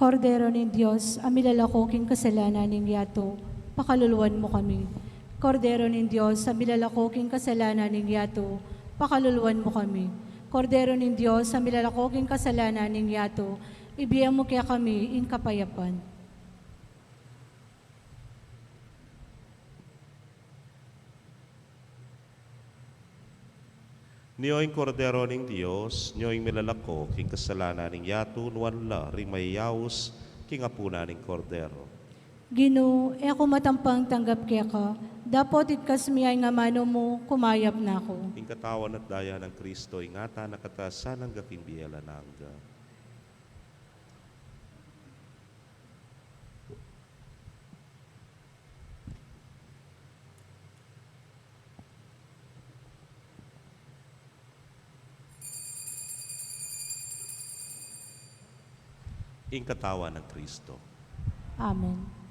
Kordero ning Dios, a milalako king kasalanan ning yatu, pakaluluan mu kami. Kordero ning Dios, a milalako king kasalanan ning yatu, pakaluluan mu kami. Kordero ning Dios, a milalako king kasalanan ning yatu, ibie mu kekami ing kapayapan. Nyo ing Kordero ning Dios, nyo ing milalako king kasalanan ning yatu, nuan la ring mayayaus king apunan ning Kordero. Ginu, e ku matampang tanggap keka, dapot igkas mi ya ing amanu mu, kumayap na ku. Ing katawan at daya nang Kristo, ingatan na katamu sana angga king bie alang angga. Ing katawan nang Kristo. Amen.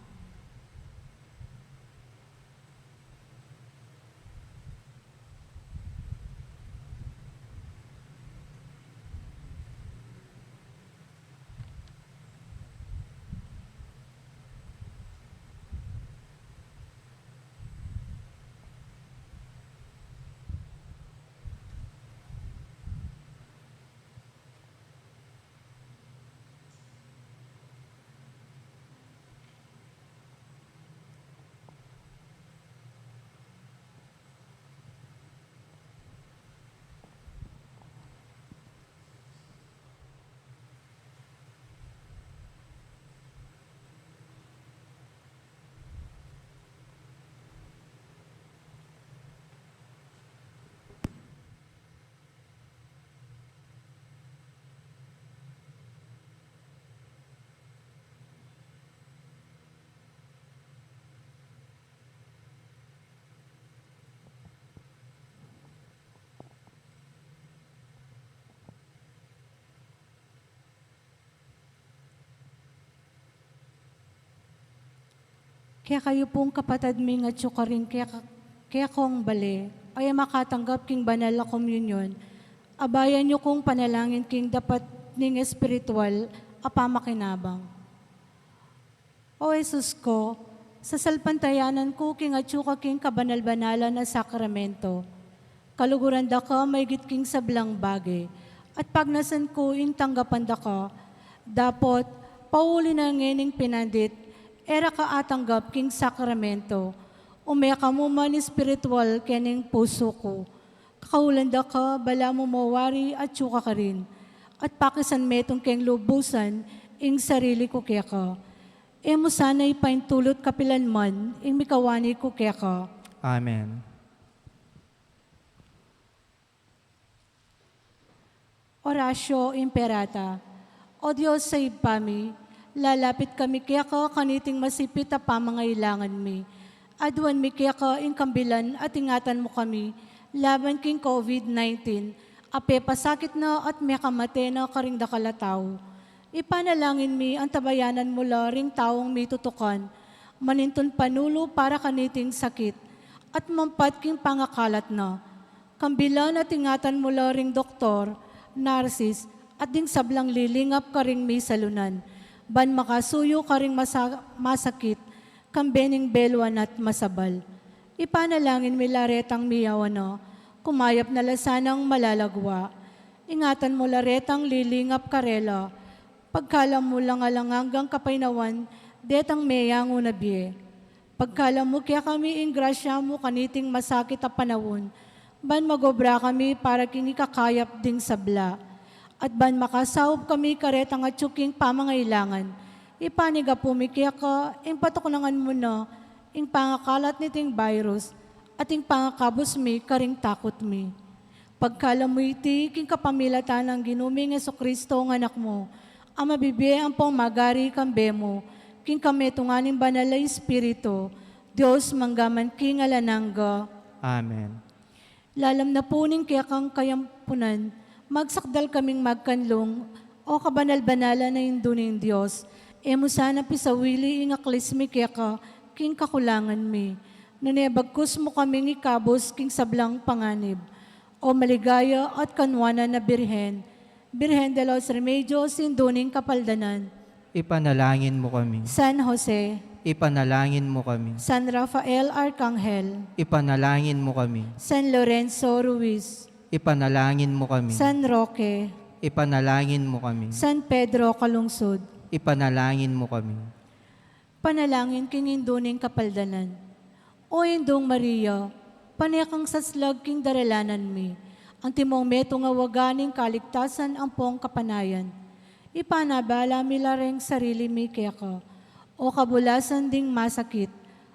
Kekayu pung kapatad ming atyu karin keka-, kekong bale, a e makatanggap king banal a komunyon, abayan yu kung panalangin king dapat ning espiritual a pamakinabang. O Jesus ko, sasalpantayanan ku king atyu ka king kabanal-banalan a sakramento. Kaluguran da ka maigit king sablang bage, at pagnasan ku ing tanggapan da ka. Dapot, pauli na ngening pinandit, e ra ka atanggap king sakramento. Ume ka mu man espiritual kening pusu ku. Kakaulan da ka, balamu mo wari atyu ka karin, at pakisan metung keng lubusan ing sarili ku keka. E mu sana ipaintulut kapilan man ing mikawani ku keka. Amen. Oratio Imperata. O Dios a Ibpa mi, lalapit kami keka kaniting masipit a pamangailangan mi. Aduan mi keka ing kambilan at ingatan mu kami laban king COVID nineteen, a pepasakit na at mekamate na karing dakal a tau. Ipanalangin mi antabayanan mu la ring taung mitutukan, manintun panulu para kaniting sakit, at mampat king pangakalat na. Kambilan at ingatan mu la ring doktor, narsis, at ding sablang lilingap karing misalunan, ban makasuyu karing masa-, masakit, kambe ning beluan at masabal. Ipanalangin mi la retang miyawan na, kumayap na la sanang malalagwa. Ingatan mu la retang lilingap karela, pagkalam mu lang alang anggang kapaynawan, detang meyangu na bie. Pagkalam mu kekami ing grasya mu kaniting masakit a panaun, ban magobra kami para king ikakayap ding sabla, at ban makasaup kami karetang atyu king pamangailangan. Ipanigapu mi keka ing patuknangan mu na ing pangakalat niting virus, at ing pangakabus mi karing takut mi. Pagkalam mu iti king kapamilatan nang Ginu ming Jesucristo a Anak mu, a mabibie ampong magari kambe mu, king kametungan ning Banal a Espiritu, Dios mangga man king alang angga. Amen. Lalam na pu ning kekang kayampunan, magsakdal kaming magkanlung, o kabanal-banalan a Indu ning Dios, e mu sana pisawili ing aklis mi keka king kakulangan mi. Nune bagkus mu kaming ikabus king sablang panganib. O maligaya at kanwanan a Birhen, Birhen de los Remedios, Indu ning Kapaldanan. Ipanalangin mu kami. San Jose. Ipanalangin mu kami. San Rafael Arkanghel. Ipanalangin mu kami. San Lorenzo Ruiz. Ipanalangin mu kami. San Roque. Ipanalangin mu kami. San Pedro Calungsod. Ipanalangin mu kami. Panalangin king Indu ning Kapaldanan. O Indung Maria, pane kang saslag king daralanan mi, antimong metung a waga ning kaligtasan ampong kapanayan. Ipanabala mi la reng sarili mi keka, o kabulasan ding masakit,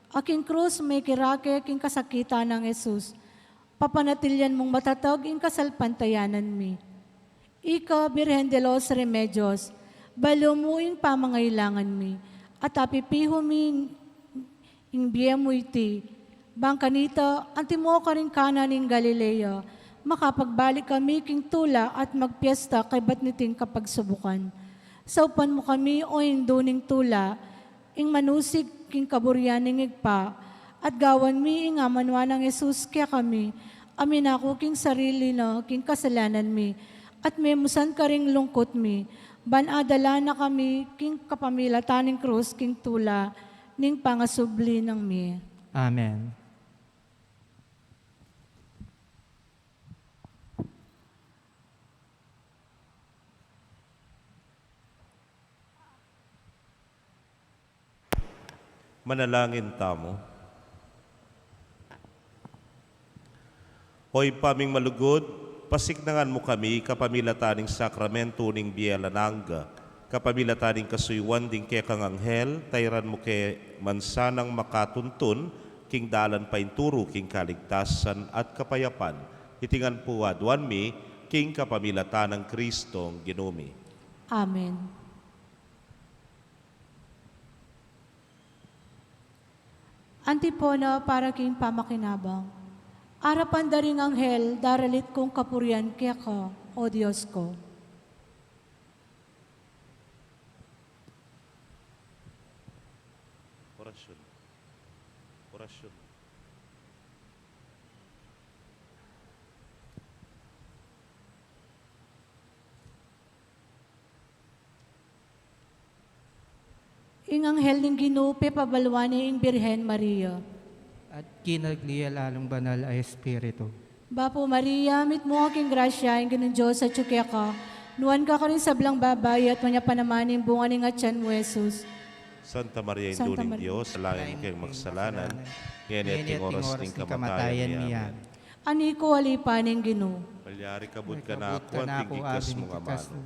a king krus mekirake king kasakitan nang Jesus, papanatilian mung matatag ing kasalpantayanan mi. Ika, Birhen de los Remedios, balu mu ing pamangailangan mi, at apipihu mi ing bie mu iti, bang kanita, antimo karing Cana ning Galilea, makapagbalik kami king tula at magpiesta kaybat niting kapagsubukan. Saupan mu kami, o Indu ning tula, ing manusig king kaburian ning Ibpa, at gawan mi ing amanuan nang Jesus kekami, a minaku king sarili na king kasalanan mi, at memusan karing lungkut mi, ban adala na kami king kapamilatan ning krus king tula ning pangasubli nang mie. Amen. Manalangin tamu. O Ibpa ming malugud, pasiknangan mu kami kapamilatan ning sakramento ning bie alang angga, kapamilatan ning kasuyuan ding kekang anghel, tairan mu ke man sanang makatuntun king dalan painturu king kaligtasan at kapayapan. Iti ngan pu aduan mi king kapamilatan nang Kristong Ginu mi. Amen. Antipona para king pamakinabang. Arapan da ring anghel, daralit kung kapurian keka, o Dios ku. Orasyon. Orasyon. Ing anghel ning Ginu pepabaluan ne ing Birhen Maria. At kinalagli ya lalung banal a Espiritu. Bapu Maria, mitmu ka king grasya, ing Ginung Dios atyu keka. Nuan ka karing sablang babai, at nuan ya pa naman ing bunga ning atian mu, Jesus. Santa Maria, Indu ning Dios, ipanalangin mu keng makasalanan, ngeni at king oras ning kamatayan mi. Amen. Aniko alipan ning Ginu. Malyari kabud kanaku anting ikas mung amanu.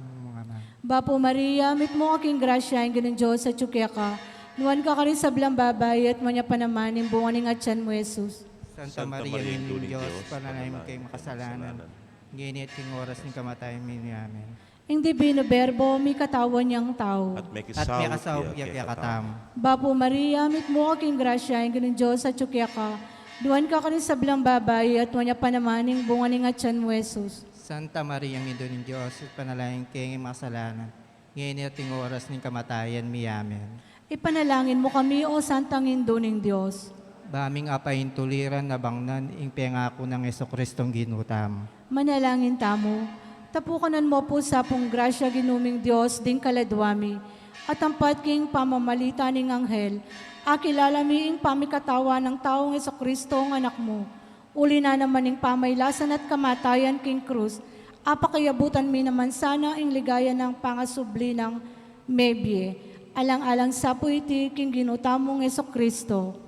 Bapu Maria, mitmu ka king grasya, ing Ginung Dios atyu keka. Nuan ka karing sablang babai, at nuan ya pa naman ing bunga ning atian mu, Jesus. Santa Maria, Indu ning Dios, ipanalangin mu keng makasalanan, ngeni at king oras ning kamatayan mi. Amen. Ing Divino Verbo, mikatawan yang tau. At mekisaup ya kekatamu. Bapu Maria, mitmu ka king grasya, ing Ginung Dios atyu keka. Nuan ka karing sablang babai, at nuan ya pa naman ing bunga ning atian mu, Jesus. Santa Maria, Indu ning Dios, ipanalangin mu keng makasalanan, ngeni at king oras ning kamatayan mi. Amen. Ipanalangin mu kami, O Santang Indu ning Dios. Ba ming apaintuliran a bangnan ing pengaku nang Jesucristong Ginu tamu. Manalangin tamu. Tapukanan mu pu sa pung grasya, Ginu ming Dios, ding kaladua mi. At ampat king pamamalita ning anghel, akilala mi ing pamikatawan nang taung Jesucristo, ing Anak mu. Uli na naman ning pamaylasan at kamatayan king krus, apakiabutan mi naman sana ing ligaya nang pangasubli nang mebie. Alang-alang sa pu iti king Ginu tamung Jesucristo.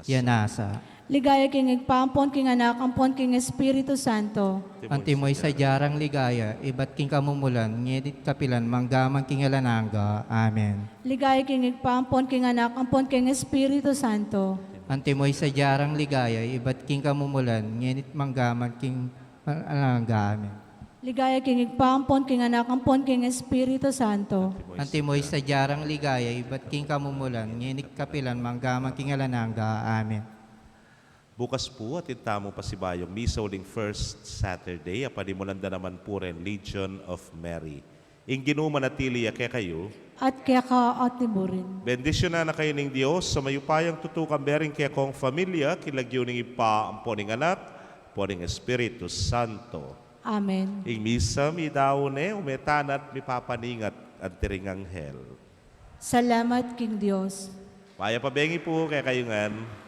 Yanasa. Ligaya king Ibpa, ampon king Anak, ampon king Espiritu Santo. Antimo ing sadya rang ligaya, ibat king kamumulan, ngeni't kapilan, manggaman king alang angga. Amen. Ligaya king Ibpa, ampon king Anak, ampon king Espiritu Santo. Antimo ing sadya rang ligaya, ibat king kamumulan, ngeni't manggaman king alang angga. Amen. Ligaya king Ibpa, ampon king Anak, ampon king Espiritu Santo. Antimo ing sadya rang ligaya, ibat king kamumulan, ngeni't kapilan, manggaman king alang angga. Amen. Bukas pu, atin tamung pasibayung misa uling first Saturday, a panimulan da naman pu reng Legion of Mary. Ing Ginu manatili ya kekayu. At keka at ni murin. Bendisyunan na kayu ning Dios, a mayupayang tutu, kambe ring kekong familia, king lagyu ning Ibpa, ampon ning Anak, ampon ning Espiritu Santo. Amen. Ing misa midaun ne, ume tana at mipapaningat anti ring anghel. Salamat king Dios. Mayap a bengi pu kekayu ngan.